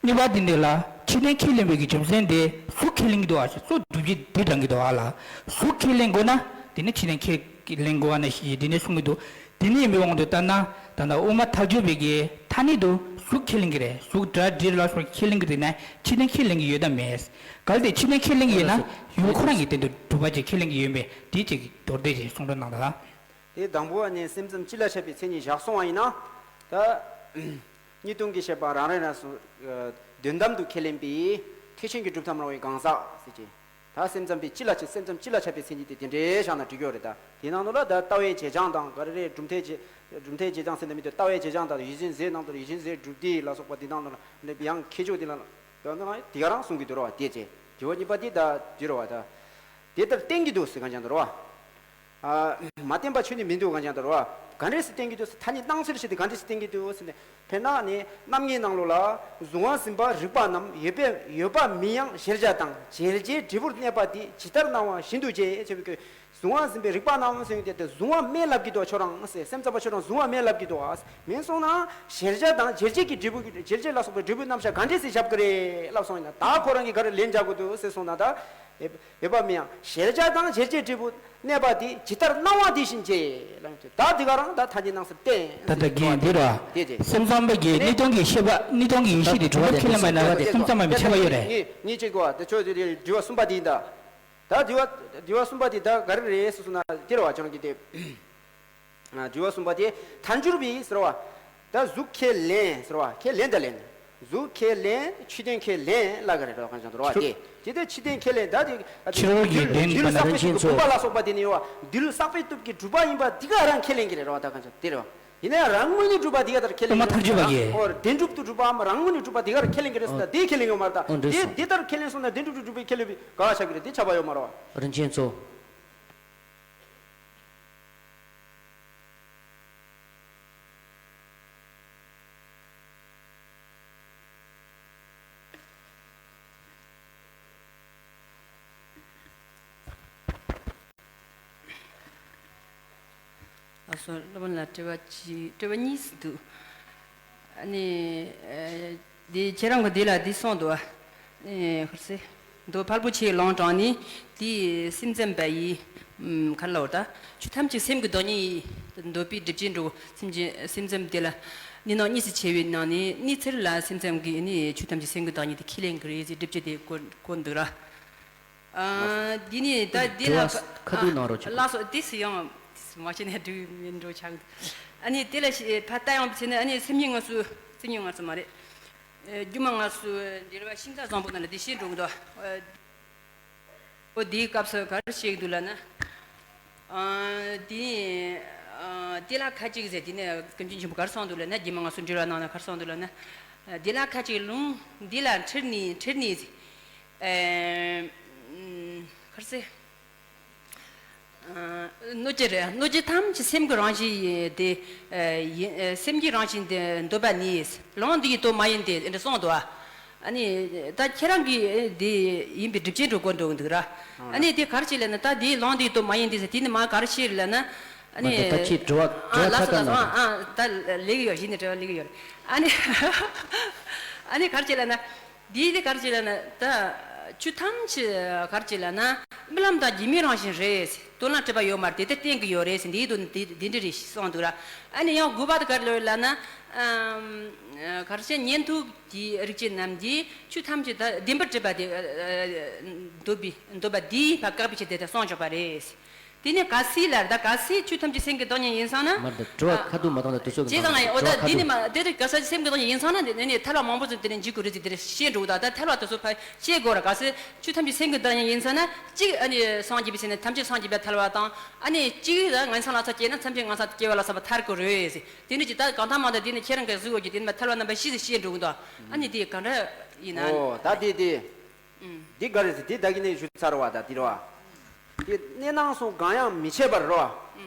གཉིས་པ་འདི་འདི་ལ་ཕྱི་དོན་ཁས་ལེན་པའི་གི་རྒྱུ་མཚན་དེ་གཟུགས་ཁས་ལེན་གྱི་འདུག་ཨ། གཟུགས་སྒྲུབ་བྱེད་འདི་དྲངས་ཀྱི་འདུག་ཨ་ལ། གཟུགས་ཁས་ལེན་དགོས་ན་དེ་ནི་ཕྱི་དོན་ཁས་ལེན་དགོས་ཨ་ན་ཞེས་དེ་ནས་གསུང་གི་འདུག་དེ་ནས་མི་དབང་དུ་ལྟར་ན་ད་ལྟ་དབུ་མ་ཐལ་འགྱུར་བའི་གི་ཐ་སྙད་དུ་གཟུགས་ཁས་ལེན་གྱི་རེད། གཟུགས་སྒྲ་དྲི་ལ་སོགས་ཁས་ལེན་གྱི་རེད་ན་ཕྱི་དོན་ཁས་ལེན་གྱི་ཡོད་དམ་མེད། གལ་ཏེ་ཕྱི་དོན་ཁས་ལེན་གྱི་ཡོད་ན་ཡུལ་ཁོ་རང་གི་སྟེང་དུ་གྲུབ་པ་ཅིག་ཁས་ལེན་གྱི་ཡོད་མེད་དེ་ཅིག་མདོར་བསྡུས་ཅིག་གསུང་རོགས་གནང་དང་། དེ་དང་པོ་བ་ནས་སེམས་ཙམ་སྤྱི་ལ་ཁྱབ་པའི་མཚན་ཉིད་བཞག་སོང་བ་ཡིན་ན། ད་གཉིས་སྟོང་གི་བཤད་པ་རང་རེ་རང་སུ་དོན་དམ་དུ་ཁས་ལེན་པའི་ཐེག་ཆེན་གྱི་སྒྲུབ་ཐབས་རང་བའི་གང་ཟག་ཟེར་གྱི། ད་སེམས་ཙམ་པའི་སྤྱི་ལ་ཁྱབ་སེམས་ཙམ་སྤྱི་ལ་ཁྱབ་པའི་མཚན་ཉིད་དེ་དེ་འདྲའི་བཞག་ན་འགྲིག་ཡོད་རེད། ད་དེ་ནང་ལོགས་ལ་ད་ལྟ་བའི་བྱེད་བྱང་དང་ག་རེ་རེད། གྲུབ་མཐའི་བྱེད་གྲུབ་མཐའི་བྱེད་བྱང་ཟེར་ན་མི་འདུག་ལྟ་བའི་བྱེད་བྱང་དང་ཡིད་བཞིན་ཟེར་ནང་དུ་ཡིད་བཞིན་ཟེར་སྒྲུབ་སྡེ་ལ་སོགས་པ་དེ་ནང་ལོགས་ལ་ཡང་ཁྱད་ཆོས་དེ་ལ་ད་ནང་དེ་ག་རང་གསུང་གི་འདུག་ར་བ། དེ་བྱས་དྲི་བ་གཉིས་པ་དེ་ད་དེ་རེད་བ། ད་དེ་ལྟར་བསྟན་གྱི་འདུག་ཟེར་གང་ཅང་འདུག་ར་བ། ཨ། མ་བསྟན་པ་ཆོས་ནི་མི་འདུག་གང་ཅང་འདུག་ར་བ། ག་འདྲས་སེ་བསྟན་གྱི་འདུག་ཟེར། ཐ་སྙད་སྣང་ཚུལ་ཞིག་དེ་ག་འདྲས་སེ་བསྟན་གྱི་འདུག་ཟེར་ནས། དཔེར་ན་ནི་རྣམ་ངེས་ནང་ལོགས་ལ་གཟུང་བ་ཟིན་པ་རིག་པ་རྣམས་ཡོད་པས་ཡོད་པ་མིན་ཡང་གཞལ་བྱ་དང་གཞལ་བྱའི་འབྲས་བུར་གནས་པ་དེ་ཇི་ལྟར་སྣང་བ་བཞིན་དུ་བྱས་ཞེས་པའི་གཟུང་བ་ཟིན་པའི་རིག་པ་རྣམས་ཟེར་བའི་དེ་དེ་གཟུང་བ་སྨྲས་ལབ་ཀྱི་འདུག་ཁྱོད་རང་ཟེར། སེམས་ཙམ་པ་ཁྱོད་རང་གཟུང་བ་སྨྲས་ལབ་ཀྱི་འདུག་མིན་སོང་ན་གཞལ་བྱ་དང་གཞལ་བྱེད་ཀྱི་འབྲས་བུ་གཞལ་བྱེད་ལ་སོགས་པའི་འབྲས་བུའི་རྣམ་གཞག་ག་འདྲས་སེ་བཞག་གི་རེད་ལབ་སོང་ཡིན་ན། ད་ཁོ་རང་གིས་ག་རེ་ལན་རྒྱག་དགོས་འདུག་ཟེར་སོང་ན། ད་ཡོད་པ་མིན་ཡང་གཞལ་བྱ་དང་གཞལ་བྱའི་འབྲས་བུ་གནས་པ་དེ་ཇི་ལྟར་སྣང་བ་དེ་བཞིན་བྱས་ལབ་ཀྱི། ད་དེ་ག་རང་ད་ཐ་སྙད་སྣང་ཚུལ་བསྟན། ད་ལྟ་རྒན་འདི་ར། དེ་རེད། སེམས་ཙམ་པ་གིས་དེ་ནས་གཉིས་སྟོང་གི་ཤེས་པ་གཉིས་སྟོང་གི་ཡེ་ཤེས་དེ་གྲུབ་པ་ཁས་ལེན་པ་ན་ར་དེ་སེམས་ཙམ་པ་མི་ཁྱད་པར་ཡོད་རེད། ངས་ངས་ཅིག་གོ་བ་དེ་ཆོས་དེ་དྲི་བ་གསུམ་པ་དེ་ཡིན་ད། ད་དྲི་བ་དྲི་བ་གསུམ་པ་དེ་ད་ག་རེ་རེད་ཟེར་སོང་ན་དེ་རེད་བ། ཁྱོད་རང་གིས་དེ། ཨ། དྲི་བ་གསུམ་པ་དེ་ཐལ་འགྱུར་བའི་ཟེར་བ། ད་གཟུགས་ཁས་ལེན་ཟེར་བ། ཁས་ལེན་ད་ལེན། གཟུགས་ཁས་ལེན་ཕྱི་དོན་ཁས་ལེན་ལ་ག་རེ་རེད་བ། གང་ཅང་དུ་རེད་བ། དེ་དེ་ད་ཕྱི་དོན་ཁས་ལེན་ད་དེ། ཕྱི་རོལ་གྱི་རྡུལ་དོན་རྡུལ་པ་ན་བསགས་པའི་རིན་ཆེན་སྟོབས་ཀྱིས་གྲུབ་པ་ལ་སོགས་པ་དེ་ནི་ཡོད་བ། རྡུལ་བསགས་པའི་སྟོབས་ཀྱིས་གྲུབ་པ་ཡིན་པ་འདི་ག་རང་ཁས་ལེན་གྱི་རེད་བ། ད་གང་ཅང་དེ་རེད་བ། ཡིན་ན་ཡང་རང་ངོས་ནས་གྲུབ་པ་འདི་ག་ལྟར་ཁས་ལེན་གྱི་རེད་ཟེར་ན། དཔེ་མ་ཐག་ཆོད་པ་གིས། ཨོ། བདེན་གྲུབ་ཏུ་གྲུབ་པའམ་རང་ངོས་ནས་གྲུབ་པ་འདི་ག་རང་ཁས་ལེན་གྱི་རེད་ཟེར་ན། ཨོ། དེ་ཁས་ལེན་གྱི་མ་རེད་ད། ཨོ། འགྲིག་དེ་སོང་། དེ་ལྟར་ཁས་ལེན་སོང་ན་བདེན་གྲུབ་ཏུ་གྲུབ་པའི་ཁས་ལེན་པའི་ག་བ་ཆགས་ཀྱི་རེད། དེ་ཆགས་པ་ཡོད་མ་རེད་བ། རིན་ཆེན་གཙོ། ལགས་སོ། སློབ་དཔོན་ལ་དྲི་བ་གཅིག་དྲི་བ་གཉིས་འདུག་ཨ་ནི། ཨ། འདི་ཁྱེད་རང་གི་འདི་ལ་འདི་གསུངས་འདུག་ཨ། ཨེ། ཧུར་སེ། མདོ་ཕལ་པོ་ཆེའི་ལུང་དྲངས་ནས་དེའི་སེམས་ཙམ་པ་ཡིས། ཨམ། ག་རེ་ལབ་དགོས་རེད་ད། ཆོས་ཐམས་ཅད་སེམས་ཀྱི་བདག་ཉིད་ཡིན་འདོད་པའི་སྒྲུབ་བྱེད་འགྲོ། སེམས་ཀྱི་སེམས་ཙམ་དེ་ལ་གནས་སྣང་གཉིས་སུ་ཕྱེ་བའི་ནང་ནས་གནས་ཚུལ་ལ་སེམས་ཙམ་གྱིས་ནི་ཆོས་ཐམས་ཅད་སེམས་ཀྱི་བདག་ཉིད་དེ་ཁས་ལེན་གྱི་རེད་ཟེར་སྒྲུབ་བྱེད་དེ་བཀོད་བཀོད་འདུག་ར། ཨ། འདི་ནི་ད་འདི་ལ། དྲི་བ་ཁ་ཐུག་གནང་རོགས་བྱེད། ལགས་སོ། དེ་སུ་ཡང་མ་བྱས་ནས་འགྲིག་མིན་འགྲོ་ཆགས་འདུག་ཨ་ནི་དེ་ལ་ཕར་ལྟ་ཡོང་བྱས་ན། ཨ་ནི་སེམས་ཉིད་ངོས་སུ། སེམས་ཉིད་ངོས་སུ་མ་རེད། ཨ། སྒྱུ་མ་ངོས་སུ་འབྲེལ་བ་ཤིང་རྟ་བཟང་པོ་ནང་ལ་དེ་བཤད་འགྲོ་གི་འདུག་ཨ། འོ། དེའི་སྐབས་སུ་ག་རེ་བཤད་ཀྱི་འདུག་ལབ་ན། ཨ། དེ་ནི། ཨ། དེ་ལ་ཁ་ཅིག་ཟེར། དེ་ནི་ཀུན་མཁྱེན་ཆེན་པོས་ག་རེ་གསུངས་འདུག་ལབ་ན། སྒྱུ་མ་ངོས་སུ་འབྲེལ་བ་ནང་ལ་ག་རེ་གསུངས་འདུག་ལབ་ན། ཨ། དེ་ལ་ཁ་ཅིག་ལུང་འདི་ལ་འཁྲིལ་ནས་འཁྲིལ་ནས་ཟེར། ཨེ། ཨུམ། གར་སེ། ཨ། གནོད་བྱེད་རེད། གནོད་བྱེད་ཐམས་ཅད་སེམས་ཀྱི་རང་བཞིན་ཡིན་ཏེ། ཨ། ཡིན། ཨ། སེམས་ཀྱི་རང་བཞིན་ཏེ་འདོད་པ་ནི། ལོང་འདི་ཡི་དོན་མ་ཡིན་ཏེ་འདི་གསུངས་འདུག་ཨ་ནི་ད་ཁྱེད་རང་གིས་འདི་ཡིན་པའི་སྒྲུབ་ཆེན་འགྲོ་དགོས་འགྲོ་གི་འདུག་ར། ཨ་ནི་དེ་གར་བྱེད་ལབ་ན། ད་འདི་ལོང་འདི་ཡི་དོན་མ་ཡིན་ཏེ་ཟེར་དེ་ནི་མ་གར་བྱེད་ལབ་ན། ཨ་ནི། མ་ད་ད་ཁྱེད་དྲི་བ། ཨ། དྲི་བ་ལགས་སོ་ཁ་ལགས་སོ། ཁ་ཨ། ཨ། ད་ལེགས་ཡོད། གཞི་ནས་དྲི་བ་ལེགས་ཡོད། ཨ་ནི། ཨ་ནི་གར་བྱེད་ལབ་ན། འདིའི་དེ་གར་བྱེད་ལབ་ན། ད་ཆོས་ཐམས་ཅད་གར་བྱེད་ལབ་ན། རྨི་ལམ་དང་སྒྱུ་མའི་རང་བཞིན་རེད། དོན་ལ་འཁྲུལ་པ་ཡོད་མ་རེད། དེ་ལྟར་བསྟན་གྱི་ཡོད་རེད་ཟེར། འདིའི་དོན་འདི་འདི་འདྲ་རེད་གསུངས་འདུག་ར། ཨ་ནི་ཡང་དགུ་པ་དེ་གར་ལོས་ལབ་ན། ཨམ། གར་བྱེད་ཉན་ཐོས་ཀྱི་རིག་བྱེད་རྣམས་ཀྱིས་ཆོས་ཐམས་ཅད་ད་བདེན་པར་གྲུབ་པ་དེ། ཨ། འདོད་པའི་འདོད་པ་འདིའི་བཀག་པའི་ཆེད་དུ་ད་གསུངས་ཆོག་པ་རེད། དེ་ནས་གལ་སྲིད་ལ། ད་གལ་སྲིད་ཆོས་ཐམས་ཅད་སེམས་ཀྱི་བདག་ཉིད་ཡིན་ཙང་ན། མ་རེད། དྲི་བ་ཨ། ཁ་ཐུག་མ་བཏང་ན་དུས་ཚོད་ཀྱི་བྱས་ཙང་ན། འོ་ད་འདི་ནི་མ། དེ་དུས་གལ་སྲིད་སེམས་ཀྱི་བདག་ཉིད་ཡིན་ཙང་ན། དེ་ནས་ཐལ་བ་མང་པོ་ཅིག་དེ་ནས་འཇིག་དགོས་རེད་ཟེར། དེ་རེད་བཤད་འགྲོ་གི། ད་ད་ཐལ་བ་དེ་ཚོ་ཕར་བཤད་དགོས་ར། གལ་སྲིད་ཆོས་ཐམས་ཅད་སེམས་ཀྱི་བདག་ཉིད་ཡིན་ཙང་ན། གཅིག་ཨ་ནི་སངས་རྒྱས་པའི་ཚེ་ན་ཐམས་ཅད་སངས་རྒྱས་པའི་ཐལ་བ་དང་། ཨ་ནི་གཅིག་ད་ངན་སོང་ལ་སོགས་སྐྱེས་ན་ཐམས་ཅད་ངན་སོང་སྐྱེ་བ་ལ་སོགས་པ་ཐར་དགོས་རེད་ཟེར། དེ་འདྲ་ཅིག་ད་གང་ལྟར་མང་ལྟར་དེ་ནི་ཁྱེད་རང་གི་གཟུགས་འོག་གི་དེ་ནི་མ་ཐལ་བ་རྣམ་པ་བཞི་ཟེར་བཤད་འགྲོ་གི་འདུག་ཨ་ནི་དེ་ག་འདྲ་ཡིན་ན། ཨོ། ད་དེ་དེ། འདི་ག་རེ་ཟེར། འདི་ད་གིན་ནས་ཞུ་ཚར་བ། ད་འདི་རེད་བ། དེ་གནས་སྣང་སོགས་གང་ཡང་མི་བྱེད་པར་རོ།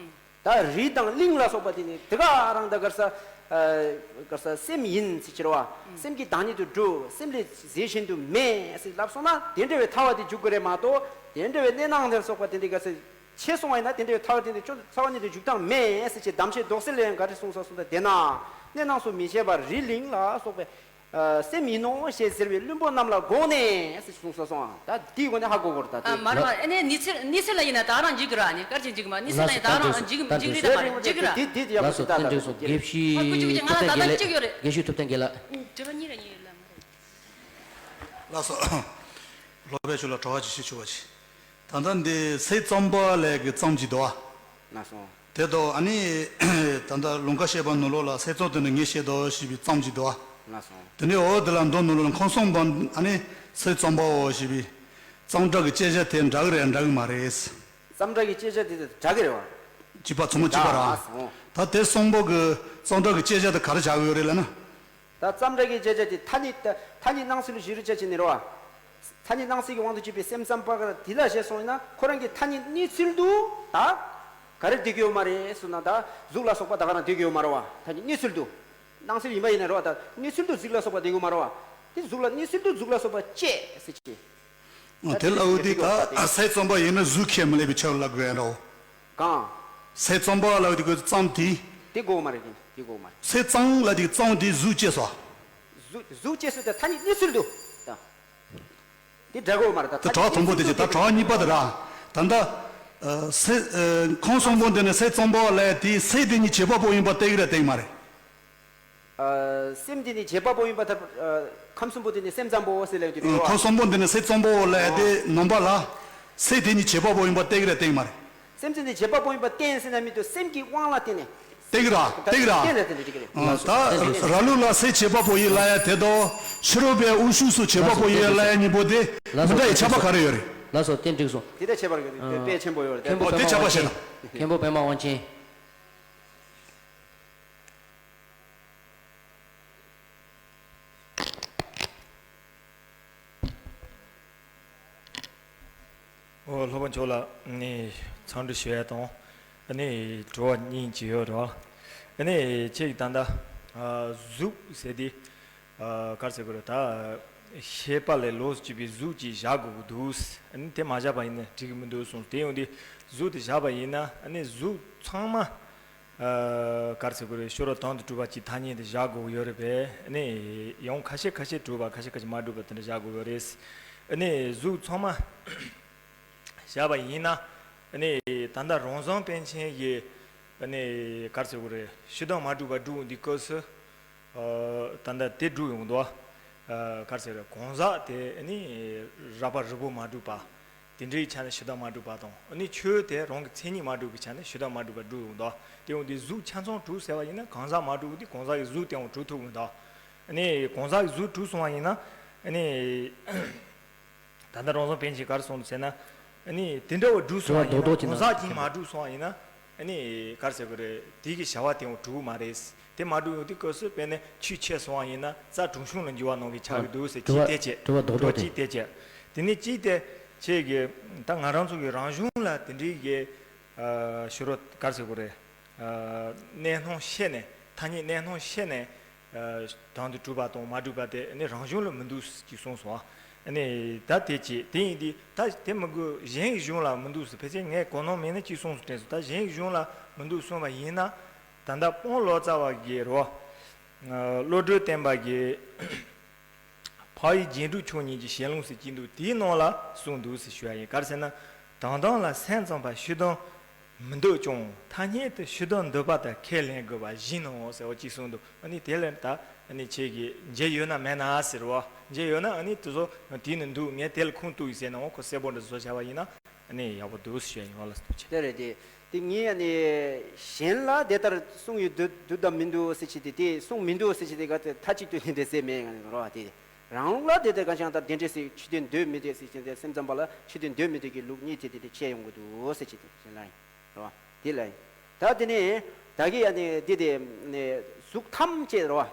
ད་རི་དང་གླིང་ལ་སོགས་པ་དེ་ནི་དེ་ག་རང་ད་གར་ས། ཨ། གར་ས་སེམས་ཡིན་ཟེར་གྱི་རེད་བ། སེམས་ཀྱི་བདག་ཉིད་དུ་གྲུབ། སེམས་ལས་གཞན་དུ་མེད་ཟེར་ལབ་སོང་ན། དེ་འདྲ་བའི་ཐལ་བ་དེ་འཇུག་དགོས་རེད་མ་གཏོགས། དེ་འདྲ་བའི་གནས་སྣང་དེ་ལ་སོགས་པ་དེ་འདྲ་ག་ས་ཆེ་སོང་བ་ཡིན་ན། དེ་འདྲ་བའི་ཐལ་བ་དེ་འདྲ་ཅོ་ཚ་བ་ཉིད་དུ་འཇུག་སྟངས་མེད་ཟེར་གྱི་གདམས་བྱའི་མདོ་གསལ་ལས་ཡང་ག་རེ་གསུངས་སོང་ཟེར་ན། དེ་ནས་གནས་སྣང་སོགས་མི་བྱེད་པར་རི་གླིང་ལ་སོགས་པའི། ཨ། སེམས་ཡིན་ནོ་ཞེས་ཟེར་བའི་བླུན་པོ་རྣམས་ལ་དགོངས་ནས་ཟེར་གསུངས་སོང་ཙང་། ད་འདིའི་སྒོ་ནས་ཧ་གོ་དགོས་རེད། ད་ཨ། དེ་མ་རེད་མ་རེད། ཨ་ནི་གནས་ཚུལ་གནས་ཚུལ་ལ་ཡིན་ན་ད་རང་འཇིག་གི་ར། ཨ་ནི་གར་གྱི་འཇིག་མ། གནས་ཚུལ་ལ་ཡིན་ད་རང་འཇིག་འཇིག་རེད་ད་མ་རེད། འཇིག་གི་ར། དེ་དེ་དེ་ཡག་པོ་ཞིག་ད་ད་དེ་འགྲིག་སོང་། དགེ་བཤེས་ཐུབ་བསྟན་དགེ་ལེགས། དགེ་བཤེས་ཐུབ་བསྟན་དགེ་ལགས། དྲི་བ་གཉིས་རེ་གཉིས་རེ་ལ་མ་རེད། ལགས་སོ། སློབ་དཔོན་མཆོག་ལ་དྲི་བ་ཅིག་ཞུ་ཆོག་པ་ཅིག་ད་ལྟ་འདི་ཚེ་རྩོམ་པ་ལགས་ཀྱི་རྩོམ་ཅིག་འདུག་ཨ། ལགས་སོ། དེ་དང་ཨ་ནི་ད་ལྟ་ལུང་ཁ་བཤད་པ་ནང་ལོགས་ལ་ཚེ་རྩོམ་དེ་ནི་ངས་བཤད་དོ་ཞེས་པའི་རྩོམ་ཅིག་འདུག་ཨ། ལགས་སོ། དེ་ནས་འོ་དེ་ལ་མདོ་ནང་ལོགས་ལ་ཁམས་གསུམ་པ་ཨ་ནི་ཚེ་རྩོམ་པའོ་ཞེས་པའི་རྩོམ་སྒྲ་གི་བཅད་བྱ་དེ་འདྲ་གི་རེད་འདྲ་གི་མ་རེད། རྩོམ་སྒྲ་གི་བཅད་བྱ་དེ་འདྲ་གི་རེད་བ། གཅིག་པ་ཚང་མ་གཅིག་པ་ར། ལགས་སོ། ད་དེ་གསུམ་པོ་གི་རྩོམ་སྒྲ་གི་བཅད་བྱ་དེ་ག་རེ་བྱ་གི་ཡོད་རེད་ལབ་ན། ད་རྩོམ་སྒྲ་གི་བཅད་བྱ་དེ་ཐ་སྙད་ཐ་སྙད་སྣང་ཚུལ་གཞི་རུ་བྱས་བྱས་ནས་རེད་བ། ཐ་སྙད་སྣང་ཚུལ་གྱི་དབང་དུ་གྱུར་པའི་སེམས་ཙམ་པ་ག་དེ་ལ་བྱས་སོང་ཡིན་ན། ཁོ་རང་གི་ཐ་སྙད་གནས་ཚུལ་དུ་ད་ག་རེ་བསྡད་ཀྱི་ཡོད་མ་རེད་ཟེར་ན། ད་གཟུགས་ལ་སོགས་པ་ད་ག་རང་བསྡད་ཀྱི་ཡོད་མ་རེད་བ། ཐ་སྙད་གནས་ཚུལ་དུ། སྣང་ཚུལ་ཡིན་པ་ཡིན་ན་རེད་བ། ད་གནས་ཚུལ་དུ་གཟུགས་ལ་སོགས་པ་བསྡད་ཀྱི་ཡོད་མ་རེད་བ། དེ་གཟུགས་ལ་གནས་ཚུལ་དུ་གཟུགས་ལ་སོགས་པ་བཅད་ཟེར་གྱི། ཨ། དེ་ལབ་དུས་ད་ཚེ་རྩོམ་པ་ཡིན་ན་གཟུགས་ཁས་མི་ལེན་པའི་ཆ་ལ་དགོས་ཡ་འདྲ་བོ། གང་། ཚེ་རྩོམ་པ་ལབ་དུས་ཀྱི་རྩོམ་དེ། དེ་དགོས་མ་རེད། དེ་དགོས་མ་རེད། ཚེ་རྩོམ་ལབ་དུས་རྩོམ་དེ་གཟུགས་བཅད་སོང་། གཟུགས་གཟུགས་བཅད་སོང་། ད་ཐ་སྙད་གནས་ཚུལ་དུ་ད། དེ་འདྲ་དགོས་མ་རེད། ད་ད་གྲགས་དང་པོ་དེ་བྱས། ད་གྲགས་གཉིས་པ་དེ་ར། ད་ལྟ་ཚེ་ཁམས་གསུམ་པོ་འདི་ནི་ཚེ་རྩོམ་པ་ལབ་དེ་ཚེ་དེ་ཉིད་བྱེད་པ་པོ་ཡིན་པ་བསྟན་གྱི་རེད་བསྟན་གྱི་མ་རེད། ཨ། སེམས་དེ་ནི་བྱེད་པ་པོ་ཡིན་པ་ལྟར། ཨ། ཁམས་གསུམ་པོ་དེ་ནི་སེམས་ཙམ་པོ་ཟེར་ལབ་ཀྱི་རེད་བ། ཁམས་གསུམ་པོ་འདི་ནི་ཚེ་རྩོམ་པོ་ལབ་དེ་ནང་པ་ལ། ཚེ་དེ་ནི་བྱེད་པ་པོ་ཡིན་པ་བསྟན་གྱི་རེད་བསྟན་གྱི་མ་རེད། སེམས་ཅན་དེ་བྱེད་པ་པོ་ཡིན་པ་བསྟན་ཟེར་ན་མི་འདུག་སེམས་ཀྱི་དབང་ལ་བརྟེན་ནས། བསྟན་གྱི་ར། བསྟན་གྱི་ར། བསྟན་ལ་བརྟེན་ནས་བསྒྲིགས་ཀྱི་རེད། ད་ར་ལུག་ལ་ཚེ་བྱེད་པ་པོ་ཡིན་ལབ་ཡ་དེ་དང་། ཕྱི་རོལ་པའི་དབུལ་ཕྱུག་སོགས་བྱེད་པ་པོ་ཡིན་ལབ་ཡ་གཉིས་པོ་དེ་མི་འདྲ་བའི་ཁྱད་པར་ག་རེ་ཡོད་རེད། ལགས་སོ། བསྟན་འགྲིག་སོང་། དེ་འདྲ་ཁྱད་པར་དཔེ་ཆེན་པོ་ཡོད་རེད། མཁན་པོ། ཨོ། དེ་པདྨ་ཁྱད་པར་དབང་ཆེན། ཤེས་ན། མཁན་པོ་པདྨ་དབང་ཆེན། ཨོ། སློབ་དཔོན་མཆོག་ལ་ནི་འཚམས་འདྲི་ཞུ་ཡ་དང་། ཨ་ནི་དྲི་བ་གཉིས་ཅིག་ཡོད་རེད། ཨ་ནི་ཁྱེད་ཀྱིས་ད་ལྟ་གཟུགས་ཟེར་དེ་ག་རེ་ཟེར་དགོས་རེད། ད་ཤེས་པ་ལས་ལོགས་སུ་གྱུར་པའི་གཟུགས་ཅིག་བཞག་དགོས་ཀྱི་འདུག་ཨ་ནི་དེ་མ་བཞག་པ་ཡིན་ན་འགྲིག་གི་མི་འདུག་གསུངས། དེ་ཡོང་དུས་གཟུགས་དེ་བཞག་པ་ཡིན་ན། ཨ་ནི་གཟུགས་ཚང་མ། ཨ། ག་རེ་ཟེར་དགོས་རེད། ཤེས་རབ་དོན་དུ་གྲུབ་པ་གྱི་ཐ་སྙད་དེ་བཞག་དགོས་ཀྱི་ཡོད་རེད་པས། ཨ་ནི་ཡང་ཁ་ཤས་ཁ་ཤས་གྲུབ་པ། ཁ་ཤས་ཁ་ཤས་མ་གྲུབ་པ་དེ་འདྲ་བཞག་དགོས་ཀྱི་ཡོད་རེད། ཨ་ནི་གཟུགས་ཚང་མ་བཞག་པ་ཡིན་ན། ཨ་ནི་ད་ལྟ་རང་བྱུང་པཎ་ཆེན་གྱི། ཨ་ནི་ག་རེ་ཟེར་དགོས་རེད། ཕྱི་ལྡོག་མ་གྲུབ་པ་སྒྲུབ་འོང་དུས་སྐབས་སུ། ཨ། ད་ལྟ་དེ་སྒྲུབ་ཡོང་དུས། ཨ། ག་རེ་ཟེར་རེད། གང་ཟག་དེ་ནི་རགས་པ་རིལ་པོ་མ་གྲུབ་པ། དེ་འདྲའི་ཆ་ནས་ཕྱི་ལྡོག་མ་གྲུབ་པ་དང་། ཨ་ནི་ཆོས་དེ་རང་གི་མཚན་ཉིད་མ་གྲུབ་པའི་ཆ་ནས་ཕྱི་ལྡོག་མ་གྲུབ་པ་སྒྲུབ་ཡོང་དུས། དེ་ཡོང་དུས་གཟུགས་ཆ་ཚང་གྲུབ་ཟེར་བ་ཡིན་ན། གང་ཟག་མ་གྲུབ་དུས་གང་ཟག་གི་གཟུགས་དེ་ཡང་གྲུབ་ཐུབ་ཡོང་དུས། ཨ་ནི་གང་ཟག་གི་གཟུགས་གྲུབ་སོང་བ་ཡིན་ན། ཨ་ནི། ད་ལྟ་རང་བྱུང་པཎ་ཆེན་ག་རེ་གསུངས་འདུག་ཟེར་ན། ཨ་ནི་དེ་འདྲ་བ་གྲུབ་སོང་བ་ཡིན་ན། རྡོག་རྡོག་ཅིག་གང་ཟག་གཅིག་མ་གྲུབ་སོང་བ་ཡིན་ན། ཨ་ནི་ག་རེ་ཟེར་དགོས་རེད། དེ་གི་བྱ་བ་དེ་ཡང་གྲུབ་མ་རེད། དེ་མ་གྲུབ་ཡོང་དུས་སྐབས་སུ་དཔེར་ན་ཆུས་ཆད་སོང་བ་ཡིན་ན། རྩྭ་གྲུང་ཆུང་ལ་འགྱུར་བ་གནང་གི་ཆགས་ཀྱི་འདུག་ཟེར། གཅིག་དེ་བྱས། དྲི་བ་རྡོག་རྡོག་དེ། གཅིག་དེ་བྱས། དེ་ནས་གཅིག་དེ། ཁྱེད་ཀྱིས་ད་ང་རང་ཚོ་གི་རང་གཞུང་ལ་དེ་འདྲའི་གི་ཨ་ཕྱི་རོལ་ག་རེ་ཟེར་དགོས་རེད། ཨ་གནས་སྣང་ཤེས་ནས་ཐ་སྙད་གནས་སྣང་ཤེས་ནས་ཨ་དོན་དུ་གྲུབ་པ་དང་མ་གྲུབ་པ་དེ་ནི་རང་གཞུང་ལ་མི་འདུག་ཅེས་གསུངས་སོང་། ཨ་ནི་ད་དེ་ཅི་དེ་ཡིན་དུས་ད་དེ་མི་དགོས། གཞན་གཞུང་ལ་མི་འདུག་ཟེར། ཕལ་ཆེར་ངས་གོ་ནོར་མེད་ན་ཅིག་གསུངས་སུ་དྲན་སོང་། ད་གཞན་གཞུང་ལ་མི་འདུག་གསུངས་པ་ཡིན་ན། ད་ལྟ་དཔོན་ལོ་ཙཱ་བ་གིས་རོ། བློ་གྲོས་བསྟན་པ་གི་འཕགས་ཡུལ་རྒྱན་དྲུག་མཆོག་གཉིས་ཀྱི་ཞལ་ལུང་ཟེར་གྱི་འདུག། དེའི་ནང་ལ་གསུངས་འདུག་ཟེར་ཞུ་ཡ་ཡིན། ག་རེ་ཟེར་ན། དོན་དམ་ལ་སེམས་ཙམ་པ་ཕྱི་དོན་མི་འདོད་ཀྱང་ཐ་སྙད་དུ་ཕྱི་དོན་འདོད་པ་དང་ཁས་ལེན་དགོས་པ་བཞིན་ནོ་ཟེར་བ་གཅིག་གསུངས་འདུག། ཨ་ནི་དེ་ལས་ད་ཨ་ནི་ཁྱེད་ཀྱིས་མཇལ་ཡོད་ན་མེད་ན་ཟེར་བ། མཇལ་ཡོད་ན་ཨ་ནི་དེ་ཚོ་དེ་ནི་འདུག། ངས་དེ་ལ་ཁུངས་གཏུགས་ཡིན་ཟེར་ན་འོ་ཁོ་གསལ་པོ་འདྲ་བཟོ་བྱ་བ་ཡིན་ན། ཨ་ནི་ཡག་པོ་འདུག་ཞུ་ཡ་ཡིན། འོ་ལགས་སོ། ཐུགས་རྗེ་ཆེ། དེ་རེད་དེ། དེ་ངས་ཨ་ནི་གཞན་ལ་དེ་ལྟར་གསུངས་ཡོད་འདུག་འདུག་དང་མི་འདུག་ཟེར་བྱས་དེ་དེ་གསུངས་མི་འདུག་ཟེར་བྱས་དེ་ག་དེ་མཐའ་གཅིག་ཏུ་ནི་དེ་ཟེར་མེད་ང་རོ་དེ། རང་ལུགས་ལ་དེ་ལྟར་གང་ཞིག་ཡང་ལྟར་དེ་འདྲས་སེ་ཕྱི་དོན་འདོད་མི་འདོད་ཟེར་བྱས་དེ་སེམས་ཙམ་པ་ལ་ཕྱི་དོན་འདོད་མི་འདོད་ཀྱི་ལུགས་གཉིས་དེ་དེ་དེ་འཆད་ཡོང་གི་འདུག་ཟེར་བྱས་དེ་གཞན་ལ་ཡིན་རོ། དེ་ལ་ཡིན། ད་དེ་ནས་ད་གི་ཡ་ནི་དེ་དེ་ནས་གཟུགས་ཐམས་ཅད་རོ།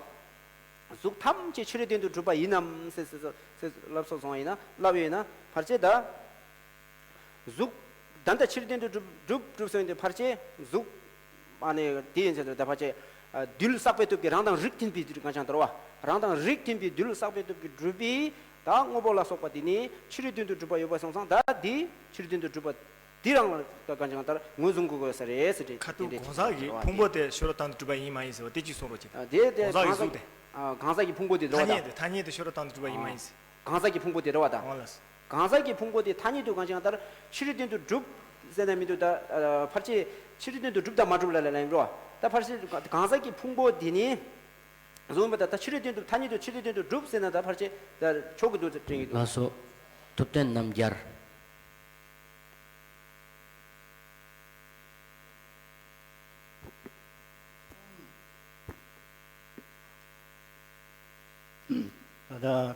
གཟུགས་ཐམས་ཅད་ཕྱི་རོལ་སྟེང་དུ་གྲུབ་པ་ཡིན་ནམ་ཟེར་ཟེར་ཟེར་ལབ་སོགས་སོང་ཡིན་ན་ལབ་ཡོད་ན་ཕར་ཆེར་ད། གཟུགས་ད་ལྟ་ཕྱི་རོལ་སྟེང་དུ་གྲུབ་གྲུབ་གྲུབ་སོང་ཡིན་དུས་ཕར་ཆེར་གཟུགས་ཨ་ནི་དེ་ཡིན་ཟེར་དུས་ད་ཕར་ཆེར་རྡུལ་བསགས་པའི་སྟོབས་ཀྱིས་རང་དང་རིགས་མཐུན་པའི་རྡུལ་གང་ཆང་དོར་བ། རང་དང་རིགས་མཐུན་པའི་རྡུལ་བསགས་པའི་སྟོབས་ཀྱིས་གྲུབ་པའི་ད་དངོས་པོ་ལ་སོགས་པ་དེ་ནི་ཕྱི་རོལ་སྟེང་དུ་གྲུབ་པ་ཡོད་པ་སོང་ཙང་ད་དེ་ཕྱི་རོལ་སྟེང་དུ་གྲུབ་པ། དེ་རང་ལ་གང་ཅི་གང་ལྟར་ངོས་བཟུང་དགོས་དགོས་ས་རེད་ཟེར་ཏེ་ཁ་ཐུག་དེ་འདྲ་གང་ཟག་གི་ཕུང་པོ་དེ་ཕྱི་རོལ་དོན་དུ་གྲུབ་པ་ཡིན་མ་ཡིན་ཟེར་བ་དེ་གཅིག་གསུང་རོགས་གྱིས། དེ་དེ་གང་ཟག་གི་གང་ཟག་གཟུགས་དེ། ཨ་གང་ཟག་གི་ཕུང་པོ་དེ་རེད་བ་ཐ་སྙད་དང་། དེ་ཐ་སྙད་དུ་ཕྱི་རོལ་དོན་དུ་གྲུབ་པ་ཡིན་མ་ཡིན་ཟེར། གང་ཟག་གི་ཕུང་པོ་དེ་རེད་བ་ད། འོ་ལགས། གང་ཟག་གི་ཕུང་པོ་དེ་ཐ་སྙད་དུ་གང་ཅི་གང་ལྟར་ཕྱི་རོལ་སྟེང་དུ་གྲུབ་ཟེར་ན་མི་འདུག་ད། ཕར་ཆེར་ཕྱི་རོལ་སྟེང་དུ་གྲུབ་དང་མ་གྲུབ་ལ་ལ་ལ་ཡིན་རོ། ད་ཕར་ཆེར་གང་ཟག་གི་ཕུང་པོ་དེ་ནི་བཟུང་བ་ད་ད་ཕྱི་རོལ་སྟེང་དུ་ཐ་སྙད་དུ་ཕྱི་རོལ་སྟེང་དུ་གྲུབ་ཟེར་ན་ད་ཕར་ཆེར་ད་ཆོག་གི་འདུག་ཟེར་དྲན་གྱི་འདུག། ལགས་སོ། ཐུབ་བསྟན་རྣམ་རྒྱལ། ད་ལྟ་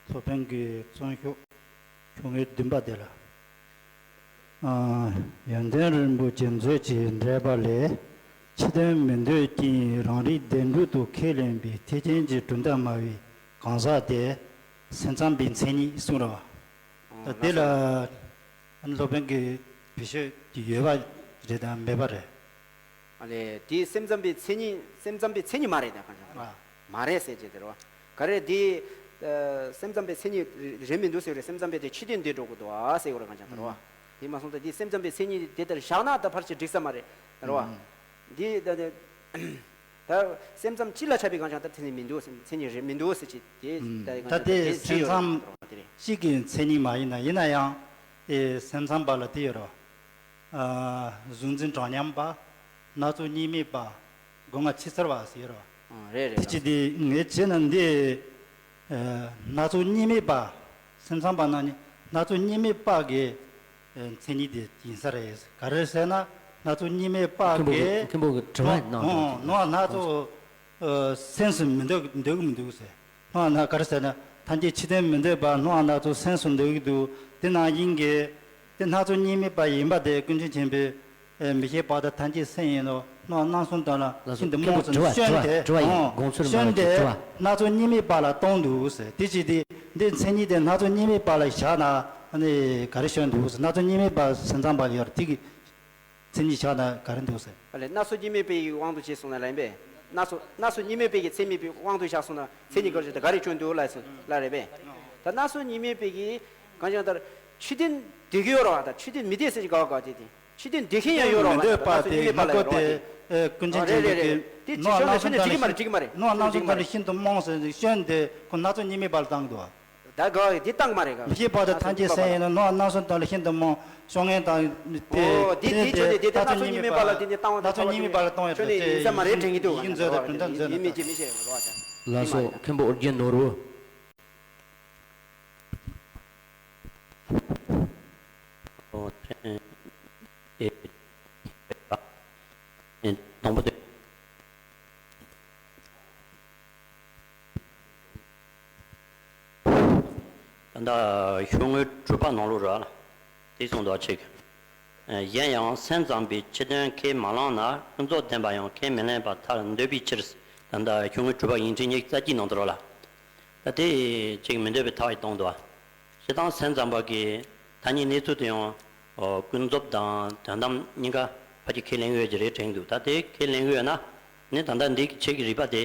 སློབ་དཔོན་གྱི་རྩོམ་ཤོག་ཤོག་ངོས་བདུན་པ་དེ་ལ། ཨ་ཡོན་ཏན་རིན་པོ་ཆེ་མཛོད་ཀྱི་འགྲེལ་པ་ལས། ཕྱི་དོན་མི་འདོད་ཀྱིས་རང་རིག་བདེན་གྲུབ་ཏུ་ཁས་ལེན་པའི་ཐེག་ཆེན་གྱི་གྲུབ་མཐའ་སྨྲ་བའི་གང་ཟག་དེ་སེམས་ཙམ་པའི་མཚན་ཉིད་གསུངས་ར་བ། ད་དེ་ལ་སློབ་དཔོན་གྱི་བེད་སྤྱོད་ཀྱི་ཡོད་པ་རེད་དམ་མེད་པ་རེད། ཨ་ལས་དེ་སེམས་ཙམ་པའི་མཚན་ཉིད་སེམས་ཙམ་པའི་མཚན་ཉིད་མ་རེད་ད་གང་ཟག་ཨ། མ་རེད་ཟེར་བྱས་དེ་རེད་བ། ག་རེ་དེ་ཨ་སེམས་ཙམ་པའི་མཚན་ཉིད་རེད་མི་འདུག་ཟེར་རེད། སེམས་ཙམ་པའི་དེ་ཕྱི་དོན་འདོད་འགྲོ་གི་འདུག་ཨ་ཟེར་གི་རེད་གང་ཟག་དེ་རེད་བ། དེ་མ་སོང་ད་དེ་སེམས་ཙམ་པའི་མཚན་ཉིད་དེ་ལྟར་བཞག་ན་ད་ཕར་ཆེར་འགྲིག་ས་མ་རེད་ད་རེད་བ། དེ་ད་དེ། ད་སེམས་ཙམ་སྤྱི་ལ་ཁྱབ་པའི་གང་ཅང་ད་དེ་ནི་མི་འདུག་མཚན་ཉིད་རེད་མི་འདུག་ཟེར་གྱི་དེ་ད་ད་དེ་སེམས་ཙམ་སྤྱི་གི་མཚན་ཉིད་མ་ཡིན་ན། ཡིན་ན་ཡང་དེ་སེམས་ཙམ་པ་ལ་དེ་ཡོད་རོ། གཟུང་འཛིན་གྲངས་མཉམ་པ། སྣ་ཚོགས་གཉིས་མེད་པ། སྒོ་ལྔ་ཕྱི་ཚར་བ་ཟེར་ཡོད་རོ། རེད་རེད། དེ་ཅི་དེ་ངས་བྱས་ན་འདི། སྣ་ཚོགས་གཉིས་མེད་པ། སེམས་ཙམ་པ་རྣམས་ནི་སྣ་ཚོགས་གཉིས་མེད་པ་གི་མཚན་ཉིད་དེ་ཡིན་ས་རེད། ག་རེ་ཟེར་ན་སྣ་ཚོགས་གཉིས་མེད་པ་གི་མཁན་པོ་གི་དྲི་བ་གནང་འོང་། སྣང་བ་སྣ་ཚོགས་སེམས་སུ་མི་འདོད་འདོད་ཀྱི་མི་འདུག་ཟེར། སྣང་བ་སྣ་ག་རེ་ཟེར་ན་ཐམས་ཅད་ཕྱི་དོན་མི་འདོད་པ་སྣང་བ་སྣ་ཚོགས་སེམས་སུ་འདོད་ཀྱི་འདུག། དེ་ནང་བཞིན་གྱི་དེ་སྣ་ཚོགས་གཉིས་མེད་པ་ཡིན་པ་དེ་ཀུན་མཁྱེན་ཆེན་པོས། མི་ཤེས་པ་དང་ཐམས་ཅད་སེམས་ཡིན་ནོ། སྣང་སྣང་སུམ་དོན་ལ་ཤིན་ཏུ་རྨོངས་སོ་ནས་སྐྱོན་དེ་སྐྱོན་དེ་སྣ་ཚོགས་གཉིས་མེད་པ་ལ་གཏོང་འདུག་ཟེར། དེ་ཅི་སྟེ་འདི་མཚན་ཉིད་དེ་སྣ་ཚོགས་གཉིས་མེད་པ་ལ་བཞག་ན་ཨ་ནི་ག་རེ་སྐྱོན་འདུག་ཟེར། སྣ་ཚོགས་གཉིས་མེད་པ་སེམས་ཙམ་པ་ལ་ཡོད་རེད། དེ་གི་མཚན་ཉིད་བཞག་ན་ག་རེ་འདུག་ཟེར། ཨ་ལས་སྣ་ཚོགས་གཉིས་མེད་པའི་དབང་དུ་བྱས་སོང་ན་ལ་ཡིན་པས། སྣ་ཚོགས་སྣ་ཚོགས་གཉིས་མེད་པའི་གི་མཚན་མེད་པའི་དབང་དུ་བཞག་སོང་ན་མཚན་ཉིད་ག་རེ་ད་ག་རེ་སྐྱོན་འདུག་ལ་ཟེར་ལ་རེད་པས། ད་སྣ་ཚོགས་གཉིས་མེད་པའི་གི་གང་ཅང་ལྟར་ཕྱི་དོན་བདེ་གི་ཡོད་ར་བ་དང་ཕྱི་དོན་མི་བདེ་ཟེར་གི་ག་བ་ག་དེ་དེ། ཕྱི་དོན་བདེ་མཁན་ཡང་ཡོད་རེད་བ། མི་འདོད་པ་དེ་ང་ཀོ་དེ་ཀུན་མཁྱེན་ཆེན་པོ་གིས་སྣང་སྣང་སུམ་དོན་ལ་ཤིན་ཏུ་རྨོངས་ཟེར་ནས་སྐྱོན་དེ་ཁོ་སྣ་ཚོགས་གཉིས་མེད་པ་ལ་བཏང་འདུག། ད་ག་དེ་བཏང་མ་རེད་ག། མི་ཤེས་པ་དང་ཐམས་ཅད་སེམས་ཡིན་ནོ། སྣང་སྣང་སུམ་དོན་ལ་ཤིན་ཏུ་རྨོངས། སྐྱོན་ངན་དང་དེ་དེ་དེ་དེ་སྣ་ཚོགས་གཉིས་མེད་པ་ལ་དེ་ནས་བཏང་བ་སྣ་ཚོགས་གཉིས་མེད་པ་ལ་བཏང་ཡོད་དེ་ཡིན་ས་མ་རེད་དྲན་གྱི་འདུག། ཡིན་ཟེར་དེ་གྲུབ་མཐའ་འཛིན་ཡིན་མི་ཅི་མི་ཤེས་རེད་བ། ལགས་སོ། མཁན་པོ་ཨོ་རྒྱན་ནོར་བུ། ཨོ་ཐེ་ཨེ་ཨེ་དང་པོ་དེ། ད་ལྟ་ཤོག་ངོས་དྲུག་པ་ནང་ལོགས་ར་དེ་གསུངས་འདུག་ཅིག། གཞན་ཡང་སེམས་ཙམ་པས་ཕྱི་དོན་ཁས་མ་བླངས་ན་ཀུན་རྫོབ་བདེན་པ་ཡང་ཁས་མི་ལེན་པར་ཐལ། འདོད་པའི་ཕྱིར། ད་ལྟ་ཤོག་ངོས་དྲུག་པ་ཡིག་ཕྲེང་ཉི་ཤུ་རྩ་གཅིག་ནང་དུ་རོ་ལ། ད་དེ་ཅིག་མི་འདོད་པའི་ཐག་ཡིག་གཏོང་འདུག། སྤྱིར་བཏང་སེམས་ཙམ་པ་གི་ཐ་སྙད་གནས་ཚུལ་དེ་ཡང་ཨོ་ཀུན་རྫོབ་དང་དོན་དམ་གཉིས་ཀ་ཕལ་ཆེར་ཁས་ལེན་གྱི་ཡོད་ཀྱི་རེད་དྲན་འདུག་ད་དེ་ཁས་ལེན་གྱི་ཡོད་ན་ནི་ད་ལྟ་འདི་གི་ཆོས་ཀྱི་རིགས་པ་དེ་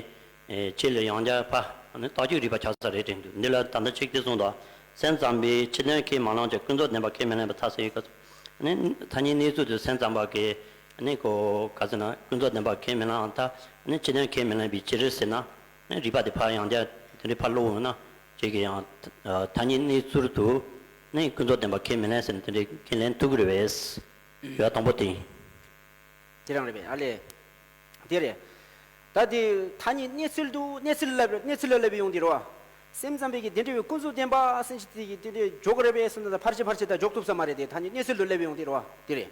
ཨེ་ཆོས་ལས་ཡང་བསྐྱར་ཕ་ནི་རྟགས་ཆོས་རིགས་པ་ཆགས་ས་རེད་དྲན་འདུག་འདི་ལ་ད་ལྟ་ཆོས་ཀྱི་གསུངས་དོ། སེམས་ཙམ་པས་ཕྱི་དོན་ཁས་མ་བླངས་ཀྱང་ཀུན་རྫོབ་བདེན་པ་ཁས་མི་ལེན་པར་ཐལ་ཟེར་ཡོད་སྐབས་སུ་ནི་ཐ་སྙད་གནས་ཚུལ་དུ་སེམས་ཙམ་པ་གི་ནི་གོ་ག་ཟེར་ན་ཀུན་རྫོབ་བདེན་པ་ཁས་མི་ལེན་ཐལ་ནི་ཕྱི་དོན་ཁས་མི་ལེན་པའི་ཕྱིར་ཟེར་ན་ནི་རིགས་པ་དེ་ཕ་ཡང་བསྐྱར་དེ་འདྲའི་ཕ་ལོག་འོང་ན། ཁྱེད་ཀྱིས་ཡང་ཐ་སྙད་གནས་ཚུལ་དུ་ནི་ཀུན་རྫོབ་བདེན་པ་ཁས་མི་ལེན་ཟེར་ནས་དེ་འདྲའི་ཁས་ལེན་ཐུབ་ཀྱི་རེད་པས། དྲི་བ་དང་པོ་དེ་ཡིན། དེ་རང་རེད་པས་ཨ་ལས། དེ་རེད། ད་དེ་ཐ་སྙད་གནས་ཚུལ་དུ་གནས་ཚུལ་ལབ་གནས་ཚུལ་ལ་སླེབས་ཡོང་དེ་རེད་བ། སེམས་ཙམ་པའི་གི་དེ་འདྲ་བའི་ཀུན་རྫོབ་བདེན་པ་སེམས་ཤིག་དེ་གི་དེ་འདྲའི་འཇོག་གི་རེད་པས་སེམས་ཙམ་ཕར་ཆེ་ཕར་ཆེ་ད་འཇོག་ཐུབ་ས་མ་རེད་དེ་ཐ་སྙད་གནས་ཚུལ་དུ་སླེབས་ཡོང་དེ་རེད་བ་དེ་རེད།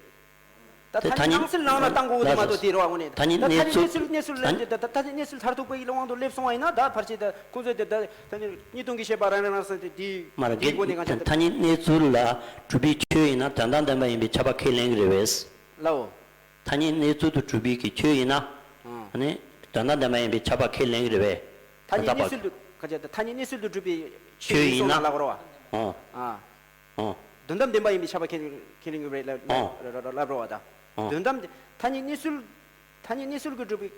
ད་ཐ་སྙད་སྣང་ཚུལ་ནང་ལ་བཏང་དགོས་ཀྱི་མ་གཏོགས་དེ་རེད་བ་དངོས་གནས་ད་ཐ་སྙད་གནས་ཚུལ་གནས་ཚུལ་གནས་ཚུལ་ལ་ད་ད་ཐ་སྙད་གནས་ཚུལ་མཐར་ཐུག་པའི་དབང་དུ་སླེབས་སོང་བ་ཡིན་ན་ད་ཕར་ཆེ་ད་ཀུན་རྫོབ་དེ་ད་ཐ་སྙད་གཉིས་སྟོང་གི་བཤད་པ་རང་རང་རང་སེམས་དེ་དེའི་མ་རེད་དེའི་སྒོ་ནས་གང་ཆ་ད་ཐ་སྙད་གནས་ཚུལ་ལ་གྲུབ་པའི་ཆོས་ཡིན་ན་དོན་དམ་བདེན་པ་ཡིན་པའི་ཁྱབ་པ་ཁས་ལེན་གྱི་རེད་པས། ལའོ། ཐ་སྙད་གནས་ཚུལ་དུ་གྲུབ་པའི་གི་ཆོས་ཡིན་ན། ཨང་། ནི་དོན་དམ་བདེན་པ་ཡིན་པའི་ཁྱབ་པ་ཁས་ལེན་གྱི་རེད་པས། ཐ་སྙད་གནས་ཚུལ་དུ་ག་ཅི་ད་ཐ་སྙད་གནས་ཚུལ་དུ་གྲུབ་པའི་ཆོས་ཆོས་ཡིན་ཡིན་ན། སོང་ལ་ལབ་རོ། ཨང་། ཨ། ཨང་། དོན་དམ་བདེན་པ་ཡིན་པའི་ཁྱབ་པ་ཁས་ཁས་ལེན་གྱི་རེད་ལབ་ཨང་། ལབ་རོ་བ་ད། ཨང་། དོན་དམ་ཐ་སྙད་གནས་ཚུལ། ཐ་སྙད་གནས་ཚུལ་གྱི་གྲུབ་པའི།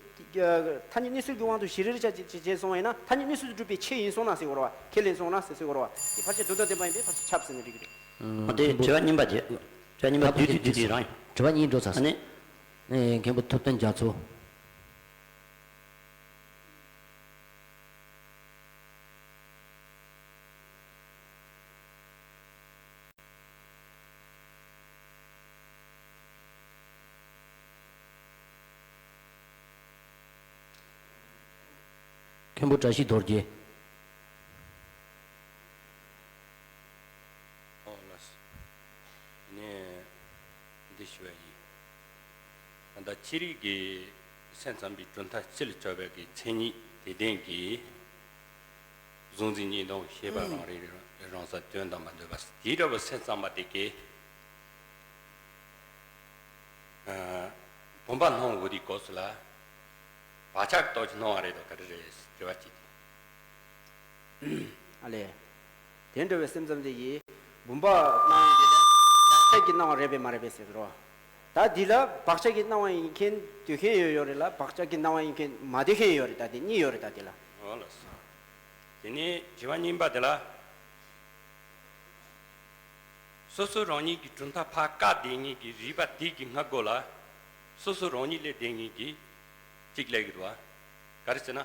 ཐ་སྙད་གནས་ཚུལ་གྱི་དབང་དུ་གཞི་རིལ་ཆ་བྱས་སོང་བ་ཡིན་ན་ཐ་སྙད་གནས་ཚུལ་དུ་གྲུབ་པའི་ཆོས་ཡིན་སོང་ན་ཟེར་གོ་རོ་བ་ཁས་ལེན་སོང་ན་ཟེར་ཟེར་གོ་རོ་བ་དེ་ཕལ་ཆེར་དོན་དམ་བདེན་པ་ཡིན་པས་ཕལ་ཆེར་ཁྱབ་ཟེར་ནས་འགྲིག་གི་རེད། ཨ་དེ་དྲི་བ་གཉིས་པ་བྱས། དྲི་བ་གཉིས་པ་བསྡུས་བསྡུས་བསྡུས་བསྡུས་རང་ཡིན། དྲི་བ་གཉིས་འགྲོ་ཚར་ཨ་ནི། སོང་། ཨེ་མཁན་པོ་ཐུབ་བསྟན་རྒྱ་མཚོ། མཁན་པོ་བཀྲ་ཤིས་རྡོ་རྗེ། ཨོ་ལགས་སོ། ནས་འདི་ཞུ་བ་ཡིན། ད་ལྟ་ཤེས་རིག་གི་སེམས་ཙམ་པའི་གྲུབ་མཐའ་སྤྱི་ལ་བྱ་བའི་གི་མཚན་ཉིད་དེ་ལྡན་གྱི་གཟུང་འཛིན་གཉིས་སྟོང་ཤེས་པ་རང་རིག་རང་ས་དོན་དམ་པ་འདོད་པ་དེའི་འདྲ་བའི་སེམས་ཙམ་པ་དེ་གའི་བུམ་པ་སྣང་བ་དེའི་སྐབས་སུ་ལ་བག་ཆགས་ཀྱི་སྟོབས་ཀྱིས་སྣང་བ་རེད་དོ་ག་རེ་རེད་དྲི་བ་གཅིག་དེ། ཨ་ལས། དེ་འདྲ་བའི་སེམས་ཙམ་དེ་ཡིས་བུམ་པ་སྣང་བ་དེ་ལ་བག་ཆགས་ཀྱི་སྣང་བ་རེད་པས་མ་རེད་པས་ཟེར་རོ། ད་འདི་ལ་བག་ཆགས་ཀྱི་སྣང་བ་ཡིན་མཁན་འདོད་མཁན་ཡོད་ཡོད་རེད་ལ་བག་ཆགས་ཀྱི་སྣང་བ་ཡིན་མཁན་མ་འདོད་མཁན་ཡོད་རེད་ད་དེ་གཉིས་ཡོད་རེད་ད་དེ་ལ། འོ་ལགས་སོ། དེ་ནས་དྲི་བ་གཉིས་པ་དེ་ལ། སོ་སོ་རང་ཉིད་ཀྱི་གྲུབ་མཐའ་ཕར་བཀག་བསྡད་མཁན་གྱི་རིགས་པ་དེ་གི་སྔ་རྒོལ་ལ། སོ་སོ་རང་ཉིད་སླེབས་བསྡད་མཁན་གྱི་གཅིག་སླེབས་ཀྱི་འདུག་བ། ག་རེ་ཟེར་ན།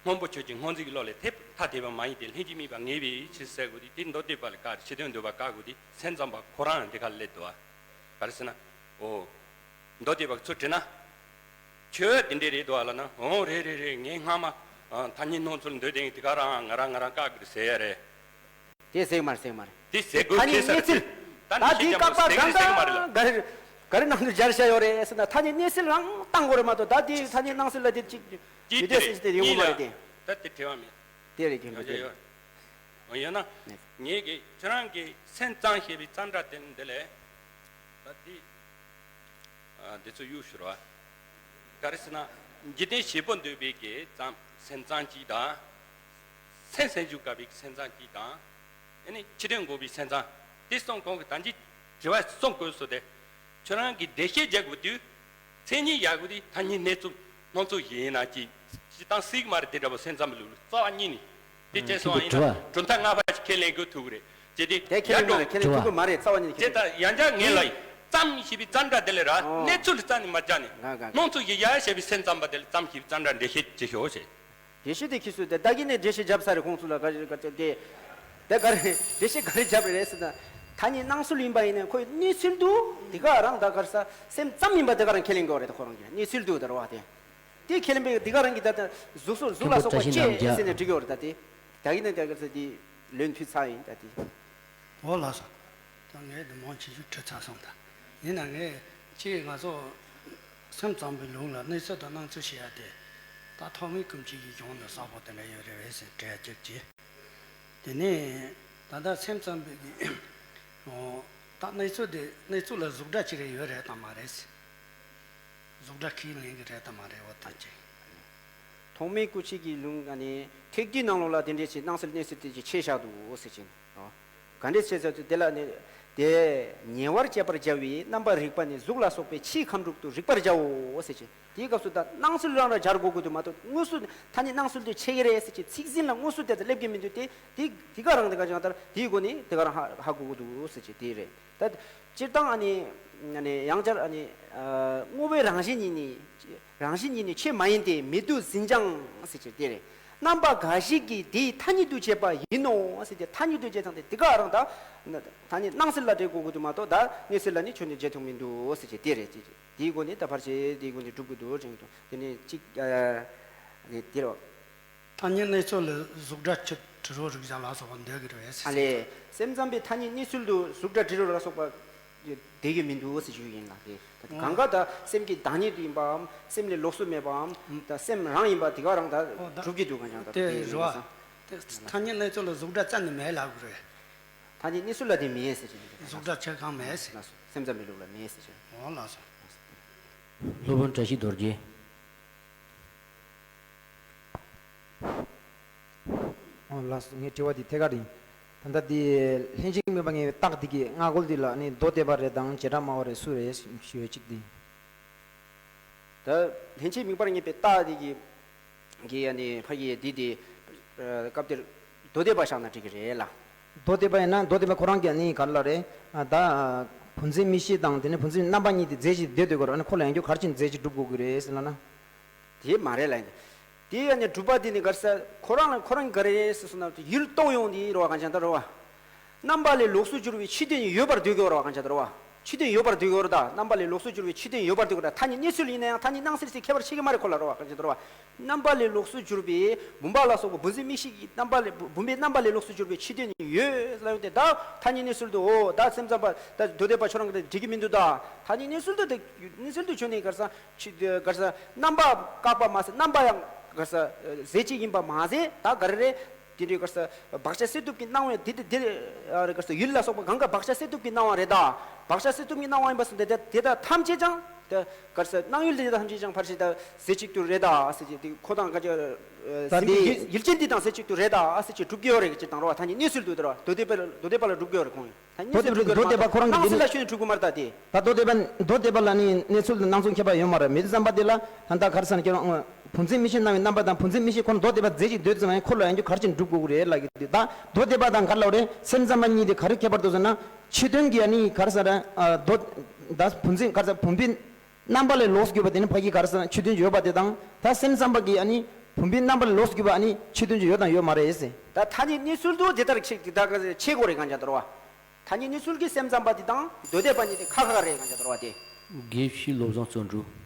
སྔོན་པོ་ཆོས་ཅན་སྔོ་འཛིན་གྱི་བློ་ལས་ཐེབས་ཐ་དད་པ་མ་ཡིན་ཏེ་ལྷན་ཅིག་དམིགས་པ་ངེས་པའི་ཕྱིར་ཟེར་དགོས་དེ་དེ་མདོ་སྡེ་པ་ལ་བཀག་ཕྱི་དོན་འདོད་པ་བཀག་དགོས་དེ་སེམས་ཙམ་པ་ཁོ་རང་ཡང་དེ་ག་ལ་སླེབས་འདུག་བ། ག་རེ་ཟེར་ན། འོ། མདོ་སྡེ་པ་ཚུར་དྲིས་ན། ཁྱོད་དེ་འདྲས་རེད་འདུག་ཨ་ལ་ན་འོང་རེད་རེད་རེད་ངས་སྔ་མ་ཐ་སྙད་སྣང་ཚུལ་འདོད་དེ་དེ་ག་རང་ང་རང་ང་རང་བཀག་གི་རེད་ཟེར་ཡ་རེད། དེ་ཟེར་གི་མ་རེད་ཟེར་གི་མ་རེད། དེ་ཟེར་དགོས་ཐ་སྙད་ཁེལ་ས་གནས་ཚུལ། རེད། ད་ད་འདི་འདི་བཤད་ཀྱང་བཀག་པ་ཟེར་གི་གང་ཟེར་གི་མ་རེད་ལ། གང་ག་རེ་ག་རེ་ནང་དུ་སྦྱར་བྱ་ཡོད་རེད་ཟེར་ན་ཐ་སྙད་གནས་ཚུལ་རང་བཏང་དགོས་རེད་མ་གཏོགས་ད་དེ་ཐ་སྙད་སྣང་ཚུལ་ལ་དེ་གཅིག་ཅིག་ཡོད་དེ་ཟེར་དེ་ཡོང་གི་མ་རེད་དེ། ད་དེ་དྲི་བ་མེད། དེ་རེད་ཀྱི་ཡོད་ཡོད་ཡོད། ཡོད་ན། ནས། ངེད་ཀྱི་ཁྱེད་རང་གི་སེམས་ཙམ་ཞེས་པའི་ཙམ་སྒྲ་དེ་འདི་ལས། ད་འདི། ཨ་འདི་ཚོ་གཡུག་ཞུ་རོགས། ག་རེ་ཟེར་ན། འཇིག་རྟེན་བྱེད་པོ་འདོད་པའི་གི་ཙམ་སེམས་ཙམ་གཅིག་དང་། སེམས་སེམས་བྱུང་དགའ་བའི་སེམས་ཙམ་གཅིག་དང་། ཨ་ནི་ཕྱི་དོན་འགོག་པའི་སེམས་ཙམ། དེ་གསུམ་གོང་གི་ད་འཇིག་དྲི་བ་གསུམ་བཀོད་སོ་དེ། ཁྱོད་རང་གིས་འགྲེལ་བཤད་རྒྱག་དགོས་དུས། མཚན་ཉིད་ཡག་པོ་དེ་ཐ་སྙད་གནས་ཚུལ་སྣང་ཚུལ་ཞིག་ཡིན་ན་ཅི། སྤྱིར་བཏང་སྲིད་ཀྱི་མ་རེད་དེ་འདྲ་པོ་སེམས་ཙམ་པའི་ལུགས་ལ་རྩ་བ་ཉིད་ནས། དེ་བྱས་སོང་བ་ཡིན་ན་གྲུབ་མཐའ་ལྔ་པ་ཞིག་ཁས་ལེན་དགོས་ཐུག་གི་རེད་ཅེས་དེ། དེ་ཁས་ལེན་མ་རེད་ཁས་ལེན་ཐུབ་གི་མ་རེད་རྩ་བ་ཉིད་ནས་ཁས་ལེན། ཅེས་ད་ཡང་བསྐྱར་ངས་ལ་ཡིན་ཙམ་ཞེས་པའི་ཙམ་སྒྲ་དེ་ལས་ར་ཨོ། གནས་ཚུལ་རྩ་ནས་མ་སྦྱར་ནས། ག་ག་ག་སྣང་ཚུལ་ཞིག་ཡག་ཞེས་པའི་སེམས་ཙམ་པ་དེ་ལ་ཙམ་ཞེས་པའི་ཙམ་སྒྲ་འགྲེལ་བཤད་བྱེད་ཤོག་ཞེས། འགྲེལ་བཤད་དེ་ཁྱེད་ཚོས་དེ་ད་གིན་ནས་འགྲེལ་བཤད་བརྒྱབ་ཚར་རེད་ཁོང་ཚོ་ལ་ག་རེ་ག་རེ་དེ། དེ་ག་རེ་འགྲེལ་བཤད་ག་རེ་བརྒྱབ་རེད་ཟེར་ན། ཐ་སྙད་སྣང་ཚུལ་ཡིན་པ་ཡིན་ན་ཁོའི་གནས་ཚུལ་དུ་དེ་ག་རང་ད་ག་རེ་ས་སེམས་ཙམ་ཡིན་པ་དེ་ག་རང་ཁས་ལེན་དགོས་རེད་ད་ཁོ་རང་གི་གནས་ཚུལ་དུ་ད་རེད་བ་དེ། དེ་ཁས་ལེན་པའི་དེ་ག་རང་གི་ད་ལྟ་གཟུགས་སོགས་གཟུགས་ལ་སོགས་པ་ཁྱེད་ཀྱིས་ཟེར་ནས་འགྲིག་གི་ཡོད་རེད་ད་དེ། ད་གིན་ནས་དེ་ག་ཚོད་དེ་ལོན་ཐུབ་ཚར་ཡིན་ད་དེ། འོ་ལགས་སོ། ད་ངས་འདི་མང་ཆེ་ཤོས་དྲི་ཚར་སོང་ད། ཡིན་ན་ངས་ཅིག་ང་ཚོ་སེམས་ཙམ་པའི་ལུགས་ལ་གནས་ཚུལ་དང་སྣང་ཚུལ་ཞེས་ཡ་དེ། ད་ཐོགས་མེད་སྐུ་མཁྱེན་གྱི་གཞུང་དུ་གསལ་པོ་དེ་འདྲ་ཡོད་རེད་བས་ཟེར་དྲི་ཡ་གཅིག་བྱས། དེ་ནས་ད་ལྟ་སེམས་ཙམ་པའི་གི་ད་གནས་ཚུལ་དེ་གནས་ཚུལ་ལ་གཟུགས་སྒྲ་ཅི་རེ་ཡོད་རེད་དམ་མ་རེད། གཟུགས་སྒྲ་ཁས་ལེན་གྱི་རེད་དམ་མ་རེད་འོ་ད་ཅི། ཐོགས་མེད་སྐུ་མཁྱེན་གྱི་ལུང་ཨ་ནི་ཐེག་བསྡུས་ནང་ལོགས་ལ་དེ་འདྲས་ཅིག་སྣང་ཚུལ་གནས་ཚུལ་དེ་ཅིག་ཕྱེ་བཞག་འདུག་ཟེར་གྱིན། ག་འདྲས་བྱས་ཟེར་དུས་དེ་ལ་ནི། དེ་ཉེ་བར་སྤྱད་པར་བྱ་བའི་རྣམ་པར་རིག་པ་ནི་གཟུགས་ལ་སོགས་པའི་ཕྱིའི་ཁམས་དྲུག་ཏུ་རིག་པར་བྱའོ་ཟེར་གྱི། དེའི་སྐབས་སུ་ད་སྣང་ཚུལ་རང་རང་སྦྱར་དགོས་ཀྱི་འདུག་མ་གཏོགས་དངོས་སུ་ཐ་སྙད་སྣང་ཚུལ་དུ་ཕྱེ་གི་རེད་ཟེར་གྱི་ཚིག་ཟིན་ལ་དངོས་སུ་དེ་ཚོ་སླེབས་ཀྱི་མི་འདུག་དེ་དེ་དེ་ག་རང་དེ་ག་ཅང་ལྟར་དེའི་སྒོ་ནས་དེ་ག་རང་ཧ་ཧ་གོ་གི་འདུག་ཟེར་གྱི་དེ་རེད། ད་སྤྱིར་བཏང་ཨ་ནི་ཨ་ནི་ཡང་བསྐྱར་ཨ་ནི་ཨ་དངོས་པོའི་རང་བཞིན་ཉིད་ནི། རང་བཞིན་ཉིད་ནི་ཆོས་མ་ཡིན་ཏེ་མེད་དུ་ཟིན་ཀྱང་ཟེར་གྱི་དེ་རེད། རྣམ་པ་འགའ་ཞིག་གིས་དེའི་ཐ་སྙད་དུ་བྱས་པ་ཡིན་ནོ་ཟེར་གྱི་ཐ་སྙད་དུ་བྱས་ཙང་དེ་དེ་ག་རང་ད་ཐ་སྙད་སྣང་ཚུལ་ལ་འགྲེལ་དགོས་ཀྱི་འདུག་མ་གཏོགས་ད་གནས་ཚུལ་ལ་ནི་ཁྱོན་ནས་འགྲེལ་ཐུབ་མི་འདུག་ཟེར་གྱི་དེ་རེད། དེའི་སྒོ་ནས་ད་ཕར་ཆེ་དེའི་སྒོ་ནས་སྒྲུབ་དགོས་འདུག་དྲན་གྱི་འདུག་དེ་ནས་གཅིག་ཨ་ནི་དེ་རེད། ཐ་སྙད་གནས་ཚུལ་ལ་གཟུགས་སྒྲ་ཆོས་དྲི་རོ་རེག་བྱ་ལ་སོགས་པ་འདོད་ཀྱི་རེད་ཟེར། ཨ་ལས། སེམས་ཙམ་པའི་ཐ་སྙད་གནས་ཚུལ་དུ་གཟུགས་སྒྲ་དྲི་རོ་ལ་སོགས་པ་བསྡད་ཀྱི་མི་འདུག་ཟེར་ཞུ་ཡིན་ལ། དེ་ད་གང་ག་ད་སེམས་ཀྱི་བདག་ཉིད་ཡིན་པའམ་སེམས་ལས་ལོགས་སུ་མེད་པའམ་ད་སེམས་རང་ཡིན་པ་དེ་ག་རང་ད་འགྲུབ་ཀྱི་འདུག་གང་ཅང་ད་དེ་རེད་བ། དེ་ཐ་སྙད་གནས་ཚུལ་ལ་གཟུགས་སྒྲ་རྩ་ནས་མེད་ལབ་དགོས་རེད། ཐ་སྙད་གནས་ཚུལ་ལ་དེ་མེད་ཟེར་གྱི་འདུག་གཟུགས་སྒྲ་ཆོས་གང་མེད་ཟེར། ལགས་སོ། སེམས་ཙམ་པའི་ལུགས་ལ་མེད་ཟེར་གྱི། འོ་ལགས་སོ། སློབ་དཔོན་བཀྲ་ཤིས་རྡོ་རྗེ། ཨོ་ལགས་སོ། ངའི་དྲི་བ་འདི་ཐད་ཀར་ཡིན། ད་ལྟ་འདི་ལྷན་ཅིག་དམིགས་པ་ངའི་རྟགས་འདི་གི་སྔ་རྒོལ་འདི་ལ་ནི་མདོ་སྡེ་པ་རེད་དང་བྱེ་བྲག་སྨྲ་བ་རེད་སུ་རེད་ཞུ་བའི་གཅིག་འདི། ད་ལྷན་ཅིག་དམིགས་པར་ངེས་པའི་རྟགས་འདི་གི་གི་ཡ་ནི་ཕ་གི་འདི་དེ་སྐབས་དེར་མདོ་སྡེ་པ་བཞག་ན་འགྲིག་གི་རེད་ལ། མདོ་སྡེ་པ་ཡིན་ན་མདོ་སྡེ་པ་ཁོ་རང་གི་ནི་ག་ལ་རེད། ད་བུམ་འཛིན་མིག་ཤེས་དང་དེ་ནི་བུམ་འཛིན་རྣམ་པ་གཉིས་དེ་རྫས་གཅིག་བསྡད་སྡོད་དགོས་རེད། ཁོ་ལ་ཡང་རྒྱུ་ག་རེ་བྱས་ནས་རྫས་གཅིག་སྒྲུབ་དགོས་ཀྱི་རེད་ཟེར་ལབ་ན། དེ་མ་རེད་ལ་ཡིན། དེ་ཡང་ནི་གྲུབ་པ་དེ་ནི་ག་རེ་ཟེར་ཁོ་རང་ལ་ཁོ་རང་ག་རེ་རེད་ཟེར་སོང་ན་ཡུལ་རྟོགས་ཡོང་དེ་རེད་བ། གང་ཅང་ད་རེད་བ། རྣམ་པ་ལས་ལོགས་སུ་གྱུར་པའི་ཕྱི་དོན་ཡོད་པར་འདོད་ཀྱི་ཡོད་རེད་བ། གང་ཅང་ད་རེད་བ། ཕྱི་དོན་ཡོད་པར་འདོད་ཀྱི་ཡོད་རེད་ད། རྣམ་པ་ལས་ལོགས་སུ་གྱུར་པའི་ཕྱི་དོན་ཡོད་པར་འདོད་ཀྱི་རེད། ཐ་སྙད་གནས་ཚུལ་ཡིན་ན་ཡང་ཐ་སྙད་སྣང་ཚུལ་ཟེར་ཁྱད་པར་ཕྱེ་གི་མ་རེད་ཁོ་ལ་རེད་བ། གང་ཅང་ད་རེད་བ། རྣམ་པ་ལས་ལོགས་སུ་གྱུར་པའི་བུམ་པ་ལ་སོགས་པ་བུམ་འཛིན་མིག་ཤེས་ཀྱི་རྣམ་པ་ལས་བུམ་པའི་རྣམ་པ་ལས་ལོགས་སུ་གྱུར་པའི་ཕྱི་དོན་ཡོད་ལབ་ཡོང་དེ། ད་ཐ་སྙད་གནས་ཚུལ་དུ་འོ་ད་སེམས་ཙམ་པ་ད་མདོ་སྡེ་པ་ཁྱོད་རང་གིས་འགྲིག་གི་མི་འདུག་ད། ཐ་སྙད་གནས་ཚུལ་དུ་དེ་གནས་ཚུལ་དུ་ཁྱོད་ནི་ག་རེ་ཟེར། ཕྱི་ག་རེ་ཟེར་རྣམ་པ་བཀག་པ་མ་ཟད་རྣམ་པ་ཡང་ག་རེ་ཟེར་རྫས་གཅིག་ཡིན་པ་མ་ཟད་ད་ག་རེ་རེད། དེ་འདྲའི་ག་རེ་ཟེར་བག་ཆགས་སད་ཐུབ་ཀྱི་སྣང་བ་དེ་དེ་དེ་རེད། ག་རེ་ཟེར་ཡུལ་ལ་སོགས་པ་གང་ག་བག་ཆགས་སད་ཐུབ་ཀྱི་སྣང་བ་རེད་ད། བག་ཆགས་སད་ཐུབ་ཀྱི་སྣང་བ་ཡིན་པ་སོང་དེ་དེ་དེ་དག་ཐམས་ཅད་ཀྱང་དེ་ག་རེ་ཟེར་སྣང་ཡུལ་དེ་དག་ཐམས་ཅད་ཀྱང་ཕར་ཕྱིན་ད་རྫས་གཅིག་ཏུ་རེད་ད་ཟེར་གྱི་དེ་ཁོ་དང་ག་ཅི་ད་ཟིན་པའི་ཡུལ་ཡུལ་ཅན་དེ་དང་རྫས་གཅིག་ཏུ་རེད་ད་ཟེར་གྱི་སྒྲུབ་ཀྱི་ཡོད་རེད་ཅེས་དང་རེད་བ། ཐ་སྙད་གནས་ཚུལ་དུ་དེ་རེད་བ། མདོ་སྡེ་པ་མདོ་སྡེ་པ་ལ་སྒྲུབ་ཀྱི་ཡོད་རེད་ཁོང་ཡིན། མདོ་སྡེ་པ་མདོ་སྡེ་པ་ཁོ་རང་གི་སྣང་ཚུལ་ལ་ཤོད་ནས་གྲུབ་ཀྱི་མ་རེད་ད་དེ། ད་མདོ་སྡེ་པ་མདོ་སྡེ་པ་ལ་ནི་གནས་ཚུལ་དང་སྣང་ཚུལ་ཁྱད་པར་ཡོད་མ་རེད། མི་དེ་ཙམ་པ་དེ་ལ་ད་ལྟ་ག་རེ་ཟེར་ན་ཁྱེད་རང་བུམ་འཛིན་མིག་ཤེས་སྣང་བའི་རྣམ་པ་དང་བུམ་འཛིན་མིག་ཤེས་ཁོ་ན་མདོ་སྡེ་པ་རྫས་གཅིག་འདོད་ཙམ་ཡང་ཁོ་ལ་ཡང་རྒྱུ་ག་རེ་བྱས་ནས་སྒྲུབ་དགོས་ཀྱི་རེད་ལབ་ཀྱི་འདུག་ད་མདོ་སྡེ་པ་དང་ག་རེ་ལབ་རེད། སེམས་ཙམ་པ་གཉིས་དེ་ག་རེ་ཁྱད་པར་འདུག་ཟེར་ན་ཕྱི་དོན་གྱི་ཨ་ནི་ག་རེ་ཟེར་ན་མདོ་ད་བུམ་འཛིན་ག་རེ་ཟེར་བུམ་པའི་རྣམ་པ་ལས་ལོགས་སུ་གྱུར་པ་དེ་ནི་ཕ་གི་ག་རེ་ཟེར་ན་ཕྱི་དོན་གྱི་ཡོད་པ་དེ་དང་ད་སེམས་ཙམ་པ་གི་ཨ་ནི་བུམ་པའི་རྣམ་པ་ལས་ལོགས་སུ་གྱུར་པ་ཨ་ནི་ཕྱི་དོན་གྱི་ཡོད་དང་ཡོད་མ་རེད་ཟེར། ད་ཐ་སྙད་གནས་ཚུལ་དུ་དེ་ལྟར་ཕྱེ་དེ་ལྟར་ཕྱེ་དགོས་རེད་གང་ཅང་ད་རེད་བ། ཐ་སྙད་གནས་ཚུལ་གྱི་སེམས་ཙམ་པ་དེ་དང་མདོ་སྡེ་པ་གཉིས་དེ་ཁ་ཁ་རེད་གང་ཅང་ད་རེད་བ་དེ། དགེ་བཤེས་བློ་བཟང་བརྩོན་འགྲུས།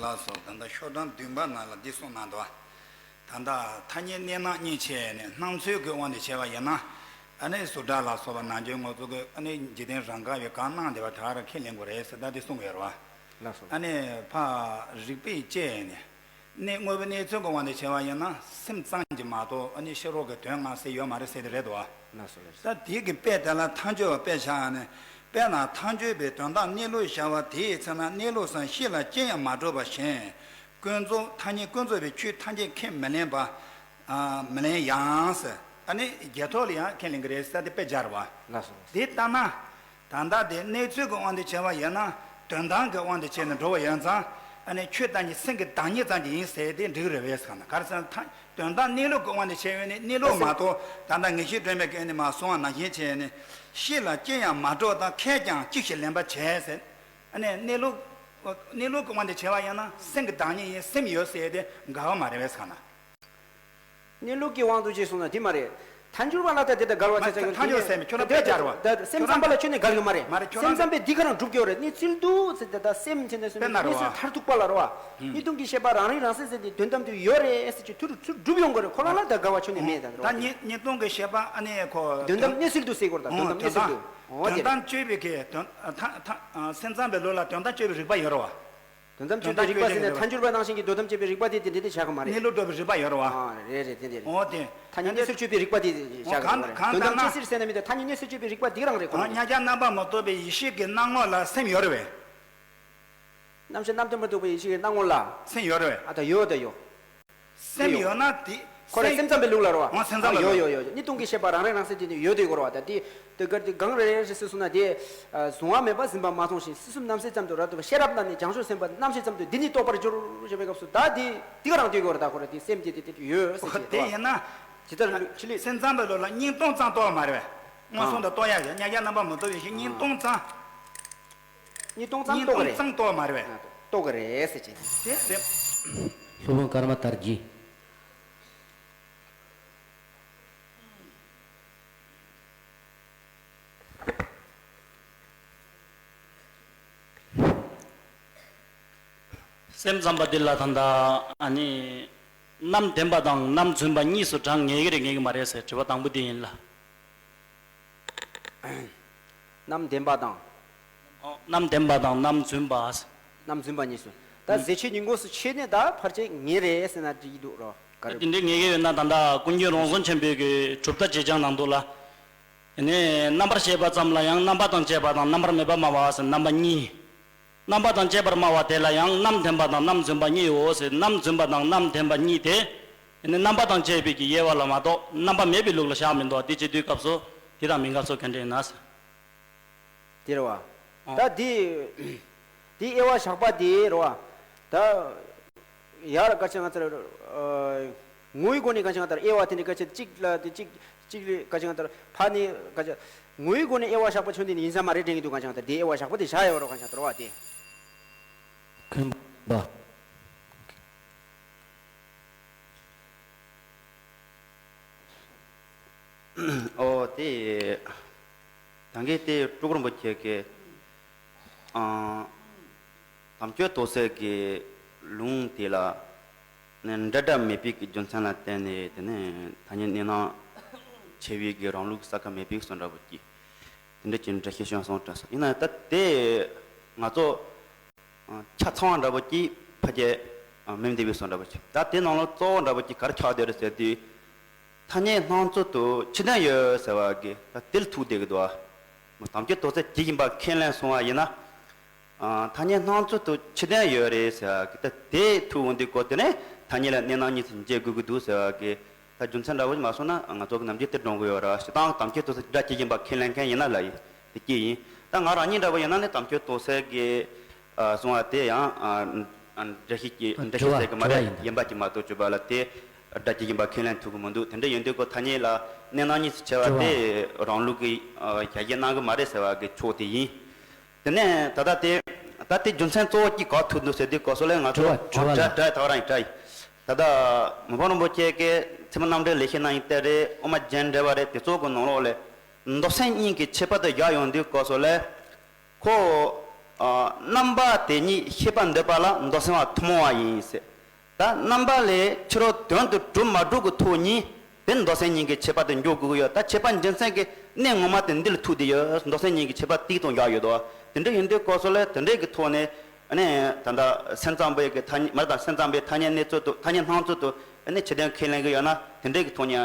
ལགས་སོ། ད་ལྟ་ཤོག་གྲངས་བདུན་པ་ནང་ལ་འདི་གསུངས་གནང་འདུག་ད་ལྟ་ཐ་སྙད་གནས་སྣང་གཉིས་ཕྱེ་ནས་སྣང་ཚུལ་གྱི་དབང་དུ་བྱས་པ་ཡིན་ན། ཨ་ནི་གཟུགས་སྒྲ་ལ་སོགས་པ་ནང་རྒྱུ་ངོ་ཚུལ་གྱི་ཨ་ནི་འཇིག་རྟེན་རང་ག་བའི་གང་སྣང་བདེ་བ་དག་རང་ཁས་ལེན་དགོས་རེད་ཟེར་ད་འདི་གསུངས་ཡོད་རེད་བ། ལགས་སོ། ཨ་ནི་ཕ་རིགས་པས་དཔྱད་ནས། གནས་དངོས་པོའི་གནས་ཚུལ་གྱི་དབང་དུ་བྱས་པ་ཡིན་ན་སེམས་ཙམ་གྱིས་མ་གཏོགས་ཨ་ནི་ཕྱི་རོལ་གྱི་དོན་ངོ་ཤེས་ཡོད་མ་རེད་ཟེར་དེ་རེད་དོ། ལགས་སོ་ལགས་སོ། ད་དེ་གི་དཔེ་དེ་ལ་ཐལ་འགྱུར་བ་དཔེ་བཞག་ནས་དཔེར་ན་ཐལ་འགྱུར་བའི་དོན་དམ་གནས་ལུགས་བྱ་བ་དེའི་ཚེ་ན་གནས་ལུགས་སམ་ཤེས་ལ་ཅི་ཡང་མ་གྲུབ་པ་བཞིན་ཀུན་རྫོབ་ཐ་སྙད་ཀུན་རྫོབ་པའི་ཆོས་ཐམས་ཅད་ཁས་མི་ལེན་པ། མི་ལེན་ཡང་ཟེར་ཨ་ནི་རྒྱལ་ཐོག་ལ་ཡང་ཁས་ལེན་གྱི་རེད་ཟེར་དེ་དཔེ་སྦྱར་བ། ལགས་སོ། དེ་ལྟ་ན། ད་ལྟ་དེ་གནས་ཚུལ་གྱི་དབང་དུ་བྱས་པ་ཡིན་ན་དོན་དམ་གྱི་དབང་དུ་བྱས་ནས་འགྲོ་བ་ཡིན་ཙང་ཨ་ནི་ཆོས་ཐམས་ཅད་སེམས་ཀྱི་བདག་ཉིད་ཙམ་གྱི་ཡིན་ཟེར་དེ་འགྲིག་རེད་བས་ཟེར་ན་ག་རེ་ཟེར་ན་ཐ་དོན་དམ་གནས་ལུགས་ཀྱི་དབང་དུ་བྱས་པས་ནི་གནས་ལུགས་མ་གཏོགས་ད་ལྟ་ངེས་ཤེས་སྒྲོན་མེ་གིས་ནི་མ་གསུངས་པ་ནང་བཞིན་བྱས་ནས་ཤེས་ལ་ཅི་ཡང་མ་གྲུབ་དང་ཁས་ཀྱང་ཅི་ཞིག་ལེན་པར་བྱེད་ཟེར་ཨ་ནི་གནས་ལུགས་གནས་ལུགས་ཀྱི་དབང་དུ་བྱས་པ་ཡིན་ན་སེམས་ཀྱི་བདག་ཉིད་ཡིན་སེམས་ཡོད་ཟེར་དེ་འགལ་བ་མ་རེད་བས་ཟེར་ན། གནས་ལུགས་ཀྱི་དབང་དུ་བྱས་སོང་ན་དེ་མ་རེད། ཐལ་འགྱུར་བ་ལ་ད་དེ་ལྟར་འགལ་བ་ཆ་ཆ་ཡོད་ཐལ་འགྱུར་ཟེར་མི་ཁྱོད་རང་དཔེ་སྦྱར་བ། ད་སེམས་ཙམ་པ་ལ་ཁྱོད་ནས་འགལ་གྱི་མ་རེད། མ་རེད་ཁྱོད་རང་སེམས་ཙམ་པས་འདི་ག་རང་སྒྲུབ་ཀྱི་ཡོད་རེད། གནས་ཚུལ་དུ་ཟེར་ཏེ་ད་སེམས་ཅན་དེ་སེམས་དཔེར་ན་རེད་གནས་ཚུལ་བ། མཐར་ཐུག་པ་ལ་རེད་བ། ཨུམ། གཉིས་སྟོང་གི་ཤེས་པ་རང་རིག་རང་གསལ་ཟེར་ཏེ་དོན་དམ་དུ་ཡོད་རེད་ཟེར་གྱི་ཐུར་ཚུར་སྒྲུབ་ཡོང་གི་རེད། ཁོ་རང་ལ་ད་འགལ་བ་ཁྱོད་ནས་མེད་ད་རེད་བ། ད་གཉིས་གཉིས་སྟོང་གི་ཤེས་པ་ཨ་ནི་ཁོ་དོན་དམ་གནས་ཚུལ་དུ་ཟེར་དགོས་རེད། ད་དོན་དམ་གནས་ཚུལ་དུ། འོ་དེ་དོན་རེད། དམ་དཔྱོད་པའི་གི་དོན་ཐ་ཐ་སེམས་ཙམ་པའི་ལུགས་ལ་དོན་དམ་དཔྱོད་པའི་རིག་པ་ཡོད་རེད་བ། དོན་དམ་དཔྱོད་པའི་རིག་པ་ཟེར་ནས་ཐལ་འགྱུར་བ་ནང་བཞིན་གྱི་དོན་དམ་དཔྱོད་པའི་རིག་པ་དེ་དེ་འདྲ་དེ་བྱ་གི་མ་རེད། གནས་ལུགས་སྒྲུབ་པའི་རིག་པ་ཡོད་རེད་བ། ཨ་རེད་རེད་དེ་འདྲ་རེད། འོ་དེ། ཐ་སྙད་གནས་ཚུལ་དཔྱོད་པའི་རིག་པ་དེ་བྱ་གི་མ་རེད། གང་གང་དོན་དམ་དཔྱད་ཟེར་ཟེར་ན་མི་འདུག་ཐ་སྙད་གནས་ཚུལ་དཔྱོད་པའི་རིག་པ་དེ་རང་རེད་ཁོ་རང་། མཉམ་གཞག་རྣམ་པར་མི་རྟོག་པའི་ཡེ་ཤེས་ཀྱི་སྣང་ངོ་ལ་སེམས་ཡོད་རེད་བས། མཉམ་གཞག་རྣམ་པར་མི་རྟོག་པའི་ཡེ་ཤེས་ཀྱི་སྣང་ངོ་ལ། སེམས་ཡོད་རེད་བས། ཨ་ད་ཡོད་ད་ཡོད། སེམས་ཡོད་ན་དེ་ ཁོ་རང་སེམས་ཙམ་པའི་ལུགས་ལ་རོ། འོ་སེམས་ཙམ་པའི་ཡོད་ལུགས། ཡོད་ཡོད་ཡོད། གཉིས་སྟོང་གི་ཤེས་པ་རང་རིག་རང་གསལ་དེ་ནི་ཡོད་དུས་གོ་རོ། ད་དེ་དེ་གར་དེ་གང་རེ་རེ་རེ་སུ་སུ་ན་དེ། གཟུང་བ་མེད་པ་འཛིན་པ་མ་མཐོང་ཞིང་། སྲིད་གསུམ་རྣམ་སེལ་ཙམ་དུ་རབ་ཏུ་བ། ཤེས་རབ་རྣམས་ནི་བྱང་ཆུབ་སེམས་དཔའ་རྣམ་ཤེས་ཙམ་དུ་འདི་ནི་རྟོགས་པར་འགྱུར་ཞེས་པའི་སྐབས་སུ་ད་དེ་དེ་ག་རང་དུས་གོ་རོ། ད་ཁོ་ར་དེ་སེམས་དེ་དེ་དེ་ཡོད་ཟེར་གྱི་དེ་ཡིན་ན། ཇི་ལྟར་ལུས་ཆི་ལི། སེམས་ཙམ་པའི་ལུགས་ལ་གཉིས་སྟོང་ཙམ་རྟོགས་མ་རེད་པས། མངོན་སུམ་དུ་རྟོགས་ཡ་ཡོད། གཉིས་སྟོང་ཙམ་རྟོགས་ཀྱི་རེད། གཉིས་སྟོང་ཙམ་རྟོགས་མ་རེད་པས། རྟོགས་ཀྱི་རེད་ཟེར་གྱི། དེ་རེད། སློབ་དཔོན་ཀརྨ་དར་རྒྱས། སེམས་ཙམ་པ་འདི་ལ་ད་ལྟ་ཨ་ནི་རྣམ་བདེན་པ་དང་རྣམ་རྫུན་པ་གཉིས་སུ་གྲངས་ངེས་ཀྱི་རེད་ངེས་ཀྱི་མ་རེད་ཟེར་དྲི་བ་དང་པོ་འདི་ཡིན་ལ། རྣམ་བདེན་པ་དང་། ཨོ། རྣམ་བདེན་པ་དང་རྣམ་རྫུན་པ། རྣམ་རྫུན་པ་གཉིས་སུ། ད་ཟེར་ཆོས་གཉིས་ཀོ་སུ་ཆོས་ནི་ད་ཕལ་ཆེར་ངེས་རེད་ཟེར་ན་འགྲིག་གི་འདུག་རོ། ག་རེ། དེ་འདྲའི་ངེས་ཀྱི་ཡོད་ན་ད་ལྟ་ཀུན་མཁྱེན་རོང་ཟོམ་ཆེན་པོའི་གི་གྲུབ་མཐའ་བྱེད་སྦྱང་ནང་དུ་ལ། ནི་རྣམ་པར་ཤེས་པ་ཙམ་ལ་ཡང་རྣམ་པ་དང་བཅས་པ་དང་རྣམ་པར་མེད་པར་སྨྲ་བ་ཟེར་རྣམ་པ་གཉིས། རྣམ་པ་དང་བཅས་པར་སྨྲ་བ་དེ་ལ་ཡང་རྣམ་བདེན་པ་དང་རྣམ་རྫུན་པ་གཉིས་ཡོད་ཟེར། རྣམ་རྫུན་པ་དང་རྣམ་བདེན་པ་གཉིས་དེ། ནི་རྣམ་པ་དང་བཅས་པའི་གི་དབྱེ་བ་ལ་མ་གཏོགས་རྣམ་པ་མེད་པའི་ལུགས་ལ་བཞག་མི་འདུག་དེ་བྱེད་དུས་སྐབས་སུ་དེ་དང་མི་འགལ་སོ་ག་འདྲ་ཡིན་ན་ཟེར། དེ་རེད་བ། ཨོ། ད་དེ། དེ་དབྱེ་བ་བཞག་པ་དེ་རེད་བ། ད། ཡར་ལ་སྐར་ཆ་ང་ཚོར། ཨ། ངོ་བོའི་སྒོ་ནས་སྐར་ཆ་ང་ལྟར་དབྱེ་བ་དེ་འདྲ་སྐར་ཆ་གཅིག་ལ་དེ་གཅིག་གཅིག་རེད། སྐར་ཆ་ང་ལྟར་ཕ་ནི་སྐར་ཆ། ངོ་བོའི་སྒོ་ནས་དབྱེ་བ་བཞག་པ་ཆོས་འདི་ནི་ཡིན་ས་མ་རེད་དྲན་གྱི་འདུག་སྐར་ཆ་ང་ལྟར་དེ་དབྱེ་བ་བཞག་པ་དེ་བཞག་ཡོད་རོགས་སྐར་ཆ་ང་ལྟར་བ་དེ། ཁྱོད་པ། ཨོ་དེ། ད་གིན་དེ་སྤྲུལ་སྐུ་རིན་པོ་ཆེ་གིས། ཨང་། དམ་ཆོས་རྟོགས་སའི་གི་ལུང་དེ་ལ་ནི་འབྲེལ་སྒྲ་མེད་པའི་གི་རྒྱུ་མཚན་ལ་བརྟེན་ནས་དེ་ནས་ཐ་སྙད་གནས་སྣང་ཆེ་བའི་གི་རང་ལུགས་གསལ་ཁ་མེད་པའི་བཟོ་འདྲ་པོ་ཅིག་དེ་འདྲ་ཅིག་འགྲེལ་བཤད་བྱུང་སོང་དྲན་སོང་། ཡིན་ན་ད་དེ་ང་ཚོ་ཆ་ཚང་བ་འདྲ་པོ་ཅིག་ཕལ་ཆེར་མི་འདུག་པའི་བཟོ་འདྲ་པོ་ཅིག་ད་དེ་ནང་ལ་གཙོ་བོ་འདྲ་པོ་ཅིག་ག་རེ་ཆགས་བསྡད་རེད་ཟེར་དུས། ཐ་སྙད་སྣང་ཚུལ་དུ་ཕྱི་དོན་ཡོད་ཟེར་བ་གི་ད་དེ་ལ་ཐུག་བསྡད་ཀྱི་འདུག་བ། དམ་ཆོས་རྟོགས་སའི་ཇི་བཞིན་པ་ཁས་ལེན་སོང་བ་ཡིན་ན། ཨ། ཐ་སྙད་སྣང་ཚུལ་དུ་ཕྱི་དོན་ཡོད་རེད་ཟེར་བ་གི་ད་དེ་ཐུག་འོང་དུས་སྐོར་དེ་ནས་ཐ་སྙད་ལ་གནས་སྣང་གཉིས་སུ་འབྱེད་དགོས་ཀྱི་འདུག་ཟེར་བ་གི་ད་རྒྱུ་མཚན་འདྲ་བོ་ཞིག་མ་སོང་ན་ང་ཚོ་གི་ནམ་རྒྱུན་དེ་འགྲོ་གི་ཡོད་ར། སྤྱིར་བཏང་དམ་ཆོས་རྟོགས་སའི་སྒྲ་ཇི་བཞིན་པ་ཁས་ལེན་མཁན་ཡིན་ན་ལ་ཡིན་དེ་སྐྱེ་ཡིན། ད་ང་རང་ཉིད་འདྲ་བོ་ཡིན་ན་ནི་དམ་ཆོས་རྟོགས་སའི་གི་ཨ། གསུང་བ་དེ་ཡང་། ཨ། འགྲེལ་བཤད་ཀྱི་འགྲེལ་བཤད་ཟེར་གི་མ་རེད། དྲི་བ་ཡིན་ད། ཡིན་པ་ཅིག་མ་གཏོགས་བརྗོད་པ་ལ་དེ་སྒྲ་ཇི་བཞིན་པ་ཁས་ལེན་ཐུབ་གི་མི་འདུག་དེ་འདྲ་ཡིན་དུས་ཀོ་ཐ་སྙད་ལ་གནས་སྣང་གཉིས་སུ་ཕྱེ་བ་དེ་རང་ལུགས་ཀྱི་ཞལ་བཞེས་གནང་གི་མ་རེད་ཟེར་བ་གི་ཕྱོགས་དེ་ཡིན། དེ་ནས་ད་ལྟ་དེ་ད་དེ་རྒྱུ་མཚན་གཙོ་བོ་གཅིག་ག་ཐུག་འདུག་ཟེར་དུས་ཀོ་སོ་ལས་ང་ཚོ་དྲི་བ་དྲི་བ་ལ་དྲི་བ་ད་ག་རང་ཡིན་དྲ་ཡིན། ད་ལྟ་མི་ཕམ་རིན་པོ་ཆེ་གིས་ཚད་མ་རྣམ་འགྲེལ་ལེགས་བཤད་ནང་ཡིན་ཏེ་རེད། དབུ་མ་རྒྱན་འགྲེལ་བ་རེད། དེ་ཚོ་གི་ནང་ལོགས་ལས་མདོ་སེམས་གཉིས་ཀྱི་ཁྱད་པར་དུ་བཞག་ཡོང་དུས་ཀོ་སོ་ལས། ཁོ། ཨ། རྣམ་པ་དེ་ཉིད་ཤེས་པར་འདོད་པ་ལ་མདོ་སེམས་པ་ཐུན་མོང་བ་ཡིན་ཟེར། ད་རྣམ་པ་ལས་ཕྱི་རོལ་དོན་དུ་གྲུབ་མ་གྲུབ་ཀྱི་ཐོག་ཉིད་དེ་མདོ་སེམས་གཉིས་ཀྱི་ཁྱད་པར་དུ་འཇོག་དགོས་ཀྱི་ཡོད། ད་ཁྱད་པར་འབྱིན་མཚན་གྱི་གནད་ངོ་མ་དེ་འདི་ལ་ཐུག་བསྡད་ཡོད། མདོ་སེམས་གཉིས་ཀྱི་ཁྱད་པར་ཏིག་ཏུ་བཞག་ཡོད་དོ། དེ་འདྲ་ཡིན་དུས་ཀོ་སོ་ལས་དེ་འདྲའི་གི་ཐོག་ནས་ཨ་ནི་ད་ལྟ་སེམས་ཙམ་པའི་གི་ཐ་སྙད་མ་རེད་ད། སེམས་ཙམ་པའི་ཐ་སྙད་གནས་ཚུལ་དུ་ཐ་སྙད་སྣང་ཚུལ་དུ་ཨ་ནི་ཕྱི་དོན་ཁས་ལེན་གི་ཡོད་ན་དེ་འདྲའི་གི་ཐོག་ནས་ཨ་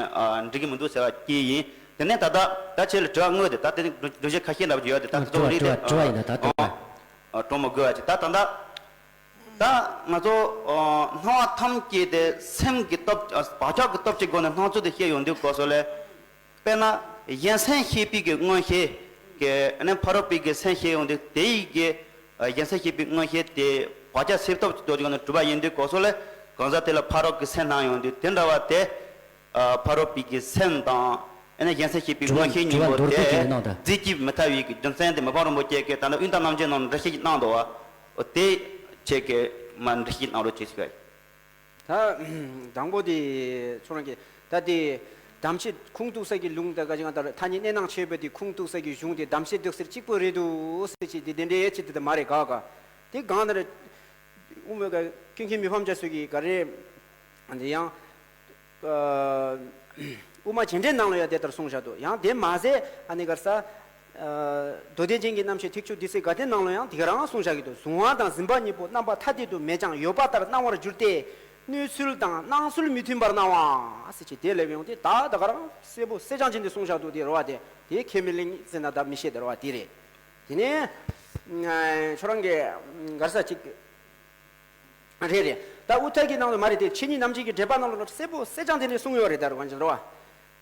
འགྲིག་གི་མི་འདུག་ཟེར་བ་ཅིག་ཡིན། དེ་ནས་ད་ལྟ་ད་ཁྱེད་ལ་དྲི་བ་དངོས་དེ་ད་དེ་སྒྲུབ་བྱེད་ཁ་ཤས་འདྲ་པོ་ཅིག་ཡོད་དེ་ད་དེ་ཚོ་དྲི་བ་རིགས་དེ་དྲི་བ་ཡིན་ད་ད་དྲི་བ་ཨ་ཨ་དྲི་མ་དགོས་པ་ཅིག་ད་ད་ད་ད་ང་ཚོ་ཨ་སྣང་བ་ཐམས་ཅད་དེ་སེམས་ཀྱི་སྟོབས་ཨ་བག་ཆགས་ཀྱི་སྟོབས་ཀྱི་སྒོ་ནས་སྣང་ཚུལ་དེ་ཤེས་ཡོང་དུས་ཀོ་སོ་ལས། དཔེར་ན་གཞན་སེམས་ཤེས་པའི་གི་མངོན་ཤེས་ཀྱི་ཨ་ནི་ཕ་རོལ་པོའི་གི་སེམས་ཤེས་ཡོང་དུས་དེ་ཡི་གི་ཨ་གཞན་སེམས་ཤེས་པའི་མངོན་ཤེས་དེ་བག་ཆགས་སེལ་སྟོབས་ཀྱི་སྟོབས་ཀྱི་སྒོ་ནས་གྲུབ་པ་ཡིན་དུས་ཀོ་སོ་ལས་གང་ཟག་དེ་ལ་ཕ་རོལ་གྱི་སེམས་སྣང་ཡོང་དུས་དེ་འདྲ་བ་དེ། ཨ་ཕ་རོལ་པོའི་གི་སེམས་དང་ཨ་ནི་གཞན་སེམས་ཤེས་པའི་དྲི་བ་མངོན་ཤེས་གཉིས་དྲི་བ་པོ་མདོར་བསྡུས་ཀྱི་དེ་གནང་དང་། རྫས་ཀྱིས་མི་ཐར་བའི་གི་རྒྱུ་མཚན་དེ་མི་ཕམ་རིན་པོ་ཆེ་གིས་ད་ལྟ་དབུས་མཐའ་རྣམ་འབྱེད་ནང་འགྲེལ་བཤད་ཅིག་གནང་འདུག་བ། འོ་དེ་ཆེད་ཀྱི་མ་འགྲེལ་བཤད་གནང་རོགས་བྱེད་ཟེར་བ་ཡིན། ད་དང་པོ་དེ་ཁྱོད་རང་གིས་ད་དེ་དམ་ཆོས་ཁུངས་གཏུགས་ས་གི་ལུང་དང་ག་ཅིག་ང་ལྟར་ཐ་སྙད་གནས་སྣང་ཆོས་པའི་དེ་ཁུངས་གཏུགས་ས་གི་གཞུང་དེ་དམ་ཆོས་གཏུགས་སར་གཅིག་པོ་རེད་འདུག་ཟེར་ཅིག་དེ་དེ་འདྲའི་ཅིག་དེ་ད་མ་རེད་ག་ག་དེ་གང་ན་རེད། དབུ་མའི་ག་ཀུན་མཁྱེན་མི་ཕམ་རྒྱ་མཚོ་གིས་ག་རེ། འདི་ཡང་། ཨ་དབུ་མ་རྒྱན་འགྲེལ་ནང་ལ་ཡང་དེ་ལྟར་གསུངས་བཞག་འདུག་ཡང་དེ་མ་ཟད་ཨ་ནི་ག་རེ་ཟ། ཨ་མདོ་སྡེ་རྒྱན་གྱི་རྣམ་བཤད་ཐེག་མཆོག་སྡེ་སྲིད་དགའ་ལྡན་ནང་ལ་ཡང་དེ་ག་རང་གསུངས་བཞག་གི་འདུག་གཟུང་བ་དང་འཛིན་པ་གཉིས་པོ་རྣམ་པ་ཐ་དད་དུ་མེད་ཀྱང་ཡོད་པ་ལྟར་སྣང་བར་འགྱུར་ཏེ། གནས་ཚུལ་དང་སྣང་ཚུལ་མི་མཐུན་པར་སྣང་བ། ཟེར་གྱི་དེ་ལས་ཡོང་སྟེ་ད་ད་ག་རང་གསལ་པོ་གསལ་རྐྱང་ཅན་དེ་གསུངས་བཞག་འདུག་དེ་རེད་བ། དེ་དེ་ཁས་མི་ལེན་ཟེར་ན་ད་མི་ཤེས་དེ་རེད་བ། དེ་རེད། དེ་ནས་ཁྱོད་རང་གིས་ག་རེ་ཟ་ཅིག་རེད་རེད། ད་ཨུ་ཐ་གི་ནང་དུ་མ་རེད་དེ། ཆོས་ཉིད་རྣམ་འབྱེད་ཀྱི་འགྲེལ་པ་ནང་ལ་གསལ་པོ་གསལ་རྐྱང་དེ་འདྲ་གསུངས་ཡོད་རེད། ད་རུ་གང་ཅང་རེད་བ།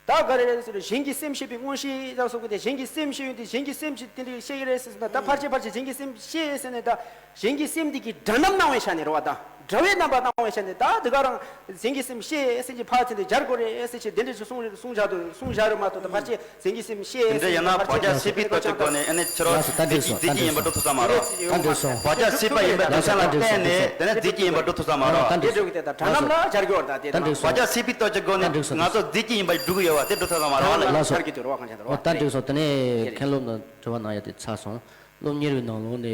ད་ག་རེ་རེད་ཟེར་ན། གཞན་གྱིས་སེམས་ཤེས་པའི་མངོན་ཤེས་ལ་སོགས་པ་དེ། གཞན་གྱིས་སེམས་ཤེས་ཡོན་ཏན། གཞན་གྱིས་སེམས་ཤེས་དེ་འདྲ་ཤེས་ཀྱི་རེད་ཟེར་ན། ད་ཕལ་ཆེར་ཕལ་ཆེར་གཞན་གྱིས་སེམས་ཤེས་ཟེར་ནས། ད་གཞན་གྱིས་སེམས་དེ་གི་སྒྲ་རྣམ་སྣང་བའི་ཆ་ནས་རེད་བ། ད་སྒྲ་བའི་རྣམ་པ་སྣང་བའི་ཆ་ནས། ད་དེ་ག་རང་གཞན་གྱིས་སེམས་ཤེས་ཟེར་གྱི་ཕར་ཚུར་དེ་སྦྱར་དགོས་རེད་ཟེར་གྱི་དེ་འདྲ་ཅིག་གསུང་རེད། གསུང་བཞག་འདུག་གསུང་བཞག་རེད་མ་གཏོགས། ད་ཕལ་ཆེར་གཞན་གྱིས་སེམས་ཤེས་དེ་འདྲ་ཟེར་ཡང་ན་ཕལ་ཆེར་བག་ཆགས་ཟད་པའི་ལྟོ་ཆས་སྒོ་ནས། ཨ་ནི་ཁྱེད་རང་ལགས་སོ། ད་འགྲིག་སོང་། ད་འགྲིག་རྫས་ཀྱི་ཡིན་པ་སྒྲུབ་ཐུབ་ས་མ་རེད། ད་འགྲིག་སོང་། བག་ཆགས་ཟད་པ་ཡིན་པའི་སྡོད་ས་ལ་བརྟེན་ནས། དེ་ནས་རྫས་ཀྱི་ཡིན་པ་སྒྲུབ་ཐུབ་ས་མ་རེད། ད་འགྲིག་སོང་། དེ་སྒྲ་རྣམ་ལ་སྦྱར་དགོས་རེད། ད་དེ་ད་འགྲིག་སོང་། བག་ཆགས་ཟད་པའི་ལྟོ་ཆས་སྒོ་ནས། ད་འགྲིག་སོང་། ང་ཚོ་རྫས་ཀྱི་ཡིན་པ་སྒྲུབ་ཀྱི་ཡོད་པ་དེ་སྒྲུབ་ཐུབ་ས་མ་རེད། ད་ལགས་སོ། སྦྱར་གྱི་འདུག་རོགས། གང་བྱས་ད་རོགས། ད་འགྲིག་སོང་། དེ་ནས་མཁན་སློབ་ནས་དྲི་བ་གནང་ཡ་དེ་ཚར་སོང་། སློབ་གཉེར་བའི་ནང་ལོགས་ནས་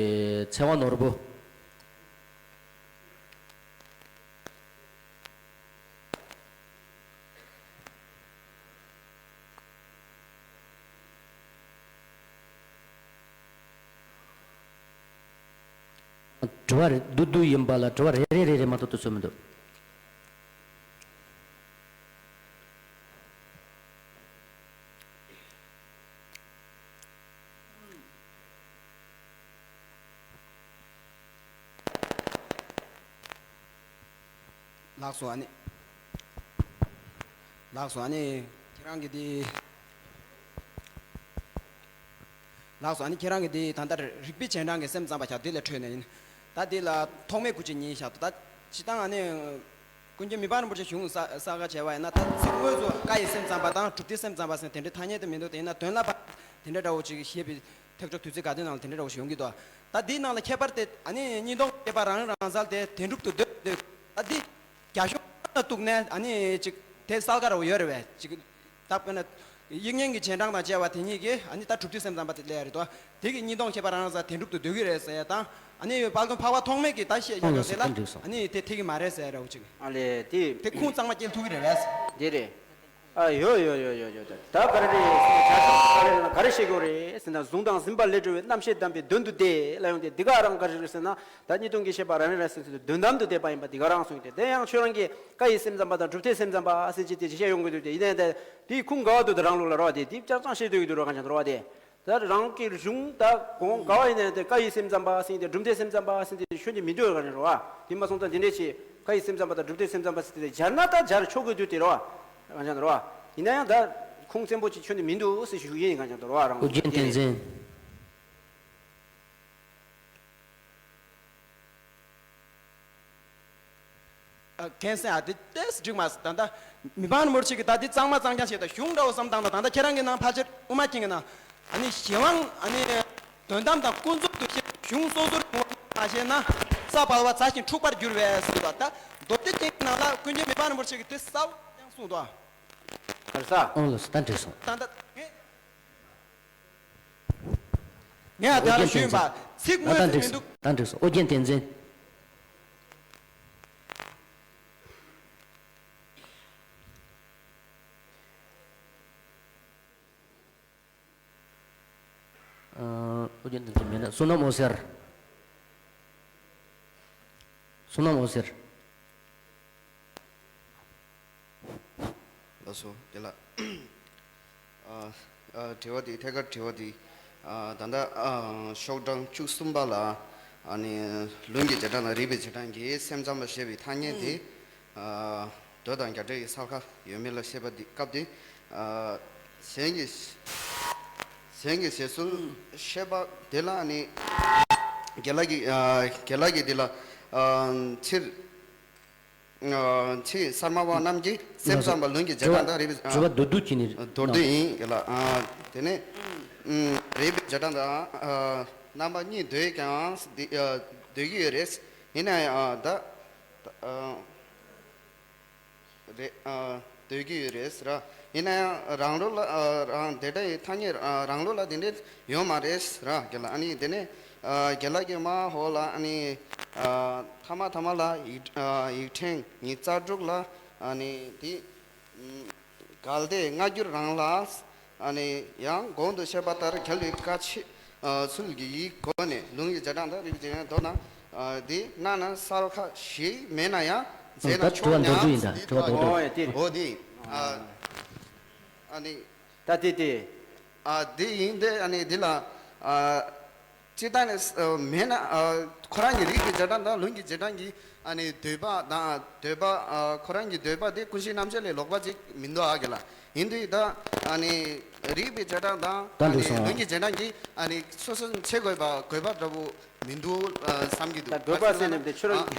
ཚེ་དབང་ནོར་བུ། དྲི་བ་རེ་བསྡུ་བསྡུ་ཡིན་པ་ལ། དྲི་བ་རེ་རེ་རེ་རེ་མ་གཏོགས་དུས་ཚོད་མི་འདུག་ལགས་སོ། ཨ་ནི། ལགས་སོ། ཨ་ནི་ཁྱེད་རང་གིས་དེ། ལགས་སོ། ཨ་ནི་ཁྱེད་རང་གིས་དེ་ད་ལྟ་རིགས་པའི་རྗེས་འབྲང་གི་སེམས་ཙམ་པ་ཞག་དེ་ལ་འཕྲོས་ནས་ཡིན། ད་དེ་ལ་ཐོག་མའི་སྐུ་མཆེད་གཉིས་ཞག་ད་སྤྱིར་བཏང་ཨ་ནི། ཀུན་མཁྱེན་མི་ཕམ་རིན་པོ་ཆེ་གཞུང་གསར་གསར་བཀའ་བྱས་པ་ཡིན་ན། ད་ཚིག་དངོས་སུ་བཀའ་ཡི་སེམས་ཙམ་པ་དང་སྒྲུབ་བདེའི་སེམས་ཙམ་པ་ཟེར་དེ་འདྲའི་ཐ་སྙད་དུ་མི་འདུག་དེ་ཡིན་ན་དོན་ལ་བབ་དེ་འདྲ་འདྲ་བོ་ཅིག་ཞེས་པའི་ཐེག་མཆོག་བདུད་རྩིའི་དགའ་སྟོན་ནང་ལ་དེ་འདྲ་འདྲ་བོ་ཞིག་ཡོང་གི་འདུག་ད་འདིའི་ནང་ལ་ཁྱད་པར་དེ་ཨ་ནི་གཉིས་སྟོང་ཁྱད་པར་རང་རང་གསལ་དེ་དོན་གྲུབ་ཏུ་འདོད་འདོད། ད་འདི་རྒྱ་གཞུང་ལ་གཏུགས་ནས་ཨ་ནི་ཅིག་དེ་གསལ་ཁ་ར་བོ་ཡོད་རེད་བས། ཅིག་ད་དཔེར་ན་དབྱིག་གཉེན་གྱི་རྗེས་འབྲང་དང་བཅས་པ་དེ་གཉིས་ཀྱིས་ཨ་ནི་ད་སྒྲུབ་བདེའི་སེམས་ཙམ་པ་དེ་སླེབས་ཡ་རེད་དོ། དེ་གི་གཉིས་སྟོང་ཁྱད་པར་རང་རང་གསལ་དོན་གྲུབ་ཏུ་འདོད་ཀྱི་རེད་ཟེར་ཡ་དང་། ཨ་ནི་དཔལ་མགོན་འཕགས་པ་ཐོགས་མེད་ཀྱིས་ད་བཤད་ཡ་ཡོད་དེ་ལ་ཨ་ནི་དེ་འཐད་ཀྱི་མ་རེད་ཟེར་ཡ་ར་བོ་ཅིག་ཨ་ལས་དེ། དེ་ཁུངས་གཙང་མ་སྐྱེལ་ཐུབ་ཀྱི་རེད་བས། དེ་རེད། ཨ་ཡོད་ཡོད་ཡོད་ཡོད་ཡོད། ད་ག་རེ་རེད་ཟེར་ན། བྱ་བྱེད་ག་རེ་ལ་ག་རེ་བཤད་དགོས་རེད་ཟེར་ན། གཟུང་དང་འཛིན་པ་ལས་གྲོལ་བའི་རྣམ་ཤེས་དམ་པའི་དོན་དུ་བདེ་ལ་ཡོང་སྟེ། འདི་ག་རང་ག་རེ་རེད་ཟེར་ན། ད་གཉིས་སྟོང་གི་ཁྱད་པར་རང་རེད་ཟེར་ཟེར་དུས་དོན་དམ་དུ་བདེ་བ་ཡིན་པ་འདི་ག་རང་གསུངས་ཏེ། དེ་ཡང་ཁྱོད་རང་གིས་བཀའ་ཡི་སེམས་ཙམ་པ་དང་སྒྲུབ་བདེའི་སེམས་ཙམ་པ་ཟེར་གྱི་དེ་བཤད་ཡོང་གི་འདུག་སྟེ། ཡིན་ནའི་ད་དེའི་ཁུངས་ག་བ་འདུག་ད་རང་ལུགས་ལ་རོ་བ་དེ་དེ་ཅང་ཅང་བཤད་འདོད་ཀྱི་འདུག་རོ། གང་ཅང་རོ་བ་དེ། ད་རང་གི་གཞུང་ད་གོང་ག་བ་ཡིན་ནའི་ད་བཀའ་ཡི་སེམས་ཙམ་པ་ཟེར་གྱི་དེ། སྒྲུབ་བདེའི་སེམས་ཙམ་པ་ཟེར་གྱི་དེ་ཤོད་ཀྱི་མི་འདུག་གང་ཅང་རོ་བ། དེ་མ་སོང་ཙང་དེ་འདྲས་ཅིག་བཀའ་ཡི་སེམས་ཙམ་པ་དང་སྒྲུབ་བདེའི་སེམས་ཙམ་པ་ཟེར་དེ་སྦྱར་ན་ད་སྦྱར་ཆོག་གི་འདུག་སྟེ་རོ་བ། གང་ཅང་རོ་བ། ཡིན་ན་ཡང་ད་ཁུངས་བཙན་པོ་ཅིག་ཁྱོན་ནས་མི་འདུག་ཟེར་ཞུ་གི་ཡིན། གང་ཅང་རོ་བ། རང་ཨོ་རྒྱན་བསྟན་འཛིན། ཨ། མཁྱེན་གསན་ཨ། དེ་ཏོག་ཙམ་འགྲིག་མ་སོང་། ད་ལྟ་མི་ཕམ་རིན་པོ་ཆེ་གིས་ད་འདི་གཙང་མ་གཙང་རྐྱང་བཤད། ད་གཞུང་འདྲ་བོ་བསམ་བཏང་ན། ད་ལྟ་ཁྱེད་རང་གི་ནང་ཕལ་ཆེར་དབུ་མ་རྒྱན་གྱི་ནང་ཨ་ནི་གཞན་དབང་ཨ་ནི་དོན་དམ་དང་ཀུན་རྫོབ་ཏུ་བཤད། གཞུང་སོ་སོར་ངོ་མ་བཤད་ན། ས་བལ་བ་ཛ་ཞིང་འཁྲུགས་པར་འགྱུར་བས་ཟེར་བ། ད་མདོ་སྡེ་རྒྱན་གྱི་ནང་ལ་ཀུན་མཁྱེན་མི་ཕམ་རིན་པོ་ཆེ་གིས་དེ་གསལ་པོ་ཡང་གསུངས་འདུག་ཨ། ག་རེ་ཟེར། ཨོ་ལགས་སོ། ད་འགྲིག་སོང་། ད་ལྟ་ངས། ངས་ཨ་དེ་ལ་ཞུས་པ། ཚིག་དངོས་སུ་མི་འདུག་ད་འགྲིག་སོང་། ཨོ་རྒྱན་བསྟན་འཛིན། ཨོ་རྒྱན་བསྟན་འཛིན་མེད་ན། བསོད་ནམས་འོད་ཟེར། བསོད་ནམས་འོད་ཟེར། ལགས་སོ། དེ་ལ། ཨ། ཨ། དྲི་བ་དེ། ཐད་ཀར་དྲི་བ་དེ། ཨ། ད་ལྟ། ཨ། ཤོག་གྲངས་བཅུ་གསུམ་པ་ལ། ཨ་ནི་ལུང་གི་རྗེས་འབྲང་དང་རིགས་པའི་རྗེས་འབྲང་གི་སེམས་ཙམ་པ་ཞེས་པའི་ཐ་སྙད་དེ། ཨ། མདོ་དང་རྒྱ་འགྲེལ་གྱི་གསལ་ཁ་ཡོད་མེད་ལ་བཤད་པ་དེ། སྐབས་དེ། ཨ། གཞན་གྱི། གཞན་གྱི་བཞེད་སྲོལ་བཤད་པ་དེ་ལ་ནི། དགེ་ལགས་ཀྱིས། ཨ། དགེ་ལགས་ཀྱིས་དེ་ལ། ཨ། ཚིག་ཨ། ཚིག་གསར་མ་པ་རྣམས་ཀྱིས་སེམས་ཙམ་པ་ལུང་གི་རྗེས་འབྲང་དང་རིགས་པའི། དྲི་བ་མདོར་བསྡུས་ཀྱི་ནི། མདོར་བསྡུས་ཡིན། དགེ་ལགས། ཨ། དེ་ནས། ཨུམ། རིགས་པའི་རྗེས་འབྲང་དང་། ཨ། རྣམ་པ་གཉིས་འདོད་ཀྱང་འདི། ཨ། འདོད་ཀྱི་ཡོད་རེད། ཡིན་ན་ཡང་། ཨ། ད། ཨ། རེད། ཨ། འདོད་ཀྱི་ཡོད་རེད་ཟེར། ཡིན་ན་ཡང་རང་ལུགས་ལ། ཨ། རང་དེ་འདྲ་ཡི་ཐ་སྙད། ཨ། རང་ལུགས་ལ་དེ་འདྲ་ཡོད་མ་རེད་ཟེར། དགེ་ལགས། ཨ་ནི་དེ་ནས། ཨ། དགེ་ལགས་ཀྱིས་མར་འོག་ལ། ཨ་ནི། ཨ། ཐ་མ་ཐ་མ་ལ་ཡིག། ཨ། ཡིག་ཕྲེང་ཉི་ཤུ་རྩ་དྲུག་ལ། ཨ་ནི་དེ། ཨུམ། གལ་ཏེ་སྔ་འགྱུར་རང་ལ། ཨ་ནི་ཡང་གོང་དུ་བཤད་པ་ལྟར་རྒྱལ་བའི་བཀའ་ཆོས། ཨ། ཚུལ་གྱི་སྒོ་ནས་ལུང་གི་རྗེས་འབྲང་དང་རིགས་པའི་རྗེས་འབྲང་མདོར་ན། ཨ། འདི་གནང་ན་གསལ་ཁ་ཞིག་མེད་ན་ཡང་མཛད་ན་ད་ཆོག་དྲི་བ་མདོར་བསྡུས་ཡིན། ད་དྲི་བ་མདོར་བསྡུས། ཨོ་ཡ། དེ་རེད། འོ་དེ། ཨ། ཨ་ནི། ད་དེ་དེ། ཨ། དེ་ཡིན་ཏེ། ཨ་ནི་འདི་ལ། ཨ། སྤྱིར་བཏང་ནས་ཨ་མེད་ན་ཨ་ཁོ་རང་གི་རིགས་ཀྱི་རྗེས་འབྲང་དང་ལུང་གི་རྗེས་འབྲང་གི་ཨ་ནི་འདོད་པ་དང་འདོད་པ་ཨ་ཁོ་རང་གི་འདོད་པ་དེ་ཀུན་གཞི་རྣམ་དཔྱོད་ལས་ལོག་པ་ཅིག་མི་འདུག་ཨ་གི་ལ། ཡིན་དུས་ད་ཨ་ནི་རིགས་པའི་རྗེས་འབྲང་དང་ད་ཨ་འདུག་ནི་སོང་ལུང་གི་རྗེས་འབྲང་གི་ཨ་ནི་སོ་སོ་བྱེད་དགོས་པ་དགོས་པ་འདྲ་པོ་མི་འདུག་ཨ་བསམ་གྱི་འདུག་ད་འདོད་པ་ཟེར་ནས་དེ་ཁྱོད་རང་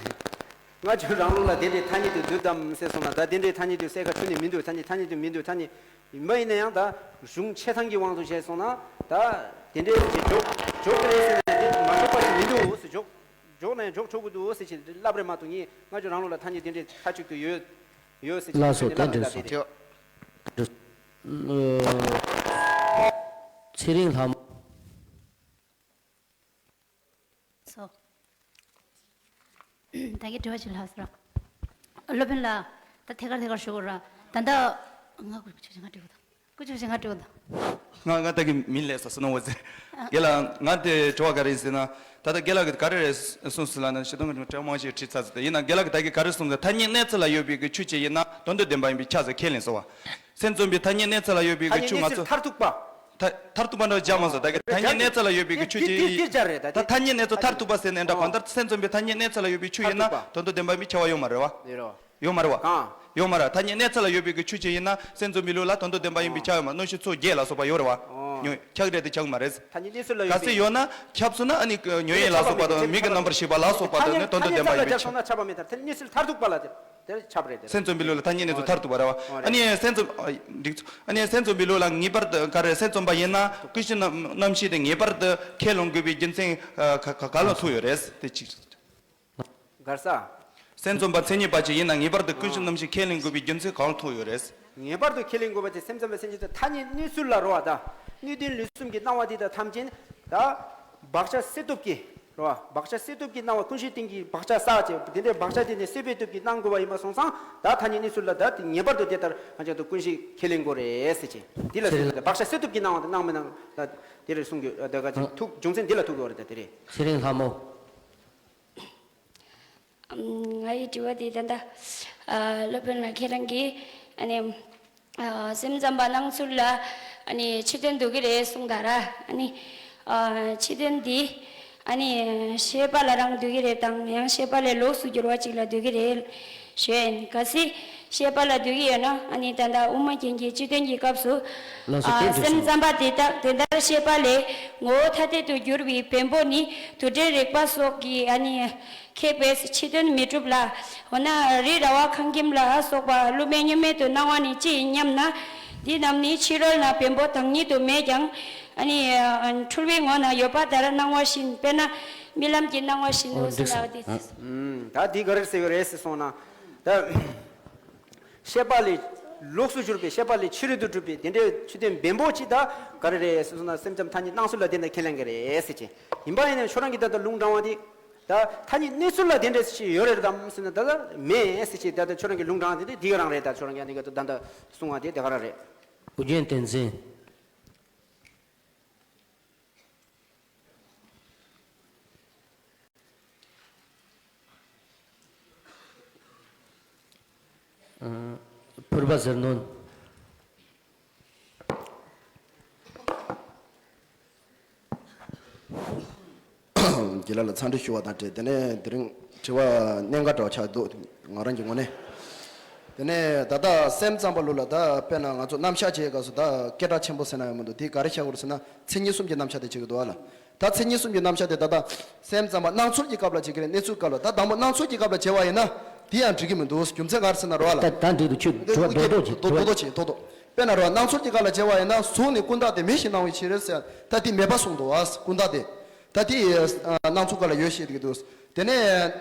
ང་ཚོ་རང་ལུགས་ལ་དེ་འདྲའི་ཐ་སྙད་དུ་འདུག་དམ་ཟེར་སོང་ན་ད་དེ་འདྲའི་ཐ་སྙད་དུ་གསལ་ཁ་ཁྱོན་ནས་མི་འདུག་ཐ་སྙད་ཐ་སྙད་དུ་མི་འདུག་ཐ་སྙད། ཡིན་པ་ཡིན་ན་ཡང་ད་གཞུང་ཆེ་ཐང་གི་དབང་དུ་བྱས་སོང་ན་ད་དེ་འདྲའི་ཅིག་འཇོག་འཇོག་གི་རེད་ཟེར་ནས་དེ་མ་འཇོག་པ་ཞིག་མི་འདུག་ཟེར། འཇོག་འཇོག་ན་ཡང་འཇོག་ཆོག་གི་འདུག་ཟེར་ཅིག་ལབ་རེད་མ་གཏོགས། ངས་ང་ཚོ་རང་ལུགས་ལ་ཐ་སྙད་དེ་འདྲའི་མཐའ་གཅིག་ཏུ་ཡོད་ཡོད་ཟེར་ཅིག་ལགས་སོ། དེ་འདྲའི་ལབ་རེད་ད་དེ་རེད། ཐེའོ། ཚེ་རིང་ལྷ་མོ། སོ། ད་གི་དྲི་བ་ཞིག་ལྷག་སོང་ར། སློབ་དཔོན་ལགས། ད་ཐད་ཀར་ཐད་ཀར་ཞུ་དགོས་ར། ད་ལྟ་ང་ཀུ་ཅོ་ཅོ་ང་དྲི་བ་དང་། ཀུ་ཅོ་ཅོ་ང་དྲི་བ་དང་། ང་ང་ད་གི་མིན་ལས་ས་སུ་ནོ་བ་ཟེར། ཡ་ལ་ང་དེ་དྲི་བ་ག་རེ་ཟེར་ན། ད་ལྟ་རྒན་ལགས་ཀྱིས་ག་རེ་རེད་གསུངས་སོང་ལབ་ན་ཤེས་དོན་གྱི་དྲི་བ་མང་ཞིག་དྲིས་ཚར་ཟེར་ཏེ། ཡིན་ན་རྒན་ལགས་ཀྱིས་ད་གི་ག་རེ་གསུངས་ཟེར། ཐ་སྙད་གནས་ཚུལ་ལ་ཡོད་པའི་གི་ཆོས་ཅིག་ཡིན་ན་དོན་དམ་བདེན་པ་ཡིན་པས་ཁྱབ་ཟེར་ཁས་ལེན་སོང་བ། སེམས་ཙམ་པའི་ཐ་སྙད་གནས་ཚུལ་ལ་ཡོད་པའི་ཐ་གི་སྙད་ཆོས་ང་གནས་ཚུལ་ཚོ་མཐར་ཐུག་པ། ཐ་མཐར་ཐུག་པ་འདྲ་སྦྱར་མ་སོང་། ད་གི་ཐ་སྙད་གནས་ཚུལ་ལ་ཡོད་པའི་གི་ཆོས་ཅིག་འདི་འདི་སྦྱར་རེད་ད། ད་ཐ་སྙད་གནས་ཚུལ་མཐར་ཐུག་པ་ཟེར་ནས་འདྲ་གང་ལྟར་སེམས་ཙམ་པའི་ཐ་སྙད་གནས་ཚུལ་ལ་ཡོད་པའི་ཆོས་ཡིན་ན་དོན་དུ་བདེན་པ་མི་ཁྱབ་པ་ཡོད་མ་རེད་བ། ཡོད་རེད་བ། ཡོད་མ་རེད་བ། གང་། ཡོད་མ་རེད། ཐ་སྙད་གནས་ཚུལ་ལ་ཡོད་པའི་གི་ཆོས་ཅིག་ཡིན་ན་སེམས་ཙམ་པའི་ལུགས་ལ་དོན་དུ་བདེན་པ་ཡིན་པས་ཁྱབ་ཡོད་མ། གནོད་བྱེད་ཚོགས་བརྒྱད་ལ་སོགས་པ་ཡོད་རེད་བ། ཁྱབ་རེད་དེ་ཁྱབ་མ་རེད། ཐ་སྙད་གནས་ཚུལ་ལ་ཡོད་པའི། གལ་སྲིད་ཡོད་ན་ཁྱབ་སོང་ན་ཨ་ནི་ཉོན་ཡིད་ལ་སོགས་པ་དང་མིག་གི་རྣམ་པར་ཤེས་པ་ལ་སོགས་པ་དང་ནི་དོན་དུ་བདེན་པ་ཡིན་པས་ཁྱབ། ཐ་སྙད་གནས་ཚུལ་ལ་ཡོད་པའི་ཆོས། ཁྱབ་པ་མེད་ད། ཐ་སྙད་གནས་ཚུལ་མཐར་ཐུག་པ་ལ་དེ། དེར་ཁྱབ་རེད་དེ། སེམས་ཙམ་པའི་ལུགས་ལ་ཐ་སྙད་གནས་ཚུལ་མཐར་ཐུག་པ་རེད་བ། ཨ་ནི་སེམས་ཙམ་ཨ་འགྲིག་ཚུལ། ཨ་ནི་སེམས་ཙམ་པའི་ལུགས་ལ་ངེས་པར་དུ་ག་རེ། སེམས་ཙམ་པ་ཡིན་ན་ཀུན་གཞི་རྣམ་རྣམ་ཤེས་དེ་ངེས་པར་དུ་ཁས་ལེན་དགོས་པའི་རྒྱུ་མཚན་ག་ག་ག་ལ་ཐུག་ཡོད་རེད་དེ་གཅིག་གར་ས། སེམས་ཙམ་པ་མཚན་ཉིད་པ་ཅིག་ཡིན་ན་ངེས་པར་དུ་ཀུན་གཞི་རྣམ་ཤེས་ཁས་ལེན་དགོས་པའི་རྒྱུ་མཚན་གང་ལ་ཐུག་ཡོད་རེད། ངེས་པར་དུ་ཁས་ལེན་དགོས་པ་དེ་སེམས་ཙམ་པའི་མཚན་ཉིད་དེ་ཐ་སྙད་གནས་ཚུལ་ལ་རོ་བ་དང་སྣོད་ལྡན་ལུས་གསུམ་གྱི་སྣང་བ་དེ་དག་ཐམས་ཅད་ད་བག་ཆགས་སད་སྟོབས་ཀྱིས། རེད་བ། བག་ཆགས་སད་སྟོབས་ཀྱིས་སྣང་བ་ཀུན་གཞིའི་སྟེང་གི་བག་ཆགས་བསགས་བྱས་དེ་འདྲའི་བག་ཆགས་དེ་ནི་སད་པའི་སྟོབས་ཀྱིས་སྣང་དགོས་པ་ཡིན་པ་སོང་ཙང་ད་ཐ་སྙད་གནས་ཚུལ་ལ་ད་དེ་ངེས་པར་དུ་དེ་ལྟར་ང་ཅག་ཏུ་ཀུན་གཞི་ཁས་ལེན་དགོས་རེད་ཟེར་གྱི། འདི་ལ་ཟེར་གྱི་བག་ཆགས་སད་སྟོབས་ཀྱིས་སྣང་བ་དེ་སྣང་མི་སྣང་ད་དེ་རེད་གསུང་གི་ད་ག་ཅིག་ཐུག་རྒྱུ་མཚན་འདི་ལ་ཐུག་དགོས་རེད་ད་དེ་རེད། ཚེ་རིང་ལྷ་མོ། ང་ཡི་དྲི་བ་དེ་ད་ལྟ་སློབ་དཔོན་ལགས་ཁྱེད་རང་གིས་ཨ་ནི། སེམས་ཙམ་པ་སྣང་ཚུལ་ལ་ཨ་ནི་ཕྱི་དོན་འདུ་གི་རེད་གསུངས་ད་ར། ཨ་ནི་ཕྱི་དོན་འདི་ཨ་ནི་ཤེས་པ་ལ་རང་འདུ་གི་རེད་དང་ཡང་ཤེས་པ་ལས་ལོགས་སུ་གྱུར་པ་ཅིག་ལ་འདུ་གི་རེད་ཞུ་ཡིན། གལ་སྲིད་ཤེས་པ་ལ་འདུ་གི་ཡོད་ན་ཨ་ནི་ད་ལྟ་དབུ་མ་རྒྱན་གྱི་སྤྱི་དོན་གྱི་སྐབས་སུ་ལགས་སོ། ཨ་བསྟན་འགྲོ་སེམས་སོང་། ཙམ་པ་དེ་དག་དེ་ལྟར་ཤེས་པ་ལས་ངོ་བོ་ཐ་དད་དུ་གྱུར་པའི་བེམ་པོ་ནི་དུར་ཁྲོད་རེག་པ་སོགས་ཀྱི་ཨ་ནི། ཁེགས་པས་ཕྱི་དོན་མི་འགྲུབ་ལ། འོ་ན་རི་ར་བ་ཁང་ཁྱིམ་ལ་སོགས་པ་བསླུ་མེད་བསྙོན་མེད་དུ་སྣང་བ་ནི་ཅི་ཡིན་སྙམ་ན། འདི་རྣམས་ནི་ཕྱི་རོལ་ན་བེམ་པོ་དང་ཉིད་དུ་མེད་ཀྱང་། ཨ་ནི་འཁྲུལ་པའི་ངོ་ན་ཡོད་པ་ལྟར་སྣང་བ་བཞིན་དཔེར་ན་རྨི་ལམ་གྱི་སྣང་བ་བཞིན་དུ་ཟེར་ལ་འོ་དེ། ད་འདི་ག་རེ་ཟེར་བ་རེད་ཟེར་སོང་ན། ད། ཤེས་པ་ལས་ལོགས་སུ་གྱུར་པའི་ཤེས་པ་ལས་ཕྱི་རོལ་དུ་གྲུབ་པའི་དེ་འདྲའི་ཕྱི་དོན་བེམ་པོ་ཅིག་ད་ག་རེ་རེད་ཟེར་སོང་ན་སེམས་ཙམ་ཐ་སྙད་སྣང་ཚུལ་ལ་བརྟེན་ནས་ཁས་ལེན་གྱི་རེད་ཟེར་གྱི། ཡིན་པ་ཡིན་ན་ཁྱོད་རང་གིས་ད་ལྟ་ལུང་དྲངས་པ་དེ། ད་ཐ་སྙད་གནས་ཚུལ་ལ་དེ་འདྲ་ཞིག་ཡོད་རེད་དམ་ཟེར་ན་ད་ལྟ་མེད་ཟེར་གྱི། ད་ལྟ་ཁྱོད་རང་གི་ལུང་དྲངས་དེ་དེ་དེ་ག་རང་རེད། ད་ཁྱོད་རང་གིས་ཨ་ནི་ག་ད་ད་གསུང་བ་དེ་དེ་ག་རང་རེད། ཨོ་རྒྱན་བསྟན་འཛིན། ཕུར་པ་ཟེར་ནོན། རྒན་ལགས་ལ་འཚམས་འདྲི་ཞུ་བ་དང་འབྲེལ་དེ་ནས་དེ་རིང་དྲི་བ་གནད་འགག་འདྲ་བ་ཆགས་འདུག་ང་རང་གི་ངོས་ནས། དེ་ནས་ད་ལྟ་སེམས་ཙམ་པ་ལུགས་ལ་ད་དཔེར་ན་ང་ཚོ་རྣམ་གཞག་བྱེད་སྐབས་སུ་ད་སྐད་གྲགས་ཆེན་པོ་ཟེར་ན་ཡང་མི་འདུག་དེ་ག་རེ་བྱ་དགོས་རེད་ཟེར་ན་མཚན་ཉིད་གསུམ་གྱི་རྣམ་གཞག་དེ་བྱེད་ཀྱི་འདུག་བ་ལ། ད་མཚན་ཉིད་གསུམ་གྱི་རྣམ་གཞག་དེ་ད་ལྟ་སེམས་ཙམ་པ་སྣང་ཚུལ་གྱི་སྐབས་ལ་བྱེད་ཀྱི་རེད། གནས་ཚུལ་སྐབས་ལ། ད་དང་པོ་སྣང་ཚུལ་གྱི་སྐབས་ལ་བྱེད་པ་ཡིན་ན་དེ་ཡང་འགྲིག་གི་མི་འདུག་རྒྱུ་མཚན་ག་རེ་ཟེར་ན་རོ་ལ། ད་ད་འགྲིག་འདུག་ཁྱོད་དྲི་བ་རྡོག་རྡོག་བྱེད། རྡོག་རྡོག་བྱེད། རྡོག་རྡོག་དཔེར་ན་རོ་སྣང་ཚུལ་གྱི་སྐབས་ལ་བྱེད་པ་ཡིན་ན་གཟུགས་ནི་ཀུན་བརྟགས་ཏེ་མེད་བཞིན་སྣང་བའི་ཕྱིར་ཟེར། ད་དེ་མེད་པ་གསུངས་འདུག་བ། ཀུན་བརྟགས་ཏེ། ད་དེ་སྣང་ཚུལ་སྐབས་ལ་ཡོད་བཤད་ཀྱི་འདུག་དེ་ནས་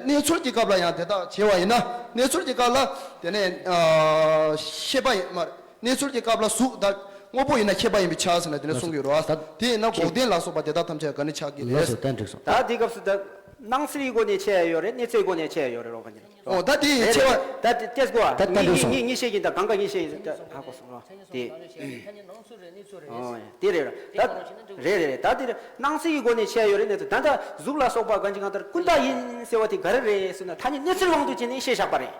གནས་ཚུལ་གྱི་སྐབས་ལ་ཡང་དེ་དག་བྱེད་པ་ཡིན་ན་གནས་ཚུལ་གྱི་སྐབས་ལ་དེ་ནས་ཤེས་པ་ཡིན་མ། གནས་ཚུལ་གྱི་སྐབས་ལ་གཟུགས་དང་དངོས་པོ་ཡིན་ན་ཤེས་པ་ཡིན་པས་ཁྱབ་ཟེར་ན་དེ་ནས་གསུང་གི་ཡོད་རེད་བ། དེ་ཡིན་ན་འགོག་བདེན་ལ་སོགས་པ་དེ་དག་ཐམས་ཅད་ག་ནས་ཆགས་ཀྱི་རེད། ལགས་སོ། ད་འགྲིག་སོང་། ད་དེའི་སྐབས་སུ་ད་སྣང་ཚུལ་གྱི་སྒོ་ནས་ཕྱེ་ཡ་ཡོད་རེད། གནས་ཚུལ་གྱི་སྒོ་ནས་ཕྱེ་ཡ་ཡོད་རེད་རོགས་ག་ནས། ཨོ་ད་དེ་ཡི་ཕྱེ་བ། ད་དེ་ཏེས་གོ་ད་ད་ངེས་ངེས་ངེས་ཤེས་ཀྱི་ད་གང་ག་ངེས་ཤེས་ཡིན་ད་ཧ་གོ་སོང་རོགས་དེ། ཨོ་དེ་རེད་ར། ད་རེད་རེད་རེད། ད་དེ་རེད། སྣང་ཚུལ་གྱི་སྒོ་ནས་ཕྱེ་ཡ་ཡོད་རེད། གནས་ཚུལ་ད་ལྟ་གཟུགས་ལ་སོགས་པ་གང་ཅི་གང་ལྟར་ཀུན་བརྟགས་ཡིན་ཟེར་བ་དེ་ག་རེ་རེད་ཟེར་ན་ཐ་སྙད་གནས་ཚུལ་དབང་དུ་བྱས་ནས་བཤད་བཞག་པ་རེད།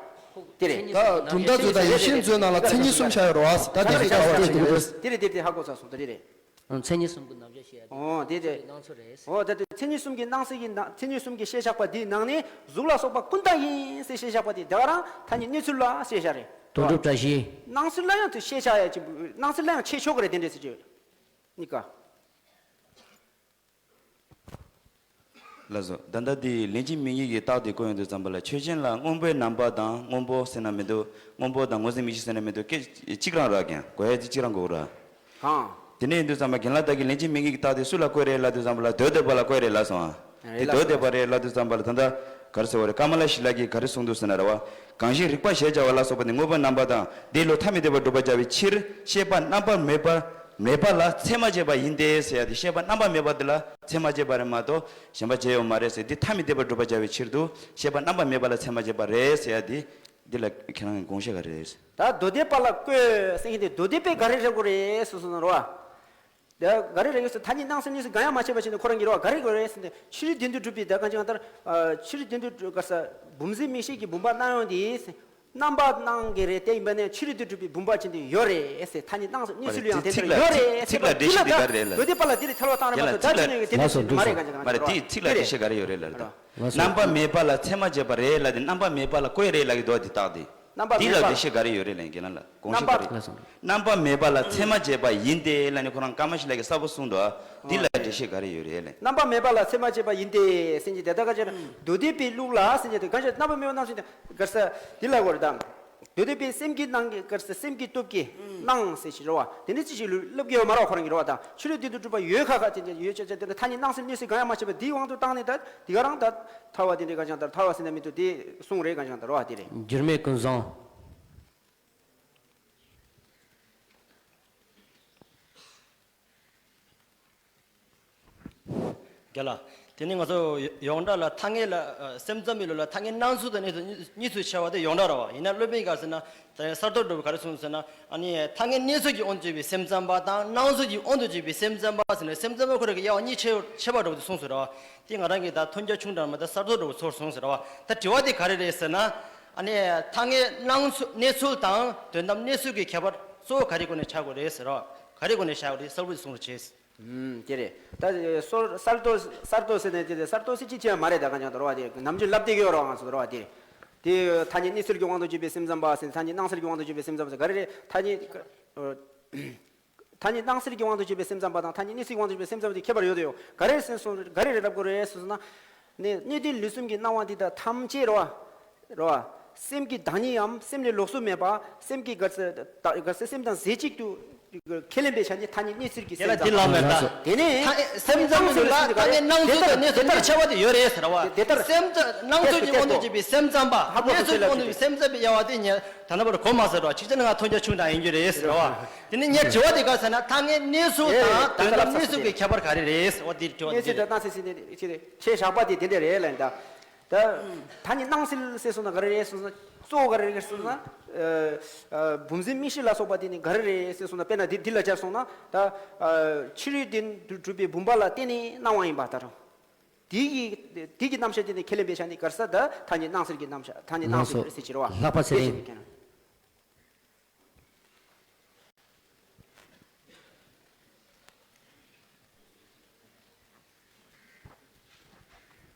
དེ་རེད། ད་གྲུབ་མཐའ་མཛོད་དང་ཡིད་བཞིན་མཛོད་ནང་ལ་མཚན་ཉིད་གསུམ་བཞག་ཡོད་རེད་བ། ད་དེ་རེད་ག་བ་ཅིག་རེད། དེ་རེད་དེ་རེད་དེ་ཧ་གོ་ཚར་སོང་། ད་དེ་རེད། མཚན་ཉིད་གསུམ་གྱི་རྣམ་གཞག་བཤད་ཡ་དེ། ཨོ་དེ་དེ། སྣང་ཚུལ་རེད། ཨོ་ད་དེ་མཚན་ཉིད་གསུམ་གྱི་སྣང་ཚུལ་གྱི་ནང་མཚན་ཉིད་གསུམ་གྱི་ཤེས་བྱ་པ་དེའི་ནང་ནས་གཟུགས་ལ་སོགས་པ་ཀུན་བཏགས་ཡིན་ཟེར་ཤེས་བྱ་པ་དེ་དེ་ག་རང་ཐ་སྙད་གནས་ཚུལ་ལ་ཤེས་བྱ་རེད། དོན་གྲུབ་བཀྲ་ཤིས། སྣང་ཚུལ་ལ་ཡང་དེ་ཤེས་བྱ་ཡ་ཅིག་སྣང་ཚུལ་ལ་ཡང་ཕྱེ་ཆོག་གི་རེད་དེ་འདྲས་ཟེར་གྱི་ཡོད། གཉིས་ཀ། ལགས་སོ། ད་ལྟ་འདི་ལན་གཅིག་མིང་གཉིས་ཀྱི་རྟགས་དེ་བཀོད་ཡོང་དུས་ཙམ་པ་ལ་ཆོས་ཅན་ལ་སྔོན་པོའི་རྣམ་པ་དང་སྔོན་པོ་ཟེར་ན་མི་འདུག་སྔོན་པོ་དང་མངོན་གསལ་མིག་ཤེས་ཟེར་ན་མི་འདུག་སྐད་གཅིག་རང་རག་ཀྱང་གོ་ཡ་དེ་གཅིག་རང་གོ་ར། གང་། དེ་ནས་ཡིན་དུས་ཙམ་པ་རྒན་ལགས་ད་གིན་ལན་གཅིག་མིང་གཉིས་ཀྱི་རྟགས་དེ་སུ་ལ་བཀོད་རེད་ལབ་དུས་ཙམ་པ་ལ་མདོ་སྡེ་པ་ལ་བཀོད་རེད་ལབ་སོང་ཨ། དེ་མདོ་སྡེ་པ་རེད་ལབ་དུས་ཙམ་པ་ལ་ད་ལྟ་ག་རེ་ཟེར་བ་རེད། ཀ་མ་ལ་ཤཱི་ལ་གིས་ག་རེ་གསུངས་འདུག་ཟེར་ན་ར་བ། གང་ཞིག་རིག་པ་ཞེས་བྱ་བ་ལ་སོགས་པ་ནི་དངོས་པོའི་རྣམ་པ་དང་དེ་ལུགས་ཐ་མི་དད་པར་སྒྲུབ་པར་བྱ་བའི་ཕྱིར་ཤེས་པ་རྣམ་པ་མེད་པ་མེད་པ་ལ་ཚད་མ་བྱས་པ་ཡིན་ཏེ་ཟེར་ཡ་དེ་ཤེས་པ་རྣམ་པ་མེད་པ་དེ་ལ་ཚད་མ་བྱས་པ་རེད་མ་གཏོགས་གཞན་པ་བྱས་ཡོད་མ་རེད་ཟེར། འདི་ཐ་མི་དད་པར་སྒྲུབ་པར་བྱ་བའི་ཕྱིར་དུ་ཤེས་པ་རྣམ་པ་མེད་པ་ལ་ཚད་མ་བྱས་པ་རེད་ཟེར་ཡ་དེ། འདི་ལ་ཁྱེད་རང་གི་དགོངས་བཞེས་ག་རེ་རེད། ད་མདོ་སྡེ་པ་ལ་བཀོད་ཟེར་མཁན་དེ་མདོ་སྡེ་པས་ག་རེ་རེད་དགོས་རེད་ཟེར་སོང་ན་རོ། ད་ག་རེ་རེད་ཟེར། ཐ་སྙད་སྣང་སེལ་གཉིས་སུ་གང་ཡང་མ་བྱས་པ་བྱས་ནས་ཁོ་རང་གིས་རོ་ག་རེ་དགོས་རེད་ཟེར་ཏེ། ཕྱི་རོལ་བདེན་དུ་གྲུབ་པའི་ད་གང་ཅི་གང་ལྟར། ཕྱི་རོལ་བདེན་དུ་གྲུབ་ག་ས་བུམ་འཛིན་མིག་ཤེས་ཀྱི་བུམ་པ་སྣང་ཡོང་དེས། རྣམ་པ་སྣང་གི་རེད་དེ་ཡིན་པ་ནས་ཕྱི་རོལ་དུ་གྲུབ་པའི་བུམ་པ་ཅན་དེ་ཡོད་རེད་ཟེར། ཐ་སྙད་སྣང་སེལ་གཉིས་སུ་ལུས་ཡང་དེ་ལྟར་ཡོད་རེད་ཟེར་བ་འདི་ལ་ད་མདོ་སྡེ་པ་ལ་འདི་ལས་ཐལ་བ་བཏང་རེད་མ་གཏོགས་ད་ཅི་ནས་དེ་ལས་མ་རེད། འདི་ཚིག་ལ་འགྲེལ་བཤད་འདི་ག་རེ་ཡོད་རེད་ལབ་རེད། རྣམ་པ་མེད་པ་ལ་ཚད་མ་བྱས་པ་རེད་ལབ་དེ་རྣམ་པ་མེད་པ་ལ་བཀོད་རེད་ལབ་ཀྱི་འདུག་དེ་རྟགས་དེ། རྣམ་པ་འདི་ལ་མེད་པ། འགྲེལ་བཤད་ག་རེ་ཡོད་རེད་ལབ་ཀྱི་ན་ལ་དགོངས་གཞི་ག་རེ། རྣམ་པ་མེད་པ་ལ་ཚད་མ་བྱས་པ་ཡིན་ཏེ་ལབ་ནས་ཁོ་རང་ཀ་མ་ཤཱི་ལ་གིས་གསལ་པོ་གསུངས་འདུག་འདི་ལ་འགྲེལ་བཤད་ག་རེ་ཡོད་རེད་ལབ། རྣམ་པ་མེད་པ་ལ་ཚད་མ་བྱས་པ་ཡིན་ཏེ་ཟེར་གྱི་དེ་ལྟར་ག་ཅེ་མདོ་སྡེ་པའི་ལུགས་ལ་ཟེར་གྱི་དེ་གང་ཞིག་རྣམ་པ་མེད་པ་རྣམ་ཤེས་དེ་ག་ས་འདི་ལ་གོ་རེད་དམ། མདོ་སྡེ་པའི་སེམས་ཀྱི་སྣང་གི་ག་ས་སེམས་ཀྱི་སྟོབས་ཀྱིས་སྣང་ཟེར་གྱི་རེད་བ། དེ་ནི་ཅི་ཞིག་ལུས་ལབ་ཀྱི་ཡོད་མ་རེད་བ། ཁོ་རང་གི་རེད་བ། ད་ཕྱི་རོལ་བདེན་དུ་གྲུབ་པ་ཡོད་ཁ་ཁ་དེ་འདྲ་ཡོད་ཅེས་ཅེས་དེ་འདྲ་ཐ་སྙད་སྣང་སེལ་གཉིས་སུ་གང་ཡང་མ་བྱས་པ་འདིའི་དབང་དུ་བཏང་ནས་ད་འདི་ག་རང་ད་ཐལ་བ་དེ་འདྲའི་གང་ཅང་ལྟར་ཐལ་བ་ཟེར་ན་མི་འདུག་དེ་གསུང་རེད་གང་ཅང་ལྟར་བ་དེ་རེད། འགྱུར་མེད་ཀུན་བཟང་། རྒན་ལགས། དེ་ནི་ང་ཚོ་ཡོངས་གྲགས་ལ་ཐ་སྙད་ལ་ཨ་སེམས་ཙམ་པའི་ལུགས་ལ་ཐ་སྙད་སྣང་ཚུལ་དང་གནས་ཚུལ་གཉིས་སུ་ཕྱེ་བ་དེ་ཡོངས་གྲགས་རེད་བ། ཡིན་ན་སློབ་དཔོན་གྱིས་ག་ཟེར་ན། ད་གསར་གཏོད་འགྲོ་བའི་ག་རེ་གསུངས་ཟེར་ན། ཨ་ནི་ཐ་སྙད་གནས་ཚུལ་གྱི་དབང་དུ་བྱས་པའི་སེམས་ཙམ་པ་དང་སྣང་ཚུལ་གྱི་དབང་དུ་བྱས་པའི་སེམས་ཙམ་པ་ཟེར་ནས་སེམས་ཙམ་པ་ཁོ་རང་གི་དབྱེ་བ་གཉིས་ཕྱེ་ཕྱེ་བར་འགྲོ་བ་དེ་གསུངས་སོང་རེད་བ། དེ་ང་རང་གིས་ད་མཐོང་རྒྱ་ཆུང་དྲགས་མ་ད་གསར་གཏོད་འགྲོ་བའི་ཚོར་སོང་ཟེར་བ། ད་དྲི་བ་དེ་ག་རེ་རེད་ཟེར་ན། ཨ་ནི་ཐ་སྙད་སྣང་ཚུལ་གནས་ཚུལ་དང་དོན་དམ་གནས་ཚུལ་གྱི་ཁྱད་པར་གཙོ་བོ་ག་རེ་སྒོ་ནས་ཆགས་དགོས་རེད་ཟེར་བ། ག་རེ་སྒོ་ནས་བཞག་དགོས་རེད་གསལ་པོ་གསུང་རོགས་བྱེད། ཨུམ། དེ་རེད། ད་སོར་གསར་གཏོད་གསར་གཏོད་ཟེར་ནས་དེ་རེད། གསར་གཏོད་ཟེར་ཅི་བྱས་མ་རེད། ད་གང་ཅང་དོར་བ་དེ་ནམ་རྒྱུན་ལབ་བསྡད་ཀྱི་ཡོད་རེད་ང་ཚོ་དོར་བ་དེ་རེད། དེ་ཐ་སྙད་གནས་ཚུལ་གྱི་དབང་དུ་བྱས་པའི་སེམས་ཙམ་པ་ཟེར། ཐ་སྙད་སྣང་སེལ་གྱི་དབང་དུ་བྱས་པའི་སེམས་ཙམ་པ་ཟེར་ག་རེ་རེད། ཐ་སྙད་ཐ་སྙད་སྣང་སེལ་གྱི་དབང་དུ་བྱས་པའི་སེམས་ཙམ་པ་དང་ཐ་སྙད་གནས་ཚུལ་གྱི་དབང་དུ་བྱས་པའི་སེམས་ཙམ་པ་དེ་ཁྱད་པར་ཡོད་དོ་ཡོད། ག་རེ་ཟེར་སོང་ག་རེ་རེད་ལབ་དགོས་རེད་ཟེར་སོང་ན། ནས་གནས་དོན་ལུས་གསུམ་གྱི་སྣང་བ་འདི་དག་ཐམས་ཅད་རེད་བ། རེད་བ། སེམས་ཀྱི་བདག་ཉིད་འམ་སེམས་ལས་ལོགས་སུ་མེད་པ། སེམས་ཀྱི་ག་ས་ག་ས་སེམས་དང་རྫས་གཅིག་ཏུ་ཁས་ལེན་པའི་ཆ་ནས་ཐ་སྙད་གནས་ཚུལ་གྱི་དེ་ལ་སེམས་ཙམ་འདི་ལ་མེད་ད། དེ་ནས་ཐ་སེམས་ཙམ་མི་འདུག་ལ་ཐ་སྙད་སྣང་ཚུལ་དང་གནས་ཚུལ་གཉིས་ཆ་བ་དེ་ཡོད་རེད་ཟེར་བ། དེ་ལྟར་སེམས་ཙམ་སྣང་ཚུལ་གྱི་དབང་དུ་བྱས་པའི་སེམས་ཙམ་པ་གནས་ཚུལ་གྱི་དབང་དུ་བྱས་པའི་སེམས་ཙམ་པའི་དབྱེ་བ་དེ་ཉེ་ད་ནང་བར་གོ་མ་ཟེར་བ། ཅིག་ཅར་ང་མཐོང་རྒྱ་ཆུང་དྲགས་ཡིན་རྒྱུ་རེད་ཟེར་བ། དེ་ནས་ངས་དྲི་བ་དེ་ག་ཟེར་ན་ཐ་སྙད་གནས་ཚུལ་དང་དོན་དམ་གནས་ཚུལ་གྱི་ཁྱད་པར་ག་རེ་རེད་ཟེར་བ་དེའི་དྲི་བ་དེ་རེད། ཆེས་ཞག་པ་དེ་དེ་འདྲ་རེད་ལབ་ཡིན་ད། ད་ཐ་སྙད་སྣང་སེལ་ཟེར་སོང་ན་ག་རེ་རེད་ཟེར་སོང་ན། གཙོ་བོ་ག་རེ་རེད་ཟེར་སོང་ན། ཨ་ཨ་བུམ་འཛིན་མིག་ཤེས་ལ་སོགས་པ་དེ་ནི་ག་རེ་རེད་ཟེར་སོང་ན། དཔེར་ན་འདི་འདི་ལ་སྦྱར་སོང་ན་ད། ཨ་ཕྱི་རོལ་དེ་གྲུབ་པའི་བུམ་པ་ལ་བརྟེན་ནས་སྣང་བ་ཡིན་པ་ལྟར། དེ་གི་དེ་གི་རྣམ་གཞག་དེ་ནི་ཁས་ལེན་པའི་ཆ་ནས་ག་རེ་ཟེར། ད་ཐ་སྙད་སྣང་སེལ་གྱི་རྣམ་གཞག་ཐ་སྙད་སྣང་སེལ་ཟེར་གྱི་རེད་བ། ལྷག་པ་ཚེ་རིང་། དེ་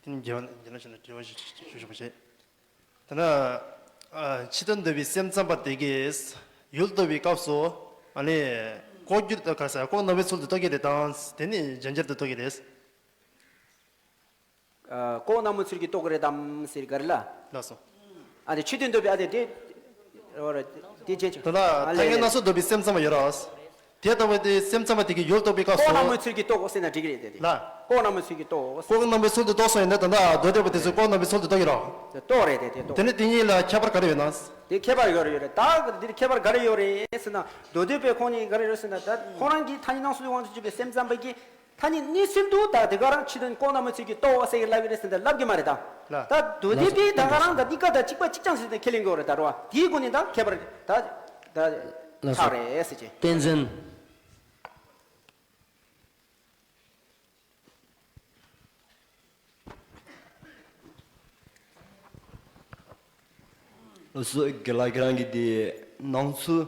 ནི་རྒྱལ་བ་རྒྱལ་བ་ཞིག་ལ་དྲི་བ་ཞུ་ཞུ་ཞུ་བ་བྱེད། ད་ནི་ཨ་ཕྱི་དོན་འདོད་པའི་སེམས་ཙམ་པ་དེ་གིས་ཡུལ་རྟོགས་པའི་སྐབས་སུ་ཨ་ནི་ལྐོག་གྱུར་དུ་ག་ས་ལྐོག་རྣམ་པའི་ཚུལ་དུ་རྟོགས་ཀྱི་རེད་དམ། དེ་ནི་རྗེན་རྗེན་དུ་རྟོགས་ཀྱི་རེད། ཨ་ལྐོག་རྣམ་པའི་ཚུལ་གྱིས་རྟོགས་ཀྱི་རེད་དམ་ཟེར་ག་རེ་ལ། ལགས་སོ། ཨ་དེ་ཕྱི་དོན་འདོད་པའི་ཨ་དེ་དེ་རོ་ར་དེ་རྗེན་ཆུང་། ད་ལྟ་ཨ་ལས་ཐ་སྙད་ལས་སྣང་ཚུལ་འདོད་པའི་སེམས་ཙམ་པ་ཡོད་ར། དེ་ལྟ་བུའི་དེ་སེམས་ཙམ་པ་དེ་གིས་ཡུལ་རྟོགས་པའི་སྐབས་སུ། ལྐོག་རྣམ་པའི་ཚུལ་གྱིས་རྟོགས་ཟེར་ན་འགྲིག་གི་རེད་དེ་དེ། ལ། ལྐོག་རྣམ་པའི་ཚུལ་གྱིས་རྟོགས། ལྐོག་རྣམ་པའི་ཚུལ་དུ་རྟོགས་སོང་ཡིན་ན་ད་ལྟ་མདོ་སྡེ་པ་དེ་ཚོས་ལྐོག་རྣམ་པའི་ཚུལ་དུ་རྟོགས་ཀྱི་རོ། དེ་རྟོགས་རེད་དེ་དེ་རྟོགས། དེ་ནི་དེ་གཉིས་ལ་ཁྱད་པར་ག་རེ་ཡོད་ན། དེ་ཁྱད་པར་ཡོད་རེད་ཡོད་རེད། ད་འདིར་ཁྱད་པར་ག་རེ་ཡོད་རེད་ཟེར་ན། མདོ་སྡེ་པའི་ཁོང་གཉིས་ག་རེ་ཡོད་ཟེར་ན། ད་ཁོང་རང་གིས་ཐ་སྙད་སྣང་ཚུལ་དབང་དུ་གྱུར་པའི་སེམས་ཙམ་པ་གིས་ཐ་སྙད་གནས་ཚུལ་དུ་ད་དེ་ག་རང་ཕྱི་དོན་ལྐོག་རྣམ་པའི་ཚུལ་གྱིས་རྟོགས་ཟེར་གྱི་ལབ་ཀྱི་རེད་ཟེར་ན་ལབ་ཀྱི་མ་རེད་ད། ལ། ད་མདོ་སྡེ་པས་ད་ག་རང་ད་གཉིས་ཀ་ད་གཅིག་པ་གཅིག་རྐྱང་ཟེར་ཏེ་ཁས་ལེན་གྱི་ཡོད་རེད་ད་རོ། དེའི་སྒོ་ནས་ད་ཁྱད་པར་ད་ད་ལགས་སོ། ཆགས་རེད་ཟེར་གྱི། བསྟན་འཛིན། ལགས་སོ། རྒན་ལགས་ཁྱེད་རང་གིས་དེ་སྣང་ཚུལ་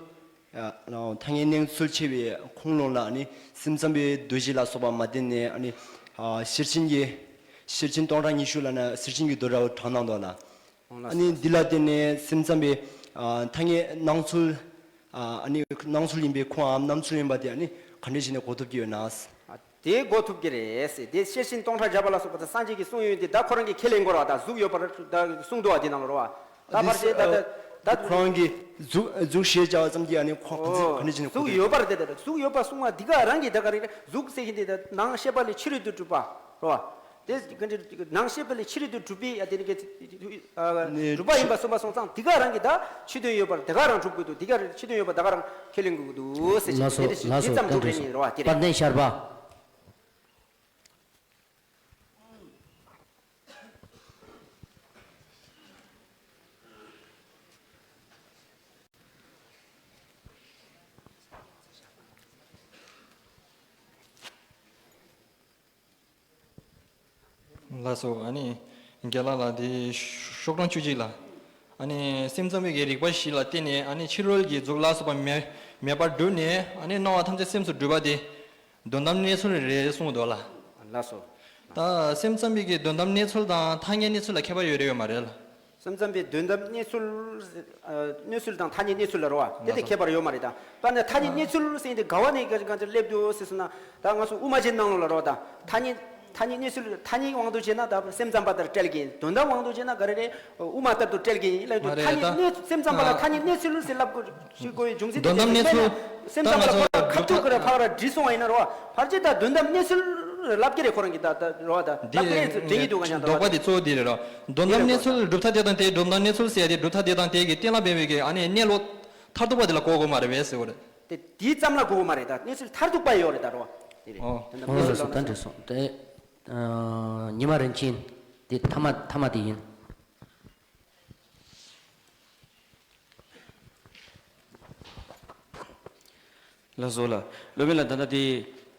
ཨ་ཐ་སྙད་གནས་ཚུལ་འཆད་པའི་ཁུངས་ལུང་ལ་ནི་སེམས་ཙམ་པའི་མདོ་བཞི་ལ་སོགས་པ་མ་བསྟན་ནས་ནི་ཨ་ཤེར་ཕྱིན་གྱི་ཤེར་ཕྱིན་སྟོང་ཕྲག་ཉི་ཤུ་ལ་ནི་ཤེར་ཕྱིན་གྱི་མདོ་འདྲ་བོ་དྲངས་གནང་འདུག་ལ། ཨ་ནི་འདི་ལ་བརྟེན་ནས་སེམས་ཙམ་པའི་ཨ་ཐ་སྙད་སྣང་ཚུལ། ཨ་ནི་སྣང་ཚུལ་ཡིན་པའི་ཁུངས་འམ་རྣམ་ཚུལ་ཡིན་པ་དེ་ཨ་ནི་ག་འདྲ་བྱས་ནས་གོ་ཐུབ་ཀྱི་ཡོད་ན། ཨ་དེ་གོ་ཐུབ་ཀྱི་རེད་ཟེར། དེ་ཤེར་ཕྱིན་སྟོང་ཕྲག་བརྒྱ་པ་ལ་སོགས་པ་དང་སངས་རྒྱས་ཀྱིས་གསུངས་ཡོད་དེ་ད་ཁོ་རང་གིས་ཁས་ལེན་དགོས་ར། ད་གཟུགས་ཡོད་པར་ད་གསུངས་འདུག་བ། དེ་ནང་ལ་རོ་བ། ད་ཕར་ཞེས་ད་ད་ད་ཁོ་རང་གིས་གཟུགས་གཟུགས་ཞེས་བྱ་བ་ཙམ་གྱིས་ཨ་ནི་ཁོ་ག་ཚོད་ག་འདྲ་བྱས་ནས་གོ་ཐུབ་ཀྱི་ཡོད་པ་རེད། དེ་ད་གཟུགས་ཡོད་པ་གསུང་བ་འདི་ག་རང་གིས་ད་ག་རེ་རེད། གཟུགས་ཟེར་གྱིན་དེ་ད་ནང་ཤེས་པ་ལས་ཕྱི་རོལ་དུ་གྲུབ་པ་རོ་བ། དེ་ག་འདྲ་ནང་ཤེས་པ་ལས་ཕྱི་རོལ་དུ་གྲུབ་པའི་ཡ་དེ་ནི་ག་ཨ་ནི་གྲུབ་པ་ཡིན་པ་གསུངས་པ་སོང་ཙང་། དེ་ག་རང་གིས་ད་ཕྱི་དོན་ཡོད་པར་དེ་ག་རང་གྲུབ་དགོས་འདུག་དེ་ག་རང་ཕྱི་དོན་ཡོད་པ་དེ་ག་རང་ཁས་ལེན་དགོས་འདུག་ཟེར། ལགས་སོ། དེ་ལགས་སོ། ཙམ་བཀའ་དྲིན་གྲུབ་ཆེ། རེད་ཡིན་རོ་བ། དེ་རེད། དཔལ་ལྡན་ཤར་པ། ལགས་སོ། ཨ་ནི་རྒན་ལགས་ལ་དེ་ཤོག་གྲངས་བཅུ་གཅིག་ལ། ཨ་ནི་སེམས་ཙམ་པའི་གི་རིགས་པ་བཞི་ལ་བརྟེན་ནས་ཨ་ནི་ཕྱི་རོལ་གྱི་གཟུགས་ལ་སོགས་པ་མེད་མེད་པར་བསྒྲུབས་ནས་ཨ་ནི་སྣང་བ་ཐམས་ཅད་སེམས་སུ་གྲུབ་པ་དེ་དོན་དམ་གནས་ཚུལ་རེད་གསུངས་འདུག་ལ། ལགས་སོ། ད་སེམས་ཙམ་པའི་གི་དོན་དམ་གནས་ཚུལ་དང་ཐ་སྙད་གནས་ཚུལ་ལ་ཁྱད་པར་ཡོད་རེད་ཡོད་མ་རེད་ལ། སེམས་ཙམ་པའི་དོན་དམ་གནས་ཚུལ། ཨ་གནས་ཚུལ་དང་ཐ་སྙད་གནས་ཚུལ་ལ་རོ་བ། དེ་དེ་ལགས་སོ། ཁྱད་པར་ཡོད་མ་རེད། ད་དཔེར་ན་ཐ་སྙད་གནས་ཚུལ་ཟེར་དེ་ག་བ་ནས་ག་ག་ཚོད་སླེབས་འདུག་ཟེར་སོང་ན། ད་ང་ཚོ་དབུ་མ་འཇམ་ནང་ལོགས་ལ་རོ། ད་ཐ་སྙད་ཐ་སྙད་གནས་ཚུལ། ཐ་སྙད་དབང་དུ་བྱས་ན་ད་སེམས་ཙམ་པ་ལྟར་བཀྲལ་གྱི་ཡིན། དོན་དམ་དབང་དུ་བྱས་ན་ག་རེ་རེད། དབུ་མ་ལྟར་དུ་བཀྲལ་གྱི་ཡིན་ལབ་འདུག་མ་རེད། ཐ་སྙད་ད་གནས་སེམས་ཙམ་པ་ལ་ཨ་ཐ་སྙད་གནས་ཚུལ་ཟེར་ལབ་དགོས་ཞུ་དགོས་ཡོད་འབྱུང་ཚིག་དོན་དམ་གནས་ཚུལ། སེམས་ཙམ་པ་ལ་ཁ་ཐུག་གི་ར་ཕ་ར་འདྲི་སོང་བ་ཡིན་ན་རོ། ཕལ་ཆེར་ད་དོན་དམ་གནས་ཚུལ་ལབ་ཀྱི་རེད། ཁོ་རང་གིས་ད་ད་རོ་ད་འདི་ལབ་ཀྱི་རེད། དྲན་གྱི་འདུག་ང་ཡང་ད་རོ་དོགས་པ་ད་དེ་གཙོ་བོ་འདི་རེད་རོ། དོན་དམ་གནས་ཚུལ་གྲུབ་མཐའ་དེ་དང་དེའི་སྒྲུབ་མཐའ་གནས་ཚུལ་ཟེར་ཡ་དེ་གྲུབ་མཐའ་དེ་དང་དེ་གི་གཏན་ལ་ཕབ་པའི་གི་ཨ་ནི་གནས་ལུགས་མཐར་ཐུག་པ་དེ་ལ་གོ་དགོས་མ་རེད་པས་ཟེར་བ་རེད། དེ་དེའི་ཙམ་ལ་གོ་དགོས་མ་རེད། ད་གནས་ཚུལ་མཐར་ཐུག་པ་ཡོད་རེད་ད་རོ། དེ་རེད། ཨོ། དོན་དམ་ཨོ་གནས་ལགས་ཚུལ་སོ། ལབ་ད་ན་འགྲིག་སོང་། དེ་ཨ་ཉི་མ་རིན་ཆེན། དེ་ཐ་མ་ཐ་མ་དེ་ཡིན། ལགས་སོ་ལགས། སློབ་དཔོན་ལགས། ད་ལྟ་དེ་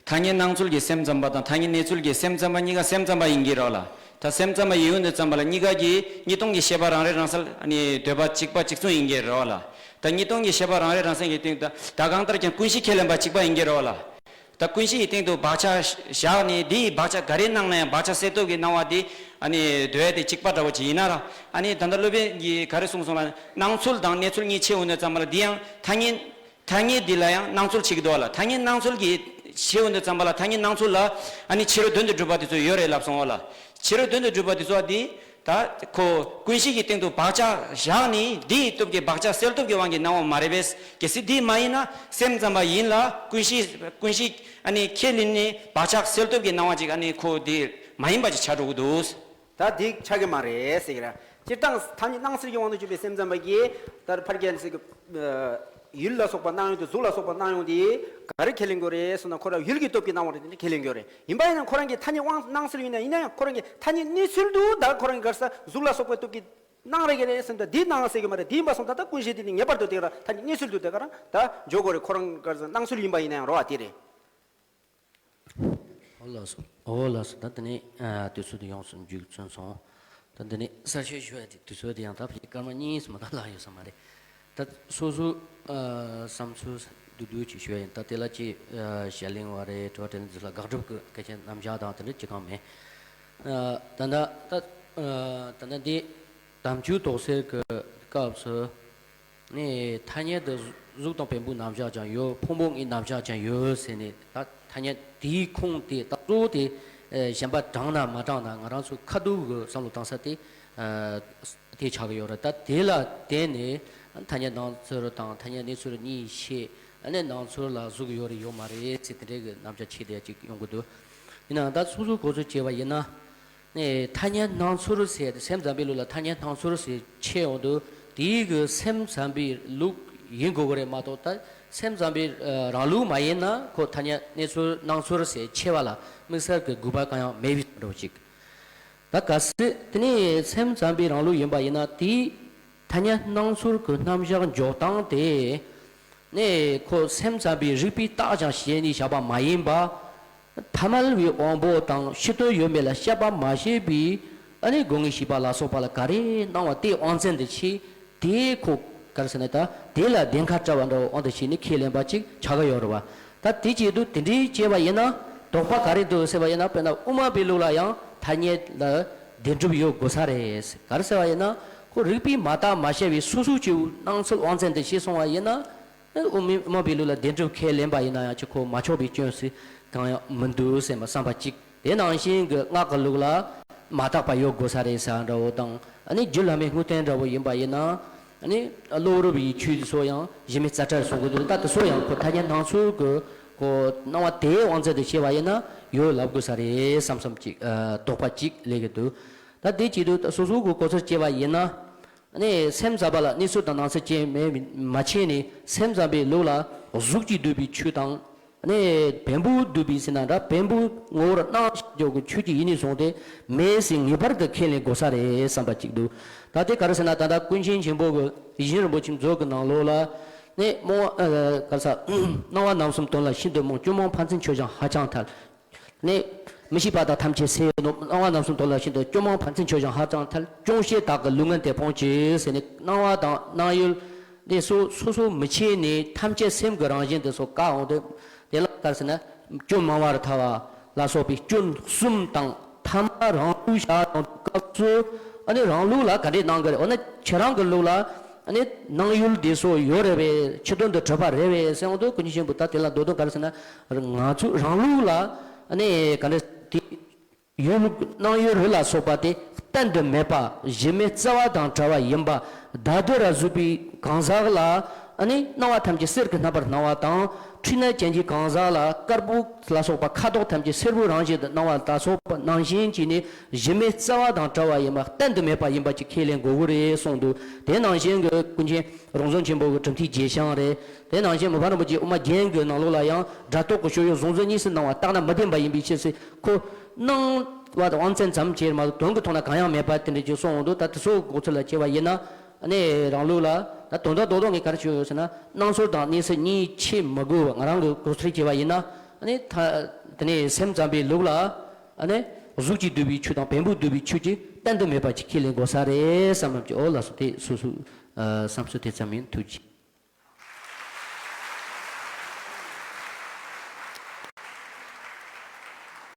ཐ་སྙད་སྣང་ཚུལ་གྱི་སེམས་ཙམ་པ་དང་ཐ་སྙད་གནས་ཚུལ་གྱི་སེམས་ཙམ་པ་གཉིས་ཀ་སེམས་ཙམ་པ་ཡིན་གྱི་རེད་ལགས། ད་སེམས་ཙམ་པ་ཡིན་ཡོང་དུས་ཙམ་པ་ལ་གཉིས་ཀ་གི་གཉིས་སྟོང་གི་ཤེས་པ་རང་རེ་རང་སར་ཨ་ནི་འདོད་པ་གཅིག་པ་གཅིག་མཚུངས་ཡིན་གྱི་རེད་ལགས། ད་གཉིས་སྟོང་གི་ཤེས་པ་རང་རེ་རང་སར་ཡིན་དུས་ད་ད་གང་ལྟར་ཀྱང་ཀུན་གཞི་ཁས་ལེན་པ་གཅིག་པ་ཡིན་གྱི་རེད་ལགས། ད་ཀུན་གཞི་ཡི་སྟེང་དུ་བག་ཆགས་བཞག་ནས་དེའི་བག་ཆགས་ག་རེ་སྣང་ན་ཡང་བག་ཆགས་སེལ་ཐབས་ཀྱི་སྣང་བ་དེ་ཨ་ནི་འདོད་ཡ་དེ་གཅིག་པ་འདྲ་བོ་ཅིག་ཡིན་ན་ར། ཨ་ནི་ད་ལྟ་སློབ་དཔོན་གྱིས་ག་རེ་གསུངས་སོང་ལ། སྣང་ཚུལ་དང་གནས་ཚུལ་གཉིས་ཕྱེ་འོང་དུས་ཙམ་པ་ལ་དེ་ཡང་ཐ་སྙད། ཐ་སྙད་འདི་ལ་ཡང་སྣང་ཚུལ་ཕྱེ་གི་འདུག་ལ། ཐ་སྙད་སྣང་ཚུལ་གྱི་ཕྱེ་འོང་དུས་ཙམ་པ་ལ་ཐ་སྙད་སྣང་ཚུལ་ལ་ཨ་ནི་ཕྱི་རོལ་དོན་དུ་གྲུབ་པ་དེ་ཚོ་ཡོད་རེད་ལབ་སོང་བ་ལ། ཕྱི་རོལ་དོན་དུ་གྲུབ་པ་དེ་ཚོ་དེ་ད་ཁོ་ཀུན་གཞི་གི་སྟེང་དུ་བག་ཆགས་བཞག་ནས་དེའི་སྟོབས་ཀྱིས་བག་ཆགས་སེལ་ཐབས་ཀྱི་དབང་གིས་སྣང་བ་མ་རེད་པས། གལ་སྲིད་དེ་མ་ཡིན་ན་སེམས་ཙམ་པ་ཡིན་ལ་ཀུན་གཞི་ཀུན་གཞི་ཨ་ནི་ཁས་ལེན་ནས་བག་ཆགས་སེལ་ཐབས་ཀྱི་སྣང་བ་ཅིག་ཨ་ནི་ཁོ་དེ་མ་ཡིན་པ་ཅིག་ཆགས་འགྲོ་གི་འདུག་ད་དེ་ཆགས་ཀྱི་མ་རེད་ཟེར་གྱི་ར། སྤྱིར་བཏང་ཐ་སྙད་སྣང་ཚུལ་གྱི་དབང་དུ་གྱུར་པའི་སེམས་ཙམ་པ་གིས་ད་ཕར་རྒྱལ་སྲིད་ཀྱི་ཡུལ་ལ་སོགས་པ་སྣང་ཡོང་དེ། གཟུགས་ལ་སོགས་པ་སྣང་ཡོང་དེ་ག་རེ་ཁས་ལེན་དགོས་རེད་ཟེར་ན། ཁོ་རང་ཡུལ་གྱི་སྟོབས་ཀྱིས་སྣང་བ་རེད་དེ་ཁས་ལེན་དགོས་རེད། ཡིན་པ་ཡིན་ན་ཁོ་རང་གི་ཐ་སྙད་དབང་སྣང་ཚུལ་ཡིན་ན་ཡིན་ན་ཡང་ཁོ་རང་གི་ཐ་སྙད་གནས་ཚུལ་དུ་ད་ཁོ་རང་གི་ག་རེ་ཟེར་གཟུགས་ལ་སོགས་པའི་སྟོབས་ཀྱིས་སྣང་རེད་ཀྱི་རེད་ཟེར་ན་ད་དེ་སྣང་ཟེར་གྱི་མ་རེད། དེ་ཡིན་པ་སོང་ད་ད་ཀུན་གཞི་དེ་ནི་ངེས་པར་དུ་དེ་ག་རང་ཐ་སྙད་གནས་ཚུལ་དུ་དེ་ག་རང་ད་འཇོག་དགོས་རེད། ཁོ་རང་ག་རེ་ཟེར་སྣང་ཚུལ་ཡིན་པ་ཡིན་ན་ཡང་རོ་བ་དེ་རེད། ཨོ་ལགས་སོ། ཨོ་ལགས་སོ། ད་དེ་ནས་ཨ་དུས་ཚོད་དེ་ཡོངས་སུ་མཇུག་ཚུན་སོང་། ད་འདི་ནས་གསལ་བཤད་ཞུ་ཡ་དེ་དུས་ཚོད་དེ་ཡང་ད་ཕྱི་སྐར་མ་གཉིས་སུ་མ་ད་ལྷག་ཡོད་ས་མ་རེད། ད་སོ་སོ་ཨ་བསམ་ཚུལ་བསྡུས་བསྡུས་ཅིག་ཞུ་ཡ་ཡིན། ད་དེ་ལ་ཅིག་ཨ་ཞལ་གླིང་བ་རེད། དྲི་བ་དྲིས་ལན་འདི་ལ་དགག་སྒྲུབ་ཀྱི་སྐད་ཆ་རྣམ་གཞག་དང་དེ་འདྲ་ཅི་གང་མེད། ཨ་ད་ད་ད་ཨ་ད་ད་འདི་དམ་ཆོས་དོགས་སེལ་གྱི་སྐབས་སུ། ནས་ཐ་སྙད་དུ་གཟུགས་དང་བེམ་པོའི་རྣམ་གཞག་ཀྱང་ཡོད། ཕུང་པོ་ལྔའི་རྣམ་གཞག་ཀྱང་ཡོད་ཟེར་ནས། ད་ཐ་སྙད་དེའི་ཁུངས་དེ་ད་གཙོ་བོ་དེ་ཨེ་གཞན་པ་དྲངས་ན་མ་དྲངས་ན་ང་རང་ཚོའི་ཁ་ཐུག་གི་བསམ་བློ་བཏང་ས་དེ་ཨ་དེ་ཆགས་ཀྱི་ཡོད་རེད། ད་དེ་ལ་བརྟེན་ནས་ཐ་སྙད་སྣང་ཚུལ་དང་ཐ་སྙད་གནས་ཚུལ་གཉིས་ཕྱེ། ཨ་ནི་སྣང་ཚུལ་ལ་གཟུགས་ཡོད་རེད་ཡོད་མ་རེད་ཟེར་དེ་འདྲའི་གི་རྣམ་གཞག་ཕྱེ་བསྡད་ཅིག་ཡོང་གི་འདུག་ཡིན་ནའང་ད་སོ་སོ་གོ་ཚོད་བྱས་པ་ཡིན་ན། ནས་ཐ་སྙད་སྣང་ཚུལ་ཟེར་སེམས་ཙམ་པའི་ལུགས་ལ་ཐ་སྙད་སྣང་ཚུལ་ཟེར་ཕྱེ་འོང་དུས་དེའི་གི་སེམས་ཙམ་པའི་ལུགས་ཡིན་དགོས་ཀྱི་རེད་མ་གཏོགས། ད་སེམས་ཙམ་པའི་ཨ་རང་ལུགས་མ་ཡིན་ན་ཁོ་ཐ་སྙད་གནས་ཚུལ་སྣང་ཚུལ་ཟེར་ཕྱེ་བ་ལ་དམིགས་བསལ་གྱི་དགོས་པ་གང་ཡང་མེད་པའི་འདྲ་བོ་ཅིག་ད་གལ་སྲིད་དེ་ནས་སེམས་ཙམ་པའི་རང་ལུགས་ཡིན་པ་ཡིན་ན་དེའི་ཐ་སྙད་སྣང་ཚུལ་གྱི་རྣམ་གཞག་འཇོག་སྟངས་དེ། ནས་ཁོ་སེམས་ཙམ་པའི་རིགས་པས་བརྟག་ཅིང་དཔྱད་ནས་བཞག་པ་མ་ཡིན་པ། ཐ་མལ་བའི་དབང་པོ་དང་ཕྱི་དོན་ཡོད་མེད་ལ་དཔྱད་པ་མ་བྱས་པའི་ཨ་ནི་སྒོ་ལྔའི་ཤེས་པ་ལ་སོགས་པ་ལ་ག་རེ་སྣང་བ་དེའི་དབང་བཙན་དུ་ཕྱེ། དེས་ཁོ་ ག་རེ་ཟེར་ན་ད་དེ་ལ་བདེན་ཁ་བཀྲལ་བ་འདྲ་བོ་དབང་དུ་བྱས་ནས་ཁས་ལེན་པ་ཅིག་ཆགས་ཀྱི་ཡོད་རེད་བ། ད་དེ་བྱེད་དུས་དེ་འདྲའི་བྱས་པ་ཡིན་ན་དོགས་པ་ག་རེ་འདུག་ཟེར་བ་ཡིན་ན། དཔེར་ན་དབུ་མ་པའི་ལུགས་ལ་ཡང་ཐ་སྙད་ལ་བདེན་གྲུབ་ཡོད་དགོས་ས་རེད། ག་རེ་ཟེར་བ་ཡིན་ན་ཁོ་རིགས་པས་མ་བརྟགས་མ་དཔྱད་པའི་སོ་སོའི་སྐྱེ་བོའི་སྣང་ཚུལ་དབང་བཙན་དུ་བྱས་སོང་བ་ཡིན་ན། དབུ་མ་པའི་ལུགས་ལ་བདེན་གྲུབ་ཁས་ལེན་པ་ཡིན་ན་ཡང་ཅིག་ཁོ་མ་ཆོག་པའི་སྐྱོན་ཞིག་གང་ཡང་མི་འདུག་བསམ་པ་བསམ་པ་གཅིག་དེ་ནང་བཞིན་གྱི་སྔགས་ཀྱི་ལུགས་ལ་མ་དག་པ་ཡོད་དགོས་ས་རེད་ཟེར་འདྲ་བོ་དང་། ཨ་ནི་རྒྱུད་བླ་མའི་དངོས་བསྟན་འདྲ་བོ་ཡིན་པ་ཡིན་ན། ཨ་ནི་གློ་བུར་བའི་ཆོས་དེ་ཚོ་ཡང་གཞི་མེད་རྩ་བྲལ་གསུང་གི་འདུག་ད་དེ་ཚོ་ཡང་ཁོ་ཐ་སྙད་སྣང་ཚུལ་གྱི་ཁོ་སྣང་བ་དེའི་དབང་བཙན་དུ་བྱས་པ་ཡིན་ན་ཡོད་ལབ་དགོས་ས་རེད་བསམ་བསམ་ཅིག་ཨ་དོགས་པ་ཅིག་སླེབས་ཀྱི་འདུག་ད་དེ་བྱེད་དུས་ད་སོ་སོ་གི་གོ་ཚུལ་བྱས་པ་ཡིན་ན། ཨ་ནི་སེམས་ཙམ་པ་ལ་གནས་ཚུལ་དང་སྣང་ཚུལ་ཅན་མེད་མ་བྱས་ནས་སེམས་ཙམ་པའི་ལུགས་ལ་གཟུགས་ཀྱིས་བསྡུས་པའི་ཆོས་དང་། ཨ་ནི་བེམ་པོས་བསྡུས་པའི་ཟེར་ན་འདྲ། བེམ་པོའི་ངོ་བོར་སྣང་ཞིང་འཇོག་གི་ཆོས་ཀྱི་ཡུལ་ནས་བཟུང་སྟེ་མེད་ཟེར་ངེས་པར་དུ་ཁས་ལེན་དགོས་ས་རེད་བསམ་པ་གཅིག་འདུག་ད་དེ་ག་རེ་ཟེར་ན་ད་ལྟ་ཀུན་མཁྱེན་ཆེན་པོ་གི་ཡིད་བཞིན་རིན་པོ་ཆེའི་མཛོད་ཀྱི་ནང་ལོགས་ལ་ནི་རྨོངས་པ་ཨ་ག་རེ་ཟེར། སྣང་བ་རྣམ་གསུམ་དོན་ལ་ཤིན་ཏུ་རྨོངས། སྐྱོན་མང་ཕར་ཕྱིན་ཆོས་བཞིན་ཧ་ཅང་ཐལ། ནི། མི་ཤེས་པ་དག་ཐམས་ཅད་སེལ་ནོ། སྣང་བ་རྣམ་གསུམ་དོན་ལ་ཤིན་ཏུ། སྐྱོན་མང་ཕར་ཕྱིན་ཆོས་བཞིན་ཧ་ཅང་ཐལ། སྐྱོན་ཤེས་དག་གི་ལུས་ངན་དེ་སྤོང་ཕྱིར་ཟེར་ནས་སྣང་བ་དང་སྣང་ཡུལ་དེ་སོ་སོ་སོ་མི་ཕྱེ་ནས་ཐམས་ཅད་སེམས་ཀྱི་རང་བཞིན་དེ་སོ་བཀག་འོང་དུས་དེ་ལ་ག་རེ་ཟེར་ན་སྐྱོན་མང་བར་ཐལ་བ་ལ་སོགས་པའི་སྐྱོན་གསུམ་དང་ཐ་མ་རང་ལུགས་བཞག་དང་སྐབས་སུ་ཨ་ནི་རང་ལུགས་ལ་ག་འདྲས་སྣང་གི་རེད། འོ་ན་ཁྱེད་རང་གི་ལུགས་ལ། ཨ་ནི་སྣང་ཡུལ་འདི་ཚོ་ཡོད་རེད་པས། ཕྱི་དོན་དུ་གྲུབ་པ་རེད་པས་ཟེར་འོང་དུས་ཀུན་མཁྱེན་ཆེན་པོས་ད་དེ་ལ་མདོ་དོན་ག་རེ་ཟེར་ན། ང་ཚོ་རང་ལུགས་ལ་ཨ་ནི་ག་འདྲ་དེ་ཡུལ་སྣང་ཡུལ་རི་ལ་སོགས་པ་དེ་གཏན་དུ་མེད་པ་གཞི་མེད་རྩ་བ་དང་བྲལ་བ་ཡིན་པ་བརྡ་དོན་ར་གཟུགས་པོའི་གང་ཟག་ལ་ཨ་ནི་སྣང་བ་ཐམས་ཅད་གསེར་གྱི་རྣམ་པར་སྣང་བ་དང་། འཁྲུལ་སྣང་ཅན་གྱི་གང་ཟག་ལ་དཀར་པོ་ལ་སོགས་པ་ཁ་དོག་ཐམས་ཅད་སེར་པོའི་རང་བཞིན་དུ་སྣང་བ་ལ་སོགས་པ་ནང་བཞིན་བྱས་ནས་གཞི་མེད་རྩ་བ་དང་བྲལ་བ་ཡིན་པ་གཏན་དུ་མེད་པ་ཡིན་པ་ཅིག་ཁས་ལེན་དགོས་ཀྱི་རེད་གསུངས་འདུག་དེ་ནང་བཞིན་གྱི་ཀུན་མཁྱེན་རོང་ཟོམ་ཆེན་པོ་གི་གྲུབ་མཐའི་རྗེས་བྱང་རེད། དེ་ནང་བཞིན་མི་ཕམ་རིན་པོ་ཆེའི་དབུ་མ་རྒྱན་གྱི་ནང་ལོགས་ལ་ཡང་སྒྲ་རྟོག་གི་སྤྱོད་ཡུལ་གཟུང་འཛིན་གཉིས་སུ་སྣང་བ་བརྟགས་ན་མི་བདེན་པ་ཡིན་པའི་ཕྱིར་ཟེར། ཁོ་སྣང་བ་དབང་བཙན་ཙམ་གྱིས་མ་གཏོགས་དོན་གྱི་ཐོག་ན་གང་ཡང་མེད་པ་དེ་འདྲ་ཅིག་གསུངས་འོང་འདུག་ད་དེ་ཚོའི་གོ་ཚུལ་ལ་བྱས་པ་ཡིན་ན། ཨ་ནི་རང་ལུགས་ལ་ད་དོན་དག་རྡོག་རྡོག་ངས་ག་རེ་ཞུ་ཡོད་ཟེར་ན། སྣང་ཚུལ་དང་གནས་ཚུལ་གཉིས་ཕྱེ་མི་དགོས་པ་ང་རང་གི་གོ་ཚུལ་བྱས་པ་ཡིན་ན། ཨ་ནི་ད་དེ་ནས་སེམས་ཙམ་པའི་ལུགས་ལ་ཨ་ནི་གཟུགས་ཀྱིས་བསྡུས་པའི་ཆོས་དང་བེམ་པོས་བསྡུས་པའི་ཆོས་ཀྱི་གཏན་དུ་མེད་པ་ཅིག་ཁས་ལེན་དགོས་ས་རེད་བསམ་ནམ་གྱི། འོ་ལགས་སོ། དེ་སོ་སོའི་ཨ་བསམ་ཚུལ་དེ་ཙམ་ཡིན། ཐུགས་རྗེ་ཆེ།